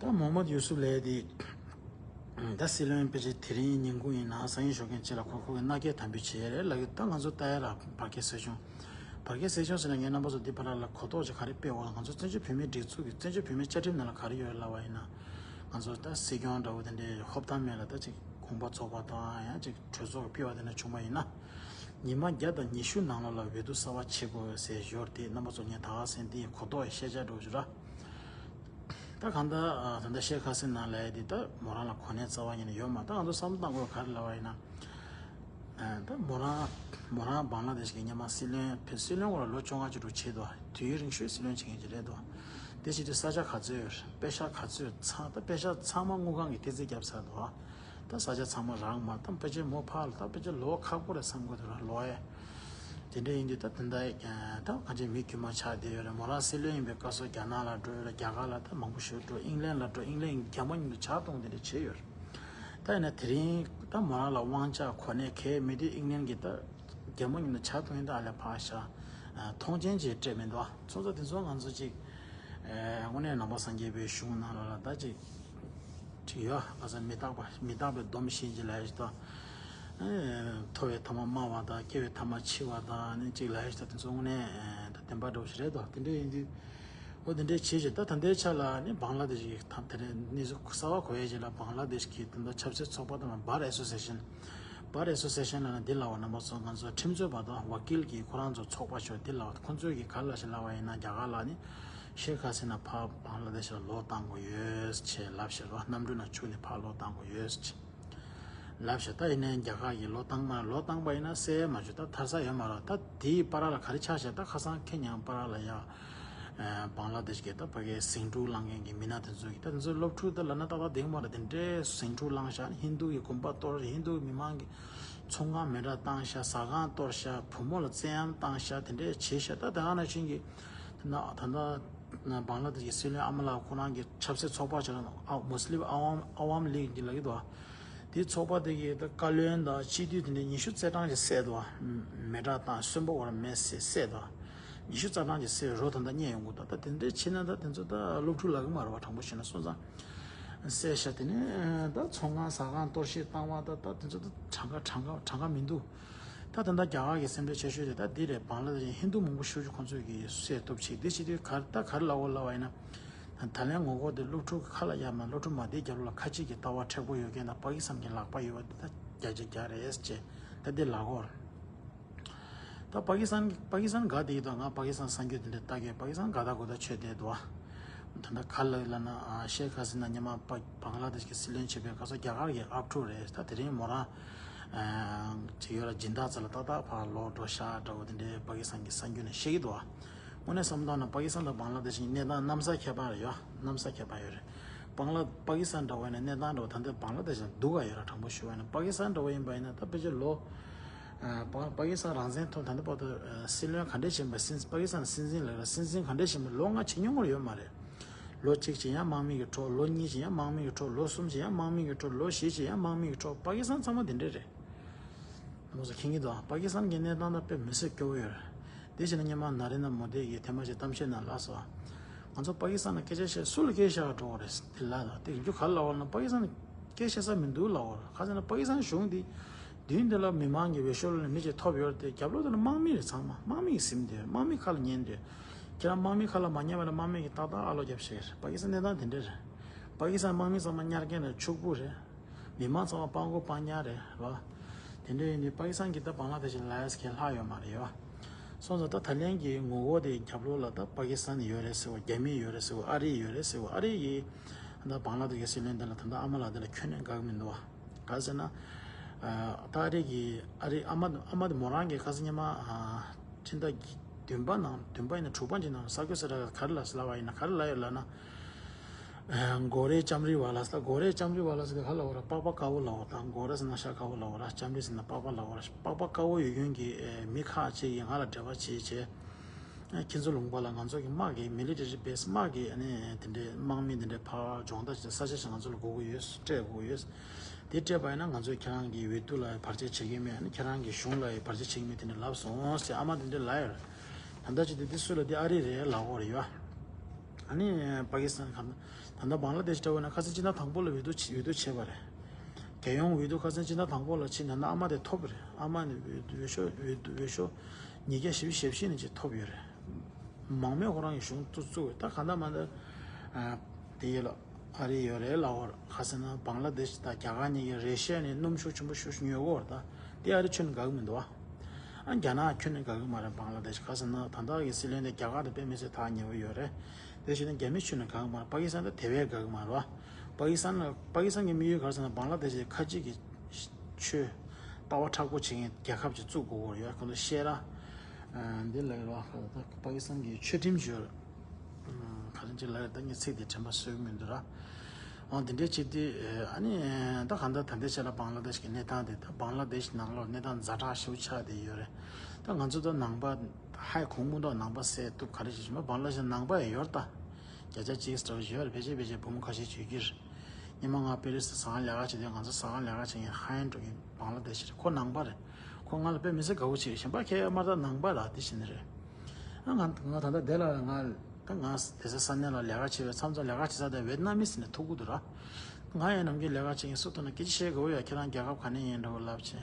ད་མོ་ཧམ་མད་ཡུ་སུབ་ལབ་ཡ་དེ། ད་སྲིད་བློན་ཕལ་ཆེར་དེ་རིང་ཉིན་གུང་ཡིན་ན་སང་ཉིན་ཞོགས་ཀྱི་ཆེད་ལ་ཁོ་ཁོ་གི་མནའ་སྐྱེལ་དམ་འབུལ་བྱེད་ཡ་རེད་ལབ་ཀྱི། ད་ང་ཚོ་ལྟ་ཡ་ལ་བར་བརྒལ་སྲིད་གཞུང་། བར་བརྒལ་སྲིད་གཞུང་ཟེར་ན་ངས་རྣམ་པ་ཚོ་འདི་བར་ལ་གོ་རྟོགས་ཅིག་ག་རེ་སྤེལ་འོང་ལ། ང་ཚོ་བཙན་བྱོལ་བོད་མིའི་སྒྲིག་འཛུགས་ཀྱི་བཙན་བྱོལ་བོད་མིའི་བཅའ་ཁྲིམས་ནང་ལ་ག་རེ་ཡོད་རེད་ལབ་པ་ཡིན་ན། ང་ཚོ་ད་སྲིད་སྐྱོང་འདྲ་བོ་དེ་འདྲའི་ཧོབ་ཐང་མེད་ལ། ད་ཅིག་དགོངས་པ་རྫོགས་པ་དང་ཡང་ཅིག་གྲོས་ཚོགས་ཀྱི་ཕུད་པ་དེ་འདྲ་བྱུང་བ་ཡིན་ན། ཉི་མ་བརྒྱ་དང་ཉི་ཤུ་ནང་ལོགས་ལ་འོས་བསྡུ་གསར་པ་བྱེད་དགོས་ཟེར་ཞོར་དེ། རྣམ་པ་ཚོ་ངས་ད་ག་སེང་དེའི་གོ་རྟོགས་ཤེས་བྱ་འགྲོ་ཞུ་ར། ད་གང་ལྟར་ཨ་ད་ལྟ་ཤེས་ཁ་སེང་ནང་ལ་ཡ་དེ་ད་མོ་རང་ལ་གོ་གནས་རྩ་བ་ཉིད་ནས་ཡོད་མ། ད་ང་ཚོ་བསམ་བློ་བཏང་དགོས་ག་རེ་ལབ་པ་ཡིན་ན། ཨ་ད་མོ་རང་མོ་རང་བང་ལ་དེ་ཤི་གི་སྔོན་མ་སྲིད་བློན་ཕེ་སྲིད་བློན་སྐོར་ལ་ལོ་བཅོ་ལྔ་ཅིག་འགྲོ་བྱས་འདུག། དུས་ཡུན་རིང་ཤོས་སྲིད་བློན་བྱེད་མཁན་ཅིག་རེད་འདུག། དེ་བྱེད་དུས་ས་ཆ་ག་ཚོད་ཡོད། པེ་ཤག་ག་ཚོད་ཚང་། ད་པེ་ཤག་ཚང་མ་དངུལ་ཁང་གིས་ཏི་རྩིས་བརྒྱབ་ཚར་འདུག། ད་ས་ཆ་ཚང་མ་རག་མ། ད་ཕལ་ཆེར་མོ་ཕར་ལ་ད་ཕལ་ཆེར་ལོ་ཁག་པོ་རེད་བསམ་གྱི་འདུག་ར། ལོ་ཡ། དེ་འདྲ་ཡིན་དུས་ད་དེ་འདྲ་ད་གང་ཅི་མི་དཀྱུས་མ་ཆགས་བསྡད་ཡོད་རེད། མོ་རང་སྲིད་བློན་ཡིན་པའི་སྐབས་སུ་རྒྱ་ནག་ལ་འགྲོ་ཡོད་རེད། རྒྱ་གར་ལ་ད་མང་པོ་ཞིག་འགྲོ། ཨིང་ལན་ལ་འགྲོ། ཨིང་ལན་རྒྱ་མོ་མཉམ་དུ་ཇ་འཐུང་དེ་འདྲ་བྱས་ཡོད་རེད། ད་ཡིན་ན་དེ་རིང་ད་མོ་རང་ལ་དབང་ཆ་གོ་གནས་གང་ཡང་མེད་དུས་ཨིང་ལན་གྱི་ད་རྒྱ་མོ་མཉམ་དུ་ཇ་འཐུང་ཡིན་ད་ཨ་ལས་ཕར་བཞག་མཐོང་ཆེན་ཅིག་སྤྲད་མི་འདུག་སོང་ཙང་དེ་ཚོ་ང་ཚོ་ཅིག་དངོས་གནས་ནང་པ་སངས་རྒྱས་པའི་གཞུང་ནང་ལ་ལ་ད་ཅིག་ཅིག་ཡོད། ང་ཚོ་མི་རྟག་པ་མི་རྟག་པའི་སྡོམ་ཤེས་ཀྱི་ལས་ཞིག་དང་། ཐོབ་པའི་ཐ་མ་སྨྲ་བ་དང་སྐྱེ་བའི་ཐ་མ་འཆི་བ་དང་ནི་གཅིག་ལས་ཞིག་དང་དེ་ཚོ་དངོས་གནས་ད་བདེན་པ་འདྲ་བོ་ཞིག་རེད་དོ། དེ་འདྲ་ཡིན་དུས་ཨོ་དེ་འདྲའི་བྱེད་ཅིག་ད་ད་ལྟའི་ཆ་ལ་ནི་བང་ལ་དེ་ཞིག་ད་དེ་རེད། གནས་ཚུལ་གསར་བ་གོ་ཡས་ཅིག་ལ་བང་ལ་དེ་ཞིག་གི་ད་ལྟ་ཆབ་སྲིད་ཚོགས་པ་དང་Bar Association Bar Association ལ་ནི་འདི་ལ་བ་རྣམ་པ་ཚོ་ང་ཚོ་ཁྲིམས་རྩོད་པ་དང་ཝ་ཀིལ་གྱི་ཁོ་རང་ཚོ་ཚོགས་པ་ཞོ་འདི་ལ་བ་ཁོ་ཚོས་ཀྱི་ག་ལ་ཞིག་ལ་བ་ཡིན་ན་རྒྱ་གར་ལ་ནི་ཤེ་ཁ་སི་ན་ཕ་བང་ལ་དེ་ཞིག་ལ་ལོ་བཏང་དགོས་ཡོད་ཅེས་ལབ་ཞེས་ལོ་གནམ་གྲུ་ན་ཆུ་ནི་ཕ་ལོ་བཏང་དགོས་ཡོད་ཅེས། ལབ་ཤག་ད་ཡིན་ནའི་རྒྱ་གར་གྱི་ལོ་བཏང་མ་ལོ་བཏང་པ་ཡིན་ན་སེ་མ་བྱུང་ད་ཐར་ས་ཡོད་མ་རེད། ད་དེའི་བར་ལ་ག་རེ་ཆགས་ཤག་ད་ཁ་སང་ཁེ་ཉང་བར་ལ་ཡ་བང་ལ་དེ་ཤ་གི་ད་ཕ་གའི་ཟིང་འཁྲུག་བསླང་མཁན་གྱི་མི་སྣ་དེ་ཚོ་གི་ད་དེ་ཚོ་སློབ་ཕྲུག་ད་ལབ་ན་ཏག་ཏག་དེང་མ་རེད། དེ་འདྲའི་ཟིང་འཁྲུག་བསླངས་ཤག་ཧིན་དུ་གི་དགོན་པ་གཏོར། ཧིན་དུ་གི་མི་མང་གི་ཚོང་ཁང་མེ་དྲ་བཏང་ཤག་ཟ་ཁང་གཏོར་ཤག་བུ་མོ་ལ་བཙན་གཡེམ་བཏང་ཤག་དེ་འདྲའི་བྱས་ཤག་ད་དེ་ཨ་ན་ཆིན་གྱི་ད་ད་ད་བང་ལ་དེ་ཤ་གི་སྲིད་བློན་ཨ་མ་ལགས་ཁོ་རང་གི་ཆབ་སྲིད་ཚོགས་པ་ཆ་ལ་མུ་སི་ལིམ་ཨ་ཝམ་ཨ་ཝམ་ལིག་འདི་ལ་གི་དོ། དེའི་ཚོགས་པ་དེ་གིས་ད་བཀའ་བློན་དང་སྤྱི་འཐུས་དེ་འདྲ་ཉི་ཤུ་རྩ་གྲངས་ཀྱི་བསད་འདུག་མེ་དྲ་དང་གསོན་པོ་བོར་མེ་བསད་བསད་འདུག་ཉི་ཤུ་རྩ་གྲངས་ཀྱི་བསད་རོ་ད་ལྟ་རྙེད་ཡོང་གི་འདུག་ད་དེ་འདྲ་བྱས་ན་ད་དེ་ཚོ་ད་སློབ་ཕྲུག་ལ་གི་མ་རེད་བ། དྲང་པོ་བཤད་ན་སོང་ཙང་བསད་ཤག་དེ་ནས་ད་ཚོང་ཁང་ཟ་ཁང་གཏོར་བཤིག་བཏང་བ་ད་ད་དེ་ཚོ་ད་གྲངས་ཀ་གྲངས་ཀ་གྲངས་ཀ་མི་འདུག་ད་ད་ལྟ་རྒྱ་གར་གྱི་སེམས་ཁྲལ་ཆེ་ཤོས་དེ་ད་འདི་རེད། བང་ལ་དེ་ཧིན་དུ་མང་པོ་ཤོར་རྒྱུ་ཁོང་ཚོས་ཀྱི་བསད་ཐུབ་ཆེ་འདི་བྱེད་དུས་ག་ད་ག་རེ་ལབ་དགོས་ལབ་པ་ཡིན་ན། ད་ལན་ངོ་རྒོལ་དེ་སློབ་ཕྲུག་གི་ཁ་ལ་ཡ་མ་སློབ་ཕྲུག་མ་དེའི་རྒྱབ་ལོགས་ལ་ཁ་ཅིག་གི་ལྟ་བ་མཁྲེགས་པོ་ཡོད་མཁན་དང་པ་ཀི་སི་ཐན་གྱི་ལག་པ་ཡོད་པ་དེ་ད་བརྒྱ་ཆ་བརྒྱ་རེད་ཅེས་ད་འདི་ལབ་ཀྱི་ཡོད་རེད། ད་པ་ཀི་སི་ཐན་པ་ཀི་སི་ཐན་དགའ་བསྡད་ཀྱི་འདུག་ང་པ་ཀི་སི་ཐན་གསར་འགྱུར་དེ་འདྲ་ལྟ་གི་ཡོད། པ་ཀི་སི་ཐན་དགའ་ད་དགོས་ད་ཆོས་དེ་འདུག་ད་ལྟ་ག་ལ་ལབ་ན་ཤེ་ཁ་སི་ན་ཉི་མ་པ་བང་ལ་དེ་ཤ་གི་སྲིད་བློན་བྱེད་པའི་སྐབས་སུ་རྒྱ་གར་གྱི་ཨབ་ཕྲུག་རེད། ད་དེ་རིང་མོ་རང་ཅིག་ཡོད་ལ་སྦྱིན་བདག་ཚོ་ལ་ཏག་ཏག་ཕར་ལོག་འགྲོ་ཤག་འདྲ་བོ་དེ་འདྲའི་པ་ཀི་སི་ཐན་གྱི་གསར་འགྱུར་ནས་བཤད་ཀྱི་འདུག་དངོས་གནས་བསམ་བློ་བཏང་ན་པ་ཀི་སི་ཐན་དང་བང་ལ་དེ་ཤ་གི་གནས་སྟངས་གནམ་ས་ཁྱད་པར་ཡོད། གནམ་ས་ཁྱད་པར་ཡོད་རེད། བང་ལ་པ་ཀི་སི་ཐན་འདྲ་བོ་ཡིན་ན་གནས་སྟངས་འདྲ་བོ་ད་ལྟ་བང་ལ་དེ་ཤ་སྡུག་ག་ཡོད་ར། དྲང་པོ་ཞུ་བ་ཡིན་ན་པ་ཀི་སི་ཐན་འདྲ་བོ་ཡིན་པ་ཡིན་ན་ད་ཕལ་ཆེར་ལོ་པ་པ་ཀི་སི་ཐན་རང་བཙན་ཐོབ་ད་ལྟ་བར་དུ་སྲིད་བློན་ག་འདྲས་བྱས་པ་སྲིད་པ་ཀི་སི་ཐན་སྲིད་འཛིན་ལ་སྲིད་འཛིན་ག་འདྲས་བྱས་པ་ལོ་ལྔ་བྱེད་མྱོང་བ་ཡོད་མ་རེད། ལོ་གཅིག་བྱས་ཡང་དམག་མི་གི་འཕྲོག་ལོ་གཉིས་བྱས་ཡང་དམག་མི་གི་འཕྲོག་ལོ་གསུམ་བྱས་ཡང་དམག་མི་གི་འཕྲོག་ལོ་བཞི་བྱས་ཡང་དམག་མི་གི་འཕྲོག་པ་ཀི་སི་ཐན་ཚང་མ་དེ་འདྲས་རེད། མོ་ཚོ་མཁྱེན་གྱི་འདུག་པ་ཀི་སི་ཐན་གྱི་གནས་སྟངས་ད་དཔེ་མི་སྲིད་སྐྱོ་བོ་ཡོད་རེད། དེ་བྱས་ན་སྔོན་མ་ན་རེ་ན་མོ་དེ་གིས་ཐེངས་མ་ཞིག་གཏམ་བཤད་ནང་ལབ་སོང་། ང་ཚོ་པ་ཀི་སི་ཐན་ལ་སྐད་ཆ་བཤད་སུ་ལ་སྐད་ཆ་བཤད་འགྲོ་བ་རེད་དེ་ལབ་ད་དེ་རྒྱུ་ག་ལ་བ་ལ་པ་ཀི་སི་ཐན་སྐད་བཤད་ས་མི་འདུག་ལབ་བ་རེད། ག་ཟེར་ན་པ་ཀི་སི་ཐན་གཞུང་འདི་མདུན་དེ་ལ་མི་མང་གི་འོས་ཤོག་ལ་མི་ཅིག་ཐོབ་ཡོད་རེད་དེ་རྒྱབ་ལོགས་དེ་ལ་དམག་མི་རེད། ཚང་མ་དམག་མི་གིས་ཟིན་དེ་དམག་མི་ཁ་ལ་ཉན་དེ་ཁྱེད་རང་དམག་མི་ཁ་ལ་མ་ཉན་པ་ལ་དམག་མི་གིས་ཏག་ཏག་ཨ་ལོ་རྒྱབ་བྱས་རེད། པ་ཀི་སི་ཐན་གནས་སྟངས་དེ་འདྲ་རེད། པ་ཀི་སི་ཐན་དམག་མི་ཚང་མ་ཉར་མཁན་ལ་ཕྱུག་པོ་རེད། མི་མང་ཚང་མ་སྤྲང་པོ་སྤྲང་ཉག་རེད་བ། དེ་འདྲ་ཡིན་དུས་པ་ཀི་སི་ཐན་གྱི་ད་བང་ལ་དེ་ཤ་ལ་ཡ་སི་ཁན་ལྷག་ཡོད་མ་རེད་བ། སོང་ཙང་ད་ད་ལན་གྱི་ངོ་རྒོལ་དེ་རྒྱབ་ལོགས་ལ་ད་པ་ཀི་སི་ཐན་ཡོད་རེད་ཟེར་བ། རྒྱ་མི་ཡོད་རེད་ཟེར་བ། ཨ་རི་ཡོད་རེད་ཟེར་བ། ཨ་རི་གི་ད་བང་ལ་དེ་གི་སྲིད་བློན་དེ་ལ་ད་ལྟ་ཨ་མ་ལགས་དེ་ལ་ཁྱོན་ནས་དགའ་གི་མི་འདུག་བ། ག་ཟེར་ན། ད་ཨ་རི་གི་ཨ་རི་ཨ་མ་ཨ་མ་དེ་མོ་རང་གི་ཁ་སང་ཉི་མ་སྤྱི་ཟླ་བདུན་པ་ནང་བདུན་པ་ཡིན་ན་དྲུག་པ་ཅིག་ནང་གསར་འགོད་གསལ་བསྒྲགས་ག་རེ་ལབ་ཟེར་ལབ་པ་ཡིན་ན་ག་རེ་ལབ་ཡོད་ལབ་ན། སྒོ་རའི་ལྕམ་རི་བ་ལ་ཟེར། སྒོ་རའི་ལྕམ་རི་བ་ལ་ཟེར་དེ་ག་ལབ་པ་རེད། པགས་པ་དཀར་པོ་ལབ་པ་དང་། སྒོ་ར་ཟེར་ན་ཤ་དཀར་པོ་ལབ་པ་རེད། ལྕམ་རི་ཟེར་ན་པགས་པ་ལབ་པ་རེད། པགས་པ་དཀར་པོ་ཡོད་མཁན་གྱི་མི་ཁག་ཅིག་གིས་ང་ལ་འབྲེལ་བ་བྱས་བྱས། ཁྱེད་ཚོ་ལུང་པ་ལ་ང་ཚོ་གི་དམག་གི་མི་ལི་ཊེ་རི་བེ་སི་དམག་གི་ཨ་ནི་དེ་འདྲའི་དམག་མི་དེ་འདྲའི་ཕར་སྦྱོང་བརྡར་བྱས་ས་ཆ་ཞིག་ང་ཚོ་ལ་དགོས་ཀྱི་ཡོད། སྤྲད་དགོས་ཀྱི་ཡོད། དེ་སྤྲད་པ་ཡིན་ན་ང་ཚོས་ཁྱེད་རང་གི་འོས་བསྡུ་ལ་བར་ཆད་བྱེད་ཀྱི་མེད། ཨ་ནི་ཁྱེད་རང་གི་གཞུང་ལ་བར་ཆད་བྱེད་ཀྱི་མེད་དེ་འདྲ་ལབ་སོང་ཟེར་ཨ་མ་དེ་འདྲ་ལབ་ཡོད་རེད། ད་ལྟ་ཅི་དེ་དེ་སུ་ལ་དེ་ཨ་རི་རེད་ལབ་ཀྱི་ཡོད་རེད་ཡ། ཨ་ནི་པ་ཀི་སི་ཐན་ག་ད་ལྟ་བང་ལ་དེ་ཤ་འདྲ་བོ་ན་ཁ་སང་སྤྱི་ཟླ་དང་པོ་ལ་འོས་བསྡུ་བྱས་འོས་བསྡུ་བྱས་པ་རེད། རྒྱལ་ཡོངས་འོས་བསྡུ་ཁ་སང་སྤྱི་ཟླ་དང་པོ་ལ་ཕྱིན་ད་ལྟ་ཨ་མ་དེ་ཐོབ་པ་རེད། ཨ་མ་ནི་འོས་བསྡུ་འོས་ཤོག་འོས་བསྡུ་འོས་ཤོག་ཉིས་བརྒྱ་བཞི་བཅུ་ཞེ་བཞི་ནས་ཅིག་ཐོབ་ཡོད་རེད། མང་མོས་ཁོ་རང་གི་གཞུང་བཙུགས་བཙུགས་ད་ག་འདྲ་མ་འདྲ་དེ་ཡོད་ལ་ཨ་རི་ཡོད་རེད་ལབ་པ་རེད། ག་ཟེར་ན་བང་ལ་དེ་ཤ་དང་རྒྱ་གར་གཉིས་ཀྱི་རེ་ཤ་ནས་སྣུམ་ཤོག་ཆེན་པོ་ཤོག་ཉོ་གི་ཡོད་རེད། ད་དེ་ཨ་རི་ཁྱོན་ནས་དགའ་གི་མི་འདུག་བ། ཨ་རྒྱ་ནག་ཁྱོན་ནས་དགའ་གི་མ་རེད། བང་ལ་དེ་ཤ་ག་ཟེར་ན་ད་ལྟ་གི་སྲིད་བློན་དེ་རྒྱ་གར་དང་དཔེ་མི་སྲིད་ཐག་ཉེ་བོ་ཡོད་རེད། དེ་བཞིན་རྒྱ་མི་ཁྱོན་ནས་དགའ་གི་མ་རེད། པ་ཀི་སི་ཐན་དེ་དེ་བས་དགའ་གི་མ་རེད་བ། པ་ཀི་སི་ཐན་པ་ཀི་སི་ཐན་གྱི་དམིགས་ཡུལ་ག་རེ་ཟེར་ན་བང་ལ་དེ་ཤ་ཁ་ཅིག་གི་ཆོས་ལྟ་བ་མཁྲེགས་པོ་བྱེད་མཁན་རྒྱལ་ཁབ་ཅིག་བཙུགས་དགོས་ཀྱི་ཡོད། ཁོང་ཚོ་བཤད་ར་འདི་ལ་ཡོད་ར། པ་ཀི་སི་ཐན་གྱི་ཆོས་ཁྲིམས་ཅིག་ཡོད་རེད། ག་རེ་ཅིག་ལ་ཡོད་ད་ངས་ཚིག་དེ་དྲན་པ་གསོས་ཀྱི་མི་འདུག་ར། འོ་དེ་འདྲའི་ཆེད་དུ་ཨ་ནི་ད་གང་ལྟར་ད་ལྟའི་ཆ་ལ་བང་ལ་དེཤ་གི་གནས་སྟངས་དེ་ད་བང་ལ་དེཤ་ནང་ལོགས་གནས་སྟངས་ཛ་དྲག་ཞེ་པོ་ཆགས་བསྡད་ཡོད་རེད། ད་ང་ཚོ་ད་ནང་པ་ཧའི་གོང་མོ་ད་ནང་པ་སེལ་ཐུབ་ག་རེ་བྱེད་བཞིན་པ་བང་ལ་དེཤ་ནང་པ་ཡང་ཡོད་རེད། ད་བརྒྱ་ཆ་གཅིག་ཙམ་ཡོད་རེད། ཕལ་ཆེར་ཕལ་ཆེར་བུ་མོ་ཁ་ཤས་བྱེད་ཀྱི་རེད། ཉི་མ་ང་པེ་རི་སི་ཟ་ཁང་ལས་ཀ་བྱེད་དུས་ང་ཚོ་ཟ་ཁང་ལས་ཀ་བྱེད་མཁན་ཧའི་འགྲོ་མཁན་བང་ལ་དེཤ་རེད། ཁོ་ནང་པ་རེད། ཁོ་ང་ལ་དཔེ་མི་སྲིད་དགའ་བོ་བྱེད། གཞན་པ་ཁྱེད་མ་ད་ནང་པ་ར་དེ་བྱེད་ནི་རེད། ཨ་ང་ང་ད་ལྟ་དེ་ལ་ང་ད་ང་དེ་ས་ས་གནས་ལ་ལས་ཀ་བྱེད་པའི་མཚམས་མཚམས་ལས་ཀ་བྱེད་ས་དེ་ཝེད་ནམ་མི་སི་ནས་ཐུག་གི་འདུག་ར། ང་ཡང་ནམ་རྒྱུན་ལས་ཀ་བྱེད་མཁན་སུ་ཐུག་ན་སྐད་ཆ་བཤད་དགོས་ཡ། ཁྱེད་རང་རྒྱལ་ཁབ་ག་ནས་ཡིན་འདྲ་བོ་ལབ་བྱས།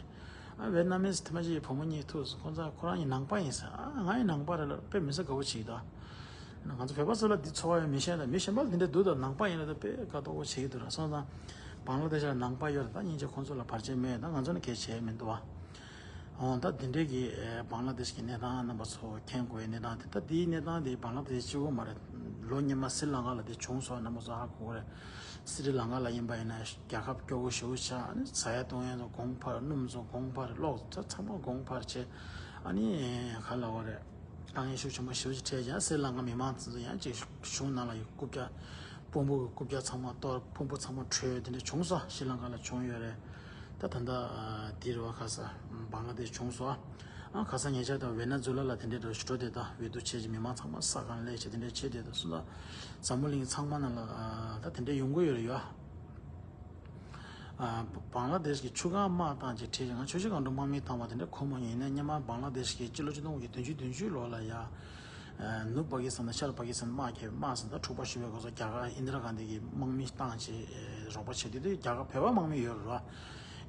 ཨ་ཝེད་ནམ་མི་སི་ཐེངས་མ་གཅིག་བུ་མོ་གཉིས་ཐུག་སོང་། ཁོང་ཚོ་ཁོ་རང་ཡང་ནང་པ་ཡིན་ཟེར། ཨ་ང་ཡང་ནང་པ་རེད་ལབ་དཔེ་མི་སྲིད་དགའ་བོ་བྱེད་ཀྱི་འདུག་ང་ཚོ་བོད་པ་ཚོ་ལ་འདི་ཚོར་བ་ཡང་མི་ཤེས། ད་མི་གཞན་པ་ལ་འདི་འདྲ་འདུག་ད་ནང་པ་ཡིན་ལབ་ད་དཔེ་དགའ་ཏོག་པོ་བྱེད་ཀྱི་འདུག་ར། སོང་ཙང་བང་ལ་དེཤ་ལ་ནང་པ་ཡོད་རེད། ད་སྙིང་རྗེ་ཁོང་ཚོ་ལ་བར་ཆད་མེད། ད་ང་ཚོ་ནི་གལ་ཆེ་མི་འདུག་བ། འོ་ད་འདི་འདྲའི་གི་ཨེ་བང་ལ་དེཤ་གི་གནས་སྟངས་རྣམ་པ་ཚོ་མཁྱེན་དགོས་ཡ་གནས་སྟངས་དེ། ད་འདིའི་གནས་སྟངས་དེ་བང་ལ་དེཤ་གཅིག་པོ་མ་རེད། ལོ་སྔོན་མ་སི་རི་ལང་ཀ་ལ་དེ་བྱུང་སོང་། རྣམ་པ་ཚོ་ཧ་གོ་གི་རེད། སི་རི་ལང་ཀ་ལ་ཡིན་པ་ཡིན་ན་རྒྱལ་ཁབ་སྐྱོ་བོ་ཞེ་པོ་ཆགས། ཨ་ནི་ཟ་ཡ་བཏུང་ཡ་ཚོ་གོང་འཕར། སྣུམ་ཚོ་གོང་འཕར། གློག་ཚ་ཚང་མ་གོང་འཕར་བྱས། ཨ་ནི་ག་ལབ་དགོས་རེད། དཀའ་ངལ་ཤུགས་ཆེན་པོ་ཞེ་པོ་ཅིག་འཕྲད་ཀྱང་སི་རི་ལང་ཀ་མི་མང་ཚོ་ཡང་ཅིག་གཞུང་ནང་ལ་ཡི་རྐུབ་བཀྱག་དཔོན་པོ་གི་རྐུབ་བཀྱག་ཚང་མ་གཏོར། ཕུང་པོ་ཚང་མ་བྲོས། དེ་འདྲ་བྱུང་སོང་། སི་རི་ལང་ཀ་ལ་བྱུང་ཡོད་རེད། ད་ད་ལྟ་ཨ་དེ་རེད་བ། ཁ་ས་བང་ལ་དེཤ་བྱུང་སོང་། ཨ་ཁ་ས་ཉེ་ཆར་ད་ཝེ་ནེ་ཛུ་ལ་ལ་དེ་འདྲའི་འགྲོ་འགྲོ་དེ། ད་འོས་བསྡུ་བྱས་ཀྱི་མི་མང་ཚང་མ་ས་གང་སླེབས་བྱས་དེ་འདྲ་བྱས་དེ། ད་སོང་ཙང་འཛམ་བུ་གླིང་ཚང་མ་ནང་ལ་ཨ་ད་དེ་འདྲ་ཡོང་གི་ཡོད་རེད་ཡ། ཨ་བང་ལ་དེཤ་གི་ཆུ་ཁང་དམག་བཏང་བྱས་ཁྲིད། ང་ཆུ་བཞི་སྒང་དྲུག་དམག་མི་བཏང་བ་དེ་འདྲ་གོ་མ་མྱོང་། ཡིན་ནའི་སྔོན་མ་བང་ལ་དེཤ་གི་སྤྱི་ལོ་ཆིག་སྟོང་དགུ་བརྒྱ་བདུན་ཅུ་དོན་གཅིག་ལོ་ལ་ཡ། ཨ་ནུབ་པ་ཀི་སི་ཐན་དང་ཤར་པ་ཀི་སི་ཐན་དམག་རྒྱབ། དམག་ཟེར་ན་ད་འཁྲུག་པ་ཤོར་བའི་སྐབས་སུ་རྒྱ་གར་ཨིན་དི་ར་གྷན་དྷི་གི་དམག་མི་བཏང་བྱས་རོགས་པ་བྱས་དུས། དེ་རྒྱ་གར་བོད་པ་དམག་མི་ཡོད་རེད་བ།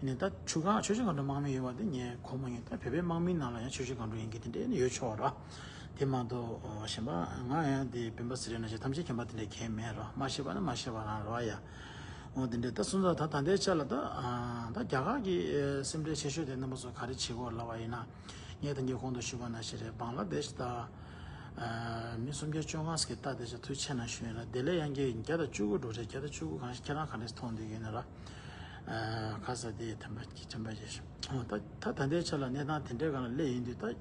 ཡིན་ནའི་ད་ཆུ་ཁང་ཆུ་བཞི་སྒང་དྲུག་དམག་མི་ཡོད་པ་དེ་ངས་གོ་མ་མྱོང་། ད་བོད་པའི་དམག་མིའི་ནང་ལ་ཡང་ཆུ་བཞི་སྒང་དྲུག་ཡིན་གྱི་དེ་འདྲ་ཡོད་ཆོག་ར། དེ་མ་གཏོགས་གཞན་པ་ང་ཡང་དེ་སྤེན་པ་ཚེ་རིང་ནང་བཞིན་ཐམས་ཅད་མཁྱེན་པ་དེ་འདྲ་མཁྱེན་མེད་ར། མ་ཤེས་པ་ན་མ་ཤེས་པ་རང་རེད་བ་ཡ། འོ་དེ་འདྲ། ད་སོང་ཙང་ད་ད་ལྟའི་ཆ་ལ་ད་ཨ་ད་རྒྱ་གར་གི་ཨེ་སེམས་ཁྲལ་ཆེ་ཤོས་དེ་རྣམ་པ་ཚོ་ག་རེ་བྱེད་དགོས་ལབ་པ་ཡིན་ན། ངས་ད་ངས་གོང་དུ་ཞུས་པ་ནང་བཞིན་རེད། བང་ལ་དེཤ་དང་ཨ་མི་སུམ་བརྒྱ་བཅོ་ལྔ་ཟེར་གི་ལྟ་དེ་ཚོ་ཐུགས་ཆེ་གནང་ཞུ་ཡིན་ར། དེ་ལས་ཡང་གི་བརྒྱ་དང་བཅུ་དགུ་འགྲོ་རེད། བརྒྱ་དང་བཅུ་དགུ་གང་ཞིག་ཁྱེད་རང་ག་འདྲས་མཐོང་འདོད་ཡོད་ན་ར། ཨ་ཁ་ས་དེ་ཐེམ་པ་ཐེམ་པ་ཞིག་ད་ད་ད་ལྟའི་ཆ་ལ་གནས་སྟངས་དེ་འདྲའི་སྒང་ལ་སླེབས་ཡོང་དུས། ད་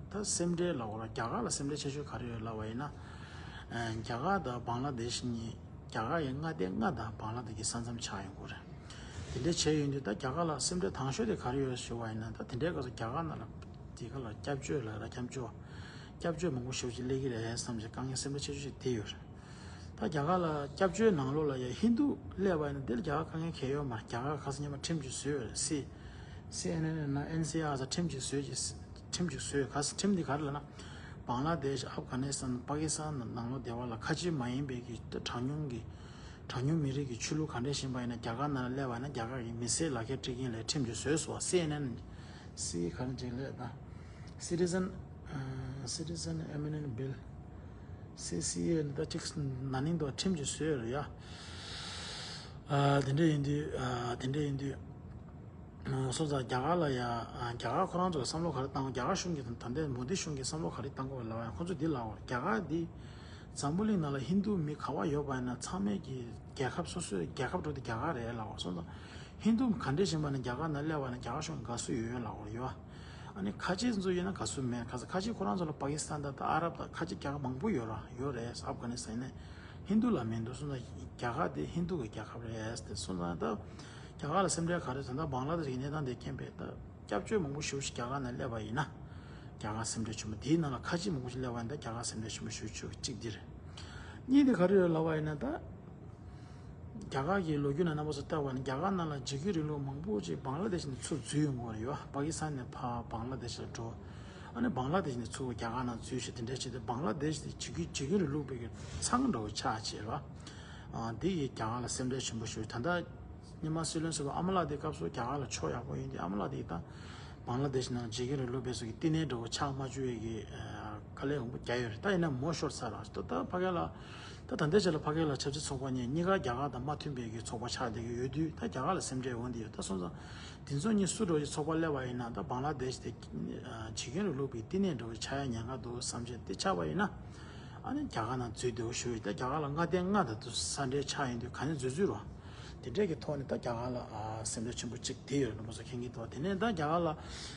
ད་སེམས་ཁྲལ་ལབ་དགོས་ར། རྒྱ་གར་ལ་སེམས་ཁྲལ་ཆེ་ཤོས་ག་རེ་ཡོད་ལབ་པ་ཡིན་ན། ཨ་རྒྱ་གར་དང་བང་ལ་དེཤ་གཉིས། རྒྱ་གར་ཡི་མངའ་སྡེ་ལྔ་དང་བང་ལ་དེཤ་གི་ས་མཚམས་ཆགས་ཡོང་གི་རེད། དེ་འདྲ་བྱས་ཡོང་དུས་ད་རྒྱ་གར་ལ་སེམས་ཁྲལ་དང་ཤོས་དེ་ག་རེ་ཡོད་ཞུ་བ་ཡིན་ན། ད་དེ་འདྲའི་སྐབས་སུ་རྒྱ་གར་ནང་ལ་དེ་ག་ལ་སྐྱབས་བཅོལ་ལ་ར་སྐྱབས་བཅོལ་སྐྱབས་བཅོལ་མང་པོ་ཞེ་པོ་ཅིག་སླེབས་ཀྱི་རེད་བསམ་བྱས་དཀའ་ངལ་སེམས་ཁྲལ་ཆེ་ཤོས་ཤིག་དེ་ཡོད་རེད། ད་རྒྱ་གར་ལ་སྐྱབས་བཅོལ་ནང་ལོགས་ལ་ཡ་ཧིན་རྡུ་སླེབས་པ་ཡིན་ན་དེ་ལ་རྒྱ་གར་དཀའ་ངལ་གང་ཡང་ཡོད་མ་རེད། རྒྱ་གར་ཁ་སང་ཉི་མ་ཁྲིམས་ཅིག་བཟོས་ཡོད་རེད། སི་སི་ཨེན་ཨེན་ཡིན་ན་ཨེན་སི་ཨར་ཟེར་ཁྲིམས་ཅིག་བཟོས་ཀྱི། ཁྲིམས་ཅིག་བཟོས། ག་ས་ཁྲིམས་འདི་ག་རེ་ལབ་ན། བང་ལ་དེཤ། ཨབ་གྷ་ནི་སི་ཐན། པ་ཀི་སི་ཐན་ནང་ལོགས་སྡེ་བ་ལ་ཁ་ཆེ་མ་ཡིན་པའི་གི་གྲངས་ཉུང་གི་གྲངས་ཉུང་མི་རིགས་ཀྱི་ཆོས་ལུགས་ག་འདྲས་ཡིན་པ་ཡིན་ན་རྒྱ་གར་ནང་ལ་སླེབས་པ་ཡིན་ན་རྒྱ་གར་གྱི་མི་སེར་ལག་ཁྱེར་སྤྲད་ཀྱི་ཡིན་ལབ་ཁྲིམས་ཅིག་བཟོས་སོང་བ། སི་ཨེན་ཨེན་སི་ག་རེ་ཅིག་ལབ་ན། Citizen Citizen Amendment Bill། སི་སི་ཨེ་ནི་ད་ཅིག་ན་ནིང་དུ་ཁྲིམས་ཅིག་བཟོས་ཡོད་རེད་ཡ། ཨ་དེ་འདྲ་ཡིན་དུས། ཨ་དེ་འདྲ་ཡིན་དུས། སོང་ཙང་རྒྱ་གར་ལ་ཡ། ཨ་རྒྱ་གར་ཁོ་རང་ཚོ་གི་བསམ་བློ་ག་རེ་བཏང་། རྒྱ་གར་གཞུང་གིས་ད་ལྟའི་མོ་དི་གཞུང་གིས་བསམ་བློ་ག་རེ་བཏང་གི་ཡོད་ལབ་ཡ། ཁོ་ཚོས་འདི་ལབ་པ་རེད། རྒྱ་གར་འདི་འཛམ་བུ་གླིང་ནང་ལ་ཧིན་རྡུ་མི་ག་པར་ཡོད་པ་ཡིན་ན་ཚང་མས་ཀྱི་རྒྱལ་ཁབ་སོ་སོའི་རྒྱལ་ཁབ་འགྲོ་དེ་རྒྱ་གར་རེད་ལབ་པ། སོང་ཙང་ཧིན་རྡུ་ག་འདྲས་ཡིན་པ་ན་རྒྱ་གར་ནང་སླེབས་པ་ན་རྒྱ་གར་གཞུང་གིས་དགའ་བསུ་ཡོད་ཡོད་ལབ་པ་རེད་ཡ། ཨ་ནི་ཁ་ཆེ་ཚོ་ཡིན་ན་དགའ་བསུ་མེད། ཁ་ཁ་ཆེ་ཁོ་རང་ཚོ་ལ་པ་ཀི་སི་ཐན་དང་ཨ་རབ་དང་ཁ་ཆེ་རྒྱལ་ཁབ་མང་པོ་ཡོད་ར། ཡོད་རེད། ཨབ་གྷ་ནི་སི་ཐན་ཡིན་ན་ཧིན་རྡུ་ལ་མི་འདུག། སོང་ཙང་རྒྱ་གར་དེ་ཧིན་རྡུ་གི་རྒྱལ་ཁབ་རེད་དེ། སོང་ཙང་ད་རྒྱ་གར་ལ་སེམས་ཁྲལ་ག་རེ་ཟེར་ན། ད་བང་ལ་དེཤ་གི་གནས་སྟངས་དེ་མཁྱེན་པས་ད་སྐྱབས་བཅོལ་མང་པོ་ཞེ་པོ་ཞིག་རྒྱ་གར་ནང་སླེབས་པ་ཡིན་ན་རྒྱ་གར་སེམས་ཁྲལ་ཆེན་པོ། དེའི་ནང་ལ་ཁ་ཆེ་མང་པོ་ཞིག་སླེབས་པ་ཡིན་ན་ད་རྒྱ་གར་སེམས་ཁྲལ་ཆེན་པོ་ཞེ་པོ་ཞིག་གཅིག་འདི་རེད། གཉིས་དེ་ག་རེ་ཡོད་ལབ་པ་ཡིན་ན། ད་རྒྱ་གར་གྱི་ལོ་རྒྱུས་ནང་རྣམ་པ་ཚོ་བལྟས་པ་ན་རྒྱ་གར་ནང་ལ་འཇིགས་སྐུལ་རིང་ལུགས་མང་པོ་ཅིག་བང་ལ་དེཤ་ནས་ཚུར་འཛུལ་ཡོང་གི་ཡོད་རེད་ཡ། པ་ཀི་སི་ཐན་ནས་ཕར་བང་ལ་དེཤ་ལ་འགྲོ། ཨ་ནི་བང་ལ་དེཤ་ནས་ཚུར་རྒྱ་གར་ནང་འཛུལ་བྱས་དེ་འདྲ་བྱས་ཏེ། བང་ལ་དེཤ་དེ་འཇིགས་སྐུལ་འཇིགས་སྐུལ་རིང་ལུགས་པའི་གི་ཚང་འདྲ་བོ་ཆགས་བྱས་ར། ཨ་འདི་ཡིས་རྒྱ་གར་ལ་སེམས་ཁྲལ་ཆེན་པོ་ཞིག། ད་ལྟ་སྔོན་མ་སྲིད་བློན་ཟུར་པ་ཨ་མ་ལགས་དེ་སྐབས་སུ་རྒྱ་གར་ལ་ཕྱོགས་ཡག་པོ་ཡིན་དུས། ཨ་མ་ལགས་དེ་ད་བང་ལ་དེཤ་ནང་འཇིགས་སྐུལ་རིང་ལུགས་པའི་ཚོ་གི་བསྟི་གནས་འདྲ་བོ་ཆགས་མ་བཅུག་ཡས་ཀྱི་ཨ་དཀའ་ལས་མང་པོ་བརྒྱབ་ཡོད་རེད། ད་ཡིན་ན་མོ་ཤོར་ཚར་ར། ད་ད་ཕ་གི་ལ་ད་ད་ལྟའི་ཆ་ལ་ཕ་གི་ལ་ཆབ་སྲིད་ཚོགས་པ་གཉིས་གཉིས་ཀ་རྒྱ་གར་དང་མ་མཐུན་པའི་གི་ཚོགས་པ་ཆགས་བསྡད་ཀྱི་ཡོད་དུས། ད་རྒྱ་གར་ལ་སེམས་ཁྲལ་འོང་བསྡད་ཡོད། ད་སོང་ཙང་དེ་ཚོ་གཉིས་སུ་འདྲ་བོ་ཞིག་ཚོགས་པ་སླེབས་པ་ཡིན་ན་ད་བང་ལ་དེཤ་དེ་ཨ་འཇིགས་སྐུལ་རིང་ལུགས་པའི་བསྟི་གནས་འདྲ་བོ་ཆགས་ཡ་ཉེན་ཁ་འདུག་བསམ་བྱས་དེ་ཆགས་པ་ཡིན་ན། ཨ་ནི་རྒྱ་གར་ནང་འཛུལ་བདེ་བོ་ཞུ་ཡོད། ད་རྒྱ་གར་ལ་མངའ་སྡེ་ལྔ་དང་དུ་ས་འབྲེལ་ཆགས་ཡིན་དུས་ག་ནས་འཛུལ་འཛུལ་རོ། དེ་འདྲས་ཀྱི་ཐོག་ནས་ད་རྒྱ་གར་ལ་ཨ་སེམས་ཁྲལ་ཆེན་པོ་གཅིག་དེ་ཡོད་རེད། རྣམ་པ་ཚོ་མཁྱེན་གྱི་འདུག། དེ་ནས་ད་རྒྱ་གར་ལ་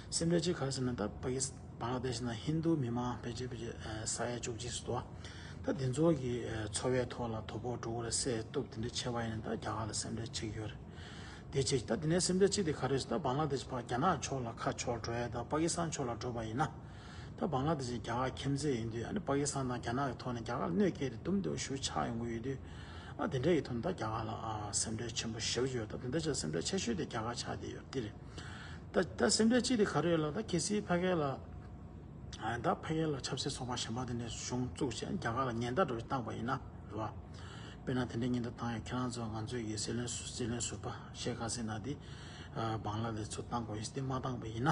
སེམས་ཁྲལ་གཅིག་ག་རེ་ཟེར་ན། ད་པ་ཀི་སི་བང་ལ་དེཤ་ནང་ཧིན་རྡུ་མི་མང་ཕལ་ཆེར་ཕལ་ཆེར་ཨ་ས་ཡ་བཅུ་གཅིག་ཙམ་འདུག། ད་དེ་ཚོ་གི་འཚོ་བའི་ཐོག་ལ་དོ་ཕོག་འགྲོ་གི་རེད། བསད་གཏུབ་དེ་འདྲ་བྱས་པ་ཡིན་ན་ད་རྒྱ་གར་ལ་སེམས་ཁྲལ་བྱེད་ཀྱི་ཡོད་རེད། དེ་གཅིག་ད་དེ་ནས་སེམས་ཁྲལ་གཅིག་དེ་ག་རེ་ཟེར། ད་བང་ལ་དེ་ཕར་རྒྱ་ནག་ཕྱོགས་ལ་ཁ་ཕྱོགས་འགྲོ་ཡ་དང་པ་ཀི་སི་ཐན་ཕྱོགས་ལ་འགྲོ་པ་ཡིན་ན། ད་བང་ལ་དེ་ཅིག་རྒྱ་གར་ཁྱིམ་མཚེས་ཡིན་དུས། ཨ་ནི་པ་ཀི་སི་ཐན་དང་རྒྱ་ནག་གི་ཐོག་ནས་རྒྱ་གར་ལ་གནོད་སྐྱེལ་ཏེ་དུམ་དུ་ཞུ་ཆགས་ཡོང་གི་ཡོད་དུས། ཨ་དེ་འདྲ་ཡི་ཐོག་ནས་ད་རྒྱ་གར་ལ་ཨ་སེམས་ཁྲལ་ཆེན་པོ་ཞེ་པོ་ཅིག་ཡོད། ད་དེ་འདྲ་ཅིག་སེམས་ཁྲལ་ཆེ་ཤོས་དེ་རྒྱ་གར་ཆགས་བསྡད་ཡོད་དེ་རེད། ད་ད་སེམས་ཁྲལ་གཅིག་དེ་ག་རེ་ཡོད་ལབ། ད་གལ་སྲིད་ཕ་གི་ལ། ཨ་ད་ཕ་གི་ལ་ཆབ་སྲིད་ཚོགས་པ་གཞན་པ་དེ་འདྲས་གཞུང་བཙུགས་བྱས་རྒྱ་གར་ལ་ཉེན་བརྡ་འདྲ་བོ་བཏང་པ་ཡིན་ན་རེད་བ། དཔེར་ན་དེ་འདྲས་ཉེན་བརྡ་བཏང་ཡ། ཁྱེད་རང་ཚོ་ང་ཚོའི་གི་སྲིད་བློན་སྲིད་བློན་ཟུར་པ་ཤེག་ཧ་སི་ན་དེ་ཨ་བང་ལ་དེ་ཚོ་བཏང་དགོས་ཡིན་ཟེར་དེ་མ་བཏང་པ་ཡིན་ན།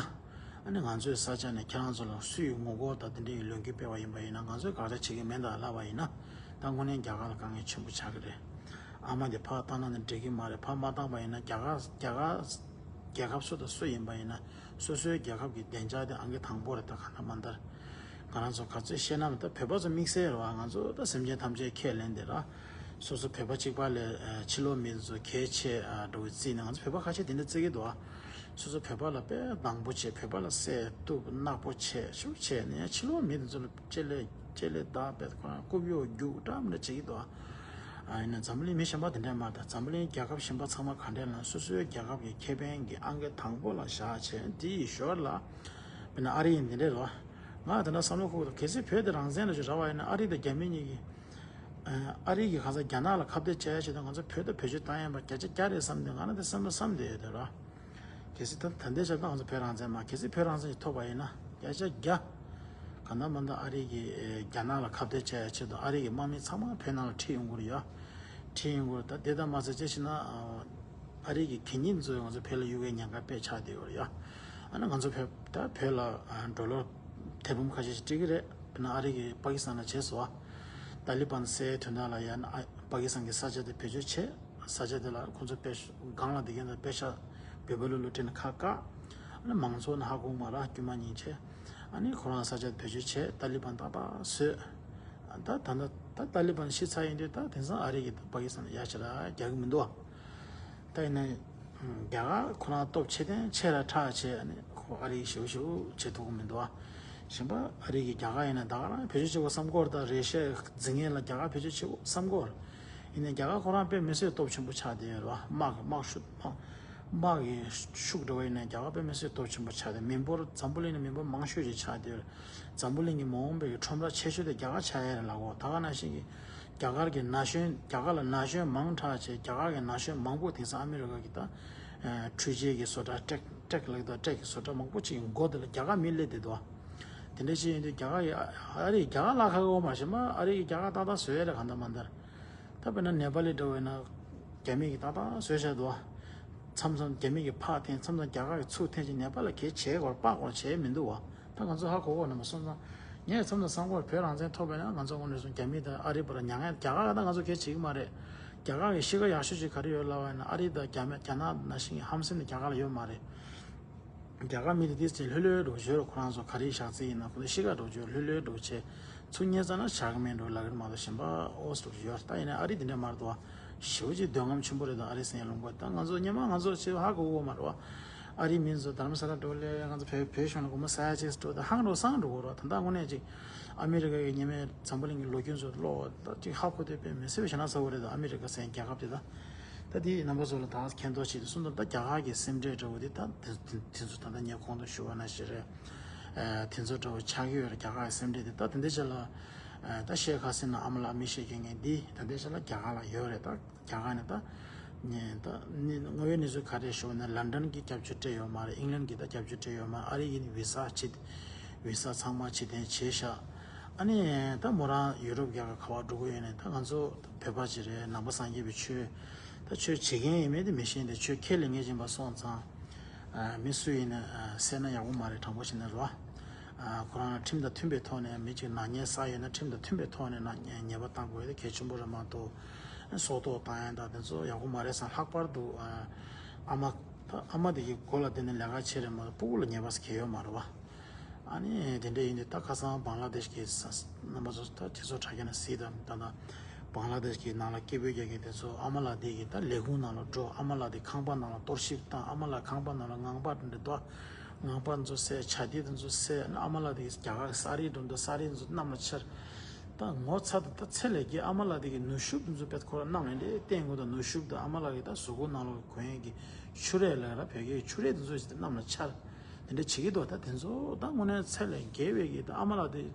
ཨ་ནི་ང་ཚོའི་ས་ཆ་ནས་ཁྱེད་རང་ཚོ་ལ་སུས་ངོ་རྒོལ་དང་དེ་འདྲས་ཀྱི་ལོ་རྒྱུས་སྤེལ་བ་ཡིན་པ་ཡིན་ན། ང་ཚོས་དགག་བྱ་བྱེད་ཀྱི་མེད་ད་ལབ་པ་ཡིན་ན། ད་དངོས་གནས་རྒྱ་གར་ལ་དཀའ་ངལ་ཆེན་པོ་ཆགས་ཀྱི་རེད། ཨ་མ་དེ་ཕར་བཏང་ན་ནི་འགྲིག་གི་མ་རེད། ཕར་མ་བཏང་པ་ཡིན་ན་རྒྱ་གར་རྒྱ་གར་རྒྱལ་ཁབ་སུ་དང་སུ་ཡིན་པ་ཡིན་ན། སོ་སོའི་རྒྱལ་ཁབ་ཀྱི་བདེ་འཇགས་དེ་ཨང་ཀི་དང་པོ་རེད། ད་གང་ལྟར་མ་ལྟར་ང་རང་ཚོ་ག་ཚོད་བཤད་ན་མི། ད་བོད་པ་ཚོ་དམིགས་བསལ་རེད་བ། ང་ཚོ་ད་སེམས་ཅན་ཐམས་ཅད་ཁས་ལེན་དེ་ར། སོ་སོ་བོད་པ་གཅིག་པ་ལས་ཕྱི་ལོགས་མི་ཚོ་གལ་ཆེ་འགྲོ་བའི་རྩིས་ནས། ང་ཚོ་བོད་པ་ཁ་ཤས་དེ་འདྲ་བརྩི་གི་འདུག་ཨ། སོ་སོ་བོད་པ་ལ་དཔེ་སྡང་པོ་བྱེད། བོད་པ་ལ་བསད་གཏུབ་ནག་པོ་བྱེད་ཤུགས་བྱས་ནས། ཕྱི་ལོགས་མི་དེ་ཚོ་ལ་ལྕེ་ལེ་ལྕེ་ལེ་བདའ་བས། ཁོ་རང་རྐུབ་གཡོག་རྒྱུག་འདྲ་མི་འདྲ་བྱེད་ཀྱི་འདུག་ཨ། ཨ་ཡིན་ན་འཛམ་བུ་གླིང་མི་གཞན་པ་དེ་འདྲ་མ་རེད། འཛམ་བུ་གླིང་རྒྱལ་ཁབ་གཞན་པ་ཚང་མ་ག་འདྲ་ལབ་ན། སོ་སོའི་རྒྱལ་ཁབ་ཀྱི་ཁེ་ཕན་གྱི་ཨང་ཀི་དང་པོ་ལ་བཞག་བྱས། དེ་ཡི་ཞོར་ལ་དཔེར་ན་ཨ་རི་ཡིན་དེ་འདྲ་རེད་བ། ང་དེ་འདྲ་བསམ་བློ་འཁོར་གྱི་འདུག་གལ་སྲིད་བོད་དེ་རང་བཙན་ལ་ཅིག་རག་པ་ཡིན་ན། ཨ་རི་དང་རྒྱ་མི་གཉིས་ཀྱིས། ཨ་རི་གིས་གང་ཟག་རྒྱ་ནག་ལ་ཁ་གཏད་བཅག་ཡ་ཆེད་དུ་ང་ཚོ་བོད་དང་བེད་སྤྱོད་བཏང་ཡ་མ་བརྒྱ་ཆ་བརྒྱ་རེད་བསམ་སྟེ་ང་རང་དེ་བསམ་བློ་བསམ་བསྡད་ཡོད་དེ་ར། གལ་སྲིད་ད་ད་ལྟའི་ཆར་ད་ང་ཚོ་བོད་རང་བཙན་མ། གལ་སྲིད་བོད་རང་བཙན་ཞིག་ཐོབ་པ་ཡིན་ན་བརྒྱ་ཆ་བརྒྱ། གང་ལྟར་མ་ལྟར་ཨ་རི་གིས་རྒྱ་ནག་ལ་ཁ་གཏད་བཅག་ཡ་ཆེད་དུ་ཨ་རི་གི་དམག་མི་ཚང་མ་བོད་ནང་ལ་ཁྲིད་ཡོང་གི་རེད་ཡ། ཁྲིད་ཡོང་གི་རེད། ད་དེ་ལྟར་མ་ཟད་ཅི་ཞིག་ན། ཨ་རི་གི་གད་སྙིགས་ཚོ་ང་ཚོ་བོད་ལ་གཡུག་གའི་ཉེན་ཁ་དཔེ་ཆགས་བསྡད་ཡོད་རེད་ཡ། ཨ་ནི་ང་ཚོ་བོད་ད་བོད་ལ་ཌོ་ལར་ཐེར་འབུམ་ཁ་ཤས་ཤིག་སྤྲད་ཀྱི་རེད། དཔེར་ན་ཨ་རི་གིས་པ་ཀི་སི་ཐན་ལ་བྱས་སོང་བ། ཏཱ་ལི་བན་བསད་དོན་དག་ལ་ཡ་ན་ཨ་པ་ཀི་སི་ཐན་གྱི་ས་ཆ་དེ་བེད་སྤྱོད་བྱས། ས་ཆ་དེ་ལ་ཁོང་ཚོ་དཔེ་ཤ་སྒང་ལ་བསྡད་མཁན་དང་དཔེ་ཤ་འབེལ་པོ་ལོ་ལོ་སྤྲད་ནས་ཁ་བཀག་ཨ་ནི་མང་ཚོགས་ནི་ཧ་གོ་མ་ར་དཀྱུས་མ་ཉིན་བྱས། ཨ་ནི་ཁོ་རང་ས་ཆ་དེ་བེད་སྤྱོད་བྱས། ཏཱ་ལི་བན་ཏག་ཏག་བཟོས། ད་ད་ད་ད་ཏཱ་ལི་བན་ཤི་ཚར་ཡིན་དུས་ད་དེང་སང་ཨ་རི་གིས་ད་པ་ཀི་སི་ཐན་ལ་ཡ་ཞེ་དྲག་རྒྱག་གི་མི་འདུག་བ། ད་ཡིན་ན་རྒྱ་གར་ཁོ་རང་སྟོབས་ཆེ་ཐེངས་ཆེ་ར་ཁྲག་ཆེ། ཨ་ནི་ཁོ་ཨ་རི་ཞེ་པོ་ཞེ་པོ་བྱེད་ཐུབ་ཀྱི་མི་འདུག་ཨ། གཞན་པ་ཨ་རི་གི་རྒྱ་གར་ཡིན་ན་ད་ག་རང་བེད་སྤྱོད་བྱེད་དགོས་བསམ་གྱི་ཡོད་རེད། ད་རེ་ཤ་འཛིང་མཁན་ལ་རྒྱ་གར་བེད་སྤྱོད་བྱེད་དགོས་བསམ་གྱི་ཡོད་རེད། ཡིན་ནའི་རྒྱ་གར་ཁོ་རང་དཔེ་མི་སྲིད་སྟོབས་ཆེན་པོ་ཆགས་བསྡད་ཡོད་རེད་བ། དམག་དམག་ཤུགས་དམག་དམག་གི་ཤུགས་འདྲ་བོ་ཡིན་ནའི་རྒྱ་གར་དཔེ་མི་སྲིད་སྟོབས་ཆེན་པོ་ཆགས་ཏེ། མི་འབོར་འཛམ་བུ་གླིང་ནས་མི་འབོར་མང་ཤོས་ཅིག་ཆགས་བསྡད་ཡོད་རེད། འཛམ་བུ་གླིང་གི་མ་འོངས་པའི་ཁྲོམ་ར་ཆེ་ཤོས་དེ་རྒྱ་གར་ཆགས་ཡ་རེད་ལབ་གོ། ད་ག་ནང་བཞིན་གྱི་རྒྱ་གར་གྱི་ན་གཞོན་རྒྱ་གར་ལ་ན་གཞོན་མང་དྲགས་བྱས། རྒྱ་གར་གྱི་ན་གཞོན་མང་པོ་དེང་སང་ཨ་མི་རི་ཀ་གི་ད་འཕྲུལ་ཆས་ཀྱི་བཟོ་གྲྭ་ཊེག་ཊེག་ལབ་ཀྱི་འདུག་ཊེག་གི་བཟོ་གྲྭ་མང་པོ་ཅིག་གི་མགོ་དེ་ལ་རྒྱ་གར་མི་སླེབས་བསྡད་འདུག་དེ་འདྲ་ཅིག་ཡིན་དུས་རྒྱ་གར་གྱི་ཨ་རི་རྒྱ་གར་ལ་ཁ་གོ་མ་ཤེས་མ། ཨ་རི་གི་རྒྱ་གར་ཏག་ཏག་བཟོས་ཡ་རེད་གང་ལྟར་མ་ལྟར། ད་དཔེར་ན་ནེ་པ་ལི་འདྲ་བོ་ཡིན་ན་རྒྱ་མི་གིས་ཏག་ཏག་བཟོས་བཞག་འདུག་མཚམས་མཚམས་རྒྱ་མི་གིས་ཕར་འཐེན། མཚམས་མཚམས་རྒྱ་གར་གྱིས་ཚུར་འཐེན་བྱས། ནེ་པ་ལ་གལ་བྱེད་དགོས་པགས་དགོས་བྱས་མི་འདུག་བ། ད་ང་ཚོ་ཧ་གོ་གོ་ནི་མ་སོང་ཙང་། ངས་མཚམས་མཚམས་བསམ་གོ། བོད་རང་བཙན་ཐོབ་པ་ཡིན་ན་ང་ཚོ་དངོས་གནས་སོང་རྒྱ་མི་དང་ཨ་རི་བར་མྱ་ངན། རྒྱ་གར་ད་ང་ཚོ་གལ་བྱེད་ཀྱི་མ་རེད། རྒྱ་གར་གྱི་གཤིས་ཀ་ཡག་ཤོས་ཅིག་ག་རེ་ཡོད་ལབ་པ་ཡིན་ན། ཨ་རི་དང་རྒྱ་མི་རྒྱ་ནག་ནང་བཞིན་གྱི་ཧམ་སེམས་དེ་རྒྱ་གར་ལ་ཡོད་མ་རེད། རྒྱ་གར་མི་དེ་ཏོག་ཙམ་ལྷོད་ལྷོད་འདྲ་བོ་བྱོས་རོགས། ཁོ་རང་ཚོ་ག་རེ་བཞག་རྩིས་ཡིན་ན་ཁོ་ཚོ་གཤིས་ཀ་འདྲ་བོ་བྱོས། ལྷོད་ལྷོད་འདྲ་བོ་བྱས། ཚུར་ཉན་ཙང་ན་བཞག་གི་མེད་འགྲོ་ལབ་ཀྱི་རེད་མ་གཏོགས། གཞན་པ་ཨོ་སི་འདྲ་བོ་ཡོད་རེད། ད་ཡིན་ནའི་ཨ་རི་དེ་འདྲ་མ་རེད་འདུག་བ། ཞེ་པོ་ཅིག་འདོད་རྔམ་ཆེན་པོ་རེད་འདུག་ཨ་རི་ཟེར་མཁན་ལུང་པ་ད་ང་ཚོ་སྔོན་མ་ང་ཚོ་ཅིག་ཧ་གོ་གོ་མ་རེད་བ། ཨ་རི་མི་ཚོ་དྷ་རམ་ས་ལ་འགྲོ་ལས་ང་ཚོ་བོད་བོད་གཞུང་ལ་སྒོར་མོ་ཟ་ཡ་ཅིག་འགྲོ་ད་ཧང་འགྲོ་སང་འགྲོ་གོ་རོགས། ད་ལྟ་དངོས་གནས་ཅིག་ཨ་མི་རི་ཀ་གི་སྔོན་མའི་འཛམ་བུ་གླིང་གི་ལོ་རྒྱུས་ཚོ་ཀློག་ད་ཅིག་ཧ་གོ་དེ་དཔེ་མི་སྲིད་པ་ཞེ་ན་ཚ་བོ་རེད་འདུག་ཨ་མི་རི་ཀ་ཟེར་མཁན་རྒྱལ་ཁབ་དེ་ད། ད་དེ་རྣམ་པ་ཚོ་ལ་ད་མཁྱེན་རྟོགས་བྱེད་དུ་གསུངས་དོན། ད་རྒྱ་གར་གྱི་སེམས་ཁྲལ་འདྲ་བོ་དེ་ད་དེ་དེ་ཚོ་ད་ལྟ་ངས་གོང་དུ་ཞུས་པ་ནང་བཞིན་རེད། ཨ་དེ་ཚོ་འདྲ་བོ་ཆགས་ཀྱི་ཡོད་རེད། རྒྱ་གར་གྱི་སེམས་ཁྲལ་དེ། ད་དེ་འདྲའི་ཆ་ལ་ཨ་ད་ཤེག་ཧ་སི་ན་ཨ་མ་ལགས་མི་ཤེས་མཁན་ངས་འདི་ད་ལྟའི་ཆ་ལ་རྒྱ་གར་ལ་ཡོད་རེད། ད་རྒྱ་གར་ནས་ད་ནས་ད་ནི་དངོས་ཡོད་གནས་ཚུལ་ག་རེ་ཞུ་བ་ན། ལན་ཌན་གྱིས་རྒྱབ་སྐྱོར་སྤྲད་ཡོད་མ་རེད། ཨིང་ལན་གྱིས་ད་རྒྱབ་སྐྱོར་སྤྲད་ཡོད་མ་རེད། ཨ་རི་ཡིན་ཝི་ས་བྱེད། ཝི་ས་ཚང་མ་ཕྱིར་འཐེན་བྱས་ཤག་ཨ་ནི་ད་མོ་རང་ཡུ་རོབ་རྒྱལ་ཁབ་ག་པར་འགྲོ་གི་ཡོད་ནས། ད་ང་ཚོ་བོད་པ་ཅིག་རེད། ནང་པ་སངས་རྒྱས་པའི་ཆོས་ད་ཆོས་བྱེད་མཁན་ཡིན་མིན་དེ་མི་ཤེས་ཏེ། ཆོས་ཁས་ལེན་མཁན་ཡིན་པ་སོང་ཙང་ཨ་མི་སུ་ཡིན་ན་ཨ་བསད་ན་ཡག་པོ་མ་རེད། དྲང་པོ་བཤད་ན་རོ། ཨ་ཁོ་རང་ལ་ཁྲིམས་དང་མཐུན་པའི་ཐོག་ནས་མི་གཅིག་ནག་ཉེས་བསགས་ཡོད་ན་ཁྲིམས་དང་མཐུན་པའི་ཐོག་ནས་ནག་ཉེས་ཉེས་པ་བཏང་དགོས་དེ་གལ་ཆེན་པོ་རེད་མ་གཏོགས། སྲོག་ཐོག་བཏང་ཡ་ད་དེ་ཚོ་ཡག་པོ་མ་རེད་བསམ། ལྷག་པར་དུ་ཨ་ཨ་མ་ད་ཨ་མ་དེ་གི་མགོ་ལ་བསྡད་ནས་ལས་ཀ་བྱེད་རེད་མ་གཏོགས་སྤུ་གུ་ལ་ཉེས་པ་གང་ཡང་ཡོད་མ་རེད་བ། ཨ་ནི་དེ་འདྲ་ཡིན་དུས་ད་ཁ་སང་བང་ལ་དེཤ་གི་ས་རྣམ་པ་ཚོ་ད་དེ་ཚོ་དྲ་རྒྱ་ནས་གཟིགས་དང་། ད་ད་བང་ལ་དེཤ་གི་ནང་ལ་སྐད་འབོད་རྒྱག་མཁན་དེ་ཚོ་ཨ་མ་ལགས་དེ་གི་ད་ལས་ཁུངས་ནང་ལ་འགྲོ། ཨ་མ་ལགས་དེ་ཁང་པ་ནང་ལ་གཏོར་བཤིག་བཏང་། ཨ་མ་ལགས་ཁང་པ་ནང་ལ་ངང་པ་འདྲ་འདུག་ངང་པ་ཚོ་བསད། བྱ་དེ་དེ་ཚོ་བསད། ཨ་མ་ལགས་དེ་རྒྱ་གར་གི་ས་རིས་འགྲོ་འདུག་ས་རིས་ཚོ་གནམ་ལ་འཕྱར། ད་ངོ་ཚ་དང་ད་ཚེ་ལས་རྒྱལ། ཨ་མ་ལགས་དེ་གི་ནུ་ཤུབས་དེ་ཚོ་དཔེ་ཁོ་རང་གནམ་ལ་འདྲེ་བསྟན་དགོས། ད་ནུ་ཤུབས་དང་ཨ་མ་ལགས་ཀྱི་ད་གཟུགས་པོ་ནང་ལོགས་གོན་ཡས་ཀྱི་ཆུ་རས་ལ་ར་བོད་སྐད་ཆུ་རས་དེ་ཚོ་ཞིག་ད་གནམ་ལ་འཕྱར། དེ་འདྲ་བྱེད་ཀྱི་འདུག་ད་དེ་ཚོ་ད་དངོས་གནས་ཚེ་ལས་རྒྱལ་བའི་གི་ད་ཨ་མ་ལགས་དེ།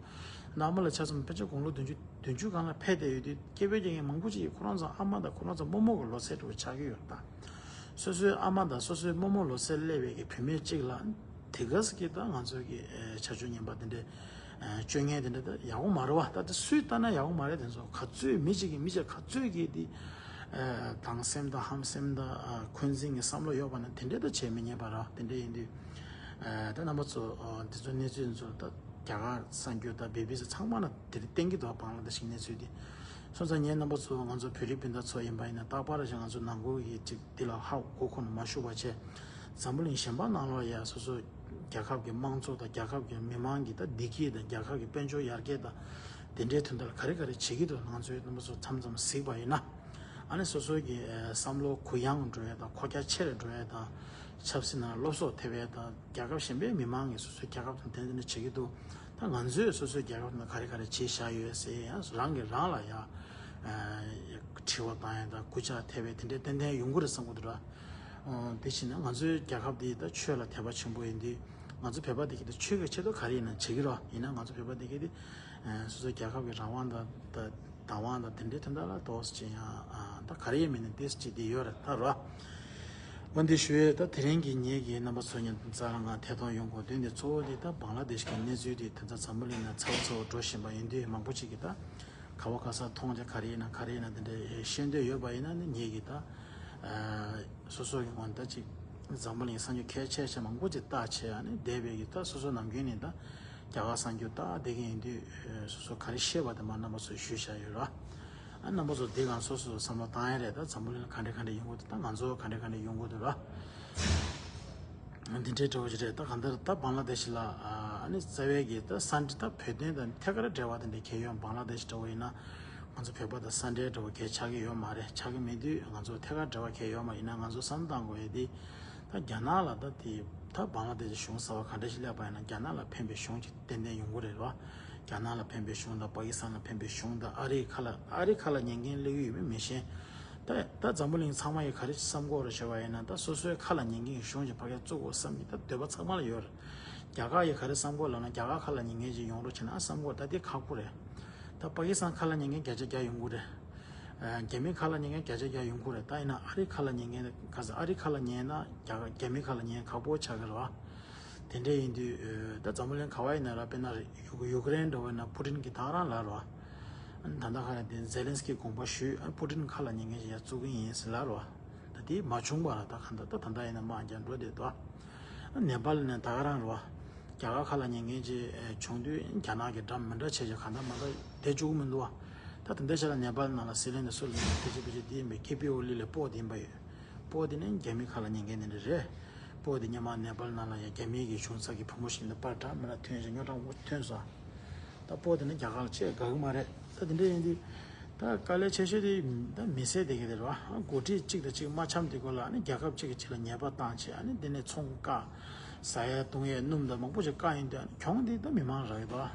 ད་ཨ་མ་ལགས་ཆ་ཚང་ཕལ་ཆེར་དགུང་ལོ་བདུན་ཅུ་བདུན་ཅུ་སྒང་ལ་ཕེབས་བསྡད་ཡོད་དུས་སྐྱེ་བོ་སྐྱེ་མཁན་མང་པོ་ཅིག་ཁོ་རང་ཚོ་ཨ་མ་དང་ཁོ་རང་ཚོ་རྨོ་མོ་གི་ལོ་ཚད་འདྲ་བོ་ཆགས་ཀྱི་ཡོད་རེད་ད། སོ་སོའི་ཨ་མ་དང་སོ་སོའི་རྨོ་མོ་ལོ་ཚད་སླེབས་པའི་གི་བུད་མེད་ཅིག་ལ། དེ་ག་ས་གི་ད་ང་ཚོ་གི་ཨེ་ཆ་འཇོག་ངན་པ་དེ་འདྲའི་ཨེ་སྤྱོད་ངན་དེ་འདྲ་ད་ཡག་པོ་མ་རེད་བ། ད་དེ་སུས་ལྟ་ན་ཡག་པོ་མ་རེད། དེ་ཚོ་ག་ཚོད་མི་གཅིག་གིས་མི་གཅིག་ག་ཚོད་ཀྱིས་དེ་ཨེ་སྡང་སེམས་དང་ཧམ་སེམས་དང་ཨེ་འཁོན་འཛིན་གྱི་བསམ་བློ་ཡོད་པ་ན་དེ་འདྲའི་ད་བྱེད་མི་ཉན་པ་ར། དེ་འདྲ་ཡིན་དུས་ཨེ་ད་རྣམ་པ་ཚོ་ཨེ་འདི་ཚོ་གནས་ཚུལ་ཚོ་ད་རྒྱ་གར་གསར་འགྱུར་དང་བི་བི་སི་ཚང་མ་ན་དེ་རིང་བསྟན་གྱི་འདུག་བ། བང་ལ་དེ་ཤི་གནས་ཚུལ་དེ། སོང་ཙང་ངས་རྣམ་པ་ཚོ་ང་ཚོ་བོད་རིགས་སྤུན་ཟླ་ཚོ་ཡིན་པ་ཡིན་ན་རྟག་པར་ཞིག་ང་ཚོ་ནང་ཁུལ་གྱི་ཅིག་འདི་ལ་ཧ་གོ་ཁོ་ན་མ་ཞུགས་པ་བྱས། འཛམ་བུ་གླིང་གཞན་པ་ནང་ལོགས་ཡ་སོ་སོ་རྒྱལ་ཁབ་ཀྱི་དམངས་གཙོ་དང་རྒྱལ་ཁབ་ཀྱི་མི་མང་གི་ད་བདེ་སྐྱིད་དང་རྒྱལ་ཁབ་ཀྱི་དཔལ་འབྱོར་ཡར་རྒྱས་དང་དེ་འདྲའི་དོན་དག་ལ་ག་རེ་ག་རེ་བྱེད་ཀྱི་འདུག་ང་ཚོའི་རྣམ་པ་ཚོ་མཚམས་མཚམས་གཟིགས་པ་ཡིན་ན། ཨ་ནི་སོ་སོའི་གི་ཨེ་བསམ་བློ་གུ་ཡངས་འགྲོ་ཡས་དང་ཁོག་རྒྱ་ཆེ་རུ་འགྲོ་ཡས་དང་ཆབ་སྲིད་ནང་སློབ་གསོ་ཐེབས་ཡས་དང་རྒྱལ་ཁབ་གཞན་པའི་མི་མང་གིས་སོ་སོའི་རྒྱལ་ཁབ་དང་དེ་འདྲ་བྱེད་ཀྱི་འདུག་ད་ང་ཚོས་སོ་སོའི་རྒྱལ་ཁབ་ནང་ག་རེ་ག་རེ་བྱས་བཞག་ཡོད་ཟེར་ཡང་རང་གིས་རང་ལ་ཡང་ཨ་དྲི་བ་བཏང་ཡས་དང་སྐུལ་ལྕག་ཐེབས་པའི་དེ་འདྲའི་ཏན་ཏན་ཡོང་གི་རེད་བསམ་གྱི་འདུག་ར། ཨོ་དེ་བྱས་ན་ང་ཚོའི་རྒྱལ་ཁབ་འདི་ད་ཆོས་ལ་དད་པ་ཆེན་པོ་ཡིན་དུས་ང་ཚོ་བོད་པ་འདི་གིས་ད་ཆོས་ཀྱི་ཆེད་དུ་ག་རེ་ཡིན་ན་བྱེད་ཀྱི་རེད་བ། ཡིན་ན་ང་ཚོ་བོད་པ་འདི་གིས་དེ་ཨ་སོ་སོའི་རྒྱལ་ཁབ་ཀྱི་རང་དབང་དང་ད་བདག་དབང་དང་དེ་འདྲའི་དོན་དག་ལ་ཏོག་ཙམ་ཅིག་ཡང་ཨ་ད་ག་རེ་ཡང་མིན་ན་ཏོག་ཙམ་ཅིག་དེ་ཡོད་རེད་ད་རོ། འོན་ཏེ་ཞུ་ཡས་ད་དེ་རིང་གི་ངེད་ཀྱི་རྣམ་པ་ཚོ་ཉིད་རྩ་ལ་ང་ཐད་གཏོང་ཡོང་དགོས་དོན་དེ་གཙོ་བོ་དེ་ད་བང་ལ་དེ་ཤི་གི་གནས་ཚུལ་དེ་དེ་ཚོ་འཛམ་བུ་གླིང་ན་ཚ་བོ་ཚ་བོ་འགྲོ་བཞིན་པ་ཡིན་དུས་མང་པོ་ཅིག་གིས་ད་ག་བ་ག་ས་མཐོང་རྒྱ་ག་རེ་ཡིན་ན་ག་རེ་ཡིན་ན་དེ་འདྲ་ཤེས་འདོད་ཡོད་པ་ཡིན་ན་ནི་ངེད་ཀྱིས་ད་ཨ་སོ་སོ་གི་ངོས་ནས་ད་ཅིག་འཛམ་བུ་གླིང་གསར་འགྱུར་གལ་ཆེ་ཆེ་མང་པོ་ཅིག་བལྟས་བྱས་ཨ་ནི་བསྡད་པའི་གི་ད་སོ་སོ་ནམ་རྒྱུན་ནས་ད་རྒྱ་གར་གསར་འགྱུར་བལྟས་བསྡད་མཁན་ཡིན་དུས་སོ་སོ་ག་རེ་ཤེས་པ་དེ་མར་རྣམ་པ་ཚོར་ཞུས་བཞག་ཡོད་ར། ཨ་རྣམ་པ་ཚོ་འདི་གང་སོ་སོ་བསམ་བློ་བཏང་ཡ་རེད། ད་འཛམ་བུ་གླིང་ལ་ག་འདྲ་ག་འདྲ་ཡོང་གི་འདུག་ད་ང་ཚོ་ག་འདྲ་ག་འདྲ་ཡོང་གི་འདུག་ར། འདི་འདྲའི་འདྲ་བོ་ཞིག་རེད། ད་གང་ལྟར་ད་བང་ལ་དེ་ཤི་ལ་ཨ་ནི་རྩ་བའི་གི་ད་ས་འདི་ད་བོད་དོན་དང་ཐད་ཀར་འབྲེལ་བ་དེ་འདྲ་གལ་ཡོད། བང་ལ་དེ་ཤི་འདྲ་བོ་ཡིན་ན་ང་ཚོ་བོད་པ་དང་ས་འབྲེལ་འདྲ་བོ་གལ་ཆགས་ཀྱི་ཡོད་མ་རེད། ཆགས་ཀྱི་མེད་དུས་ང་ཚོ་ཐད་ཀར་འབྲེལ་བ་གལ་ཡོད་མ་ཡིན་ན་ང་ཚོ་བསམ་བཏང་དགོས་ཡ་དེ་ད་རྒྱ་ནག་ལ་ད་དེ་ད་བང་ལ་དེ་ཤི་གཞུང་གསར་བ་ག་འདྲ་ཞིག་སླེབས་པ་ཡིན་ན་རྒྱ་ནག་ལ་ཕན་པའི་གཞུང་ཅིག་ཏན་ཏན་ཡོང་གི་རེད་རོ། རྒྱ་ནག་ལ་ཕན་པའི་གཞུང་དང་པ་ཀི་སི་ཐན་ལ་ཕན་པའི་གཞུང་དང་ཨ་རིའི་ཁ་ལ་ཨ་རིའི་ཁ་ལ་ཉན་མཁན་སླེབས་ཀྱི་ཡོད་མེད་མི་ཤེས། ད་ད་འཛམ་བུ་གླིང་ཚང་མ་ཡིས་ག་རེ་བསམ་གྱི་ཡོད་རེད་ཟེར་བ་ཡིན་ན་ད་སོ་སོའི་ཁ་ལ་ཉན་མཁན་གྱི་གཞུང་ཅིག་ཕ་གིར་བཙུགས་དགོས་བསམ་གྱི་ད་འདོད་པ་ཚང་མ་ལ་ཡོད་རེད། རྒྱ་གར་ཡིས་ག་རེ་བསམ་གྱི་ཡོད་ལབ་ན་རྒྱ་གར་ཁ་ལ་ཉན་མཁན་ཅིག་ཡོང་རོགས་བྱས་ན་ཨ་བསམ་གྱི་ཡོད་རེད། ད་དེ་ཁག་པོ་རེད། ད་པ་ཀི་སི་ཐན་ཁ་ལ་ཉན་མཁན་བརྒྱ་ཆ་བརྒྱ་ཡོང་གི་རེད། ཨ་རྒྱ་མི་ཁ་ལ་ཉན་མཁན་བརྒྱ་ཆ་བརྒྱ་ཡོང་གི་རེད། ད་ཡིན་ན་ཨ་རི་ཁ་ལ་ཉན་མཁན་ག་ས་ཨ་རི་ཁ་ལ་ཉན་ན་རྒྱ་རྒྱ་མི་ཁ་ལ་ཉན་ཁག་པོ་ཆགས་ཀྱི་རེད་བ། དེ་འདྲ་ཡིན་དུས་ཨ་ད་འཛམ་བུ་གླིང་ག་བ་ཡིན་ན་ར་དཔེར་ན་ཡུ་ཡུ་ཀེ་རེན་འདྲ་བོ་ཡིན་ན་ཕུ་ཏིན་གྱིས་ད་ག་རང་ལབ་རེད་བ། ཨ་ནི་ད་ལྟ་ཁ་ལ་དེ་ཛེ་ལན་སི་ཀི་དགོངས་པ་ཞུས། ཨ་ཕུ་ཏིན་ཁ་ལ་ཉན་མཁན་ཞིག་ཡར་བཙུགས་ཀྱི་ཡིན་ཟེར་ལབ་རེད་བ། ད་དེ་མ་བྱུང་བ་ལ་ད་ག་འདྲ་ད་ད་ལྟ་ཡིན་ན་དམག་རྒྱག་འགྲོ་བསྡད་འདུག་ཨ་ནེ་པཱལ་ནས་ད་ག་རང་རེད་བ། རྒྱ་གར་ཁ་ལ་ཉན་མཁན་ཅིག་ཨེ་བྱུང་དུས་རྒྱ་ནག་གི་འདྲ་མི་འདྲ་བྱས་བྱས་གང་ལྟར་མ་འདྲ་བསྡད་བཅུག་གི་མི་འདུག་བ། ད་དེ་འདྲ་བྱས་ལ་ནེ་པཱལ་ནང་ལ་སྲིད་བློན་དེ་སུ་ལ་ཕལ་ཆེར་ཕལ་ཆེར་དེ་ཡིན་པའི་ཁེ་པི་ཨོ་ལི་ལས་སྤོ་དེ་ཡིན་པ་ཡོད། སྤོ་དེ་ནི་རྒྱ་མི་ཁ་ལ་ཉན་མཁན་དེ་འདྲ་རེད། སྤོ་དེ་སྔོན་མ་ནེ་པཱལ་ནང་ལ་ཡང་རྒྱ་མི་གི་གཞུང་ཚབ་ཀྱི་བུ་མོ་ཞིག་འདི་པར་འདྲ་མི་འདྲ་ཐོན་བྱས་རྙོག་དྲ་མང་པོ་ཐོན་སོང་། ད་སྤོ་དེ་ནི་རྒྱ་གར་ལ་ཆེས་དགའ་གི་མ་རེད། ད་དེ་འདྲ་ཡིན་དུས་ད་དཀའ་ལས་ཆེ་ཤོས་དེ་ད་མི་སེར་དེ་ག་དེ་རེད་བ། འགོ་ཁྲིད་གཅིག་དང་གཅིག་མ་འཆམ་དེ་སྐོར་ལ་ནི་རྒྱལ་ཁབ་གཅིག་གིས་གཅིག་ལ་ཉེས་པ་བཏང་བྱས་ཨ་ནི་དེ་ནས་ཚོང་བཀག་ཟ་ཡ་བཏུང་ཡ་སྣུམ་དང་མང་པོ་ཞིག་བཀག་ཡིན་དུས་ཨ་ནི་གྱོང་དེ་ད་མི་མང་རག་གི་འདུག་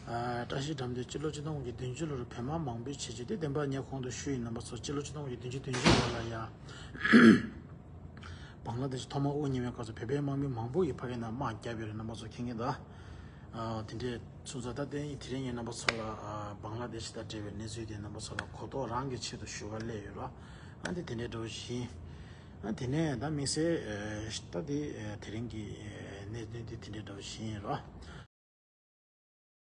ཨ་བཀྲ་ཤིས་དགྲ་འདུལ་སྤྱི་ལོ་ཆིག་སྟོང་དགུ་བརྒྱ་བདུན་ཅུ་ལོར་བོད་དམག་མང་པོས་བྱས་རྗེས་དེ་བདེན་པ་ངས་གོང་དུ་ཞུས་ཡིན། རྣམ་པ་ཚོ་སྤྱི་ལོ་ཆིག་སྟོང་དགུ་བརྒྱ་བདུན་ཅུ་དོན་གཅིག་ལོ་ལ་ཡ། བང་ལ་དེ་ཤི་ཐོག་མར་དབུ་བརྙེས་པའི་སྐབས་སུ་བོད་པའི་དམག་མི་མང་པོ་ཡིས་ཕ་གི་ནང་དམག་བརྒྱབ་ཡོད་རེད། རྣམ་པ་ཚོ་མཁྱེན་གྱི་འདུག་ཨ་དེ་འདྲའི་ཚུན་ཚོད་ད་ལྟ་དེ་རིང་ངས་རྣམ་པ་ཚོ་ལ་ཨ་བང་ལ་དེ་ཤི་དང་འབྲེལ་བའི་གནས་ཚུལ་དེ་རྣམ་པ་ཚོ་ལ་གོ་རྟོགས་རང་གི་ཆེད་དུ་ཞུ་ག་སླེབས་ཡོད་ར། ཨ་འདི་དེ་འདྲའི་འདྲ་བོ་ཞིག་ཡིན། ཨ་དེ་ནས་ད་དམིགས་བསལ་ཨ་ད་དེ་ཨ་དེ་རིང་གི་ཨ་གནད་དོན་དེ་དེ་འདྲའི་འདྲ་བོ་ཞིག་ཡིན་ར།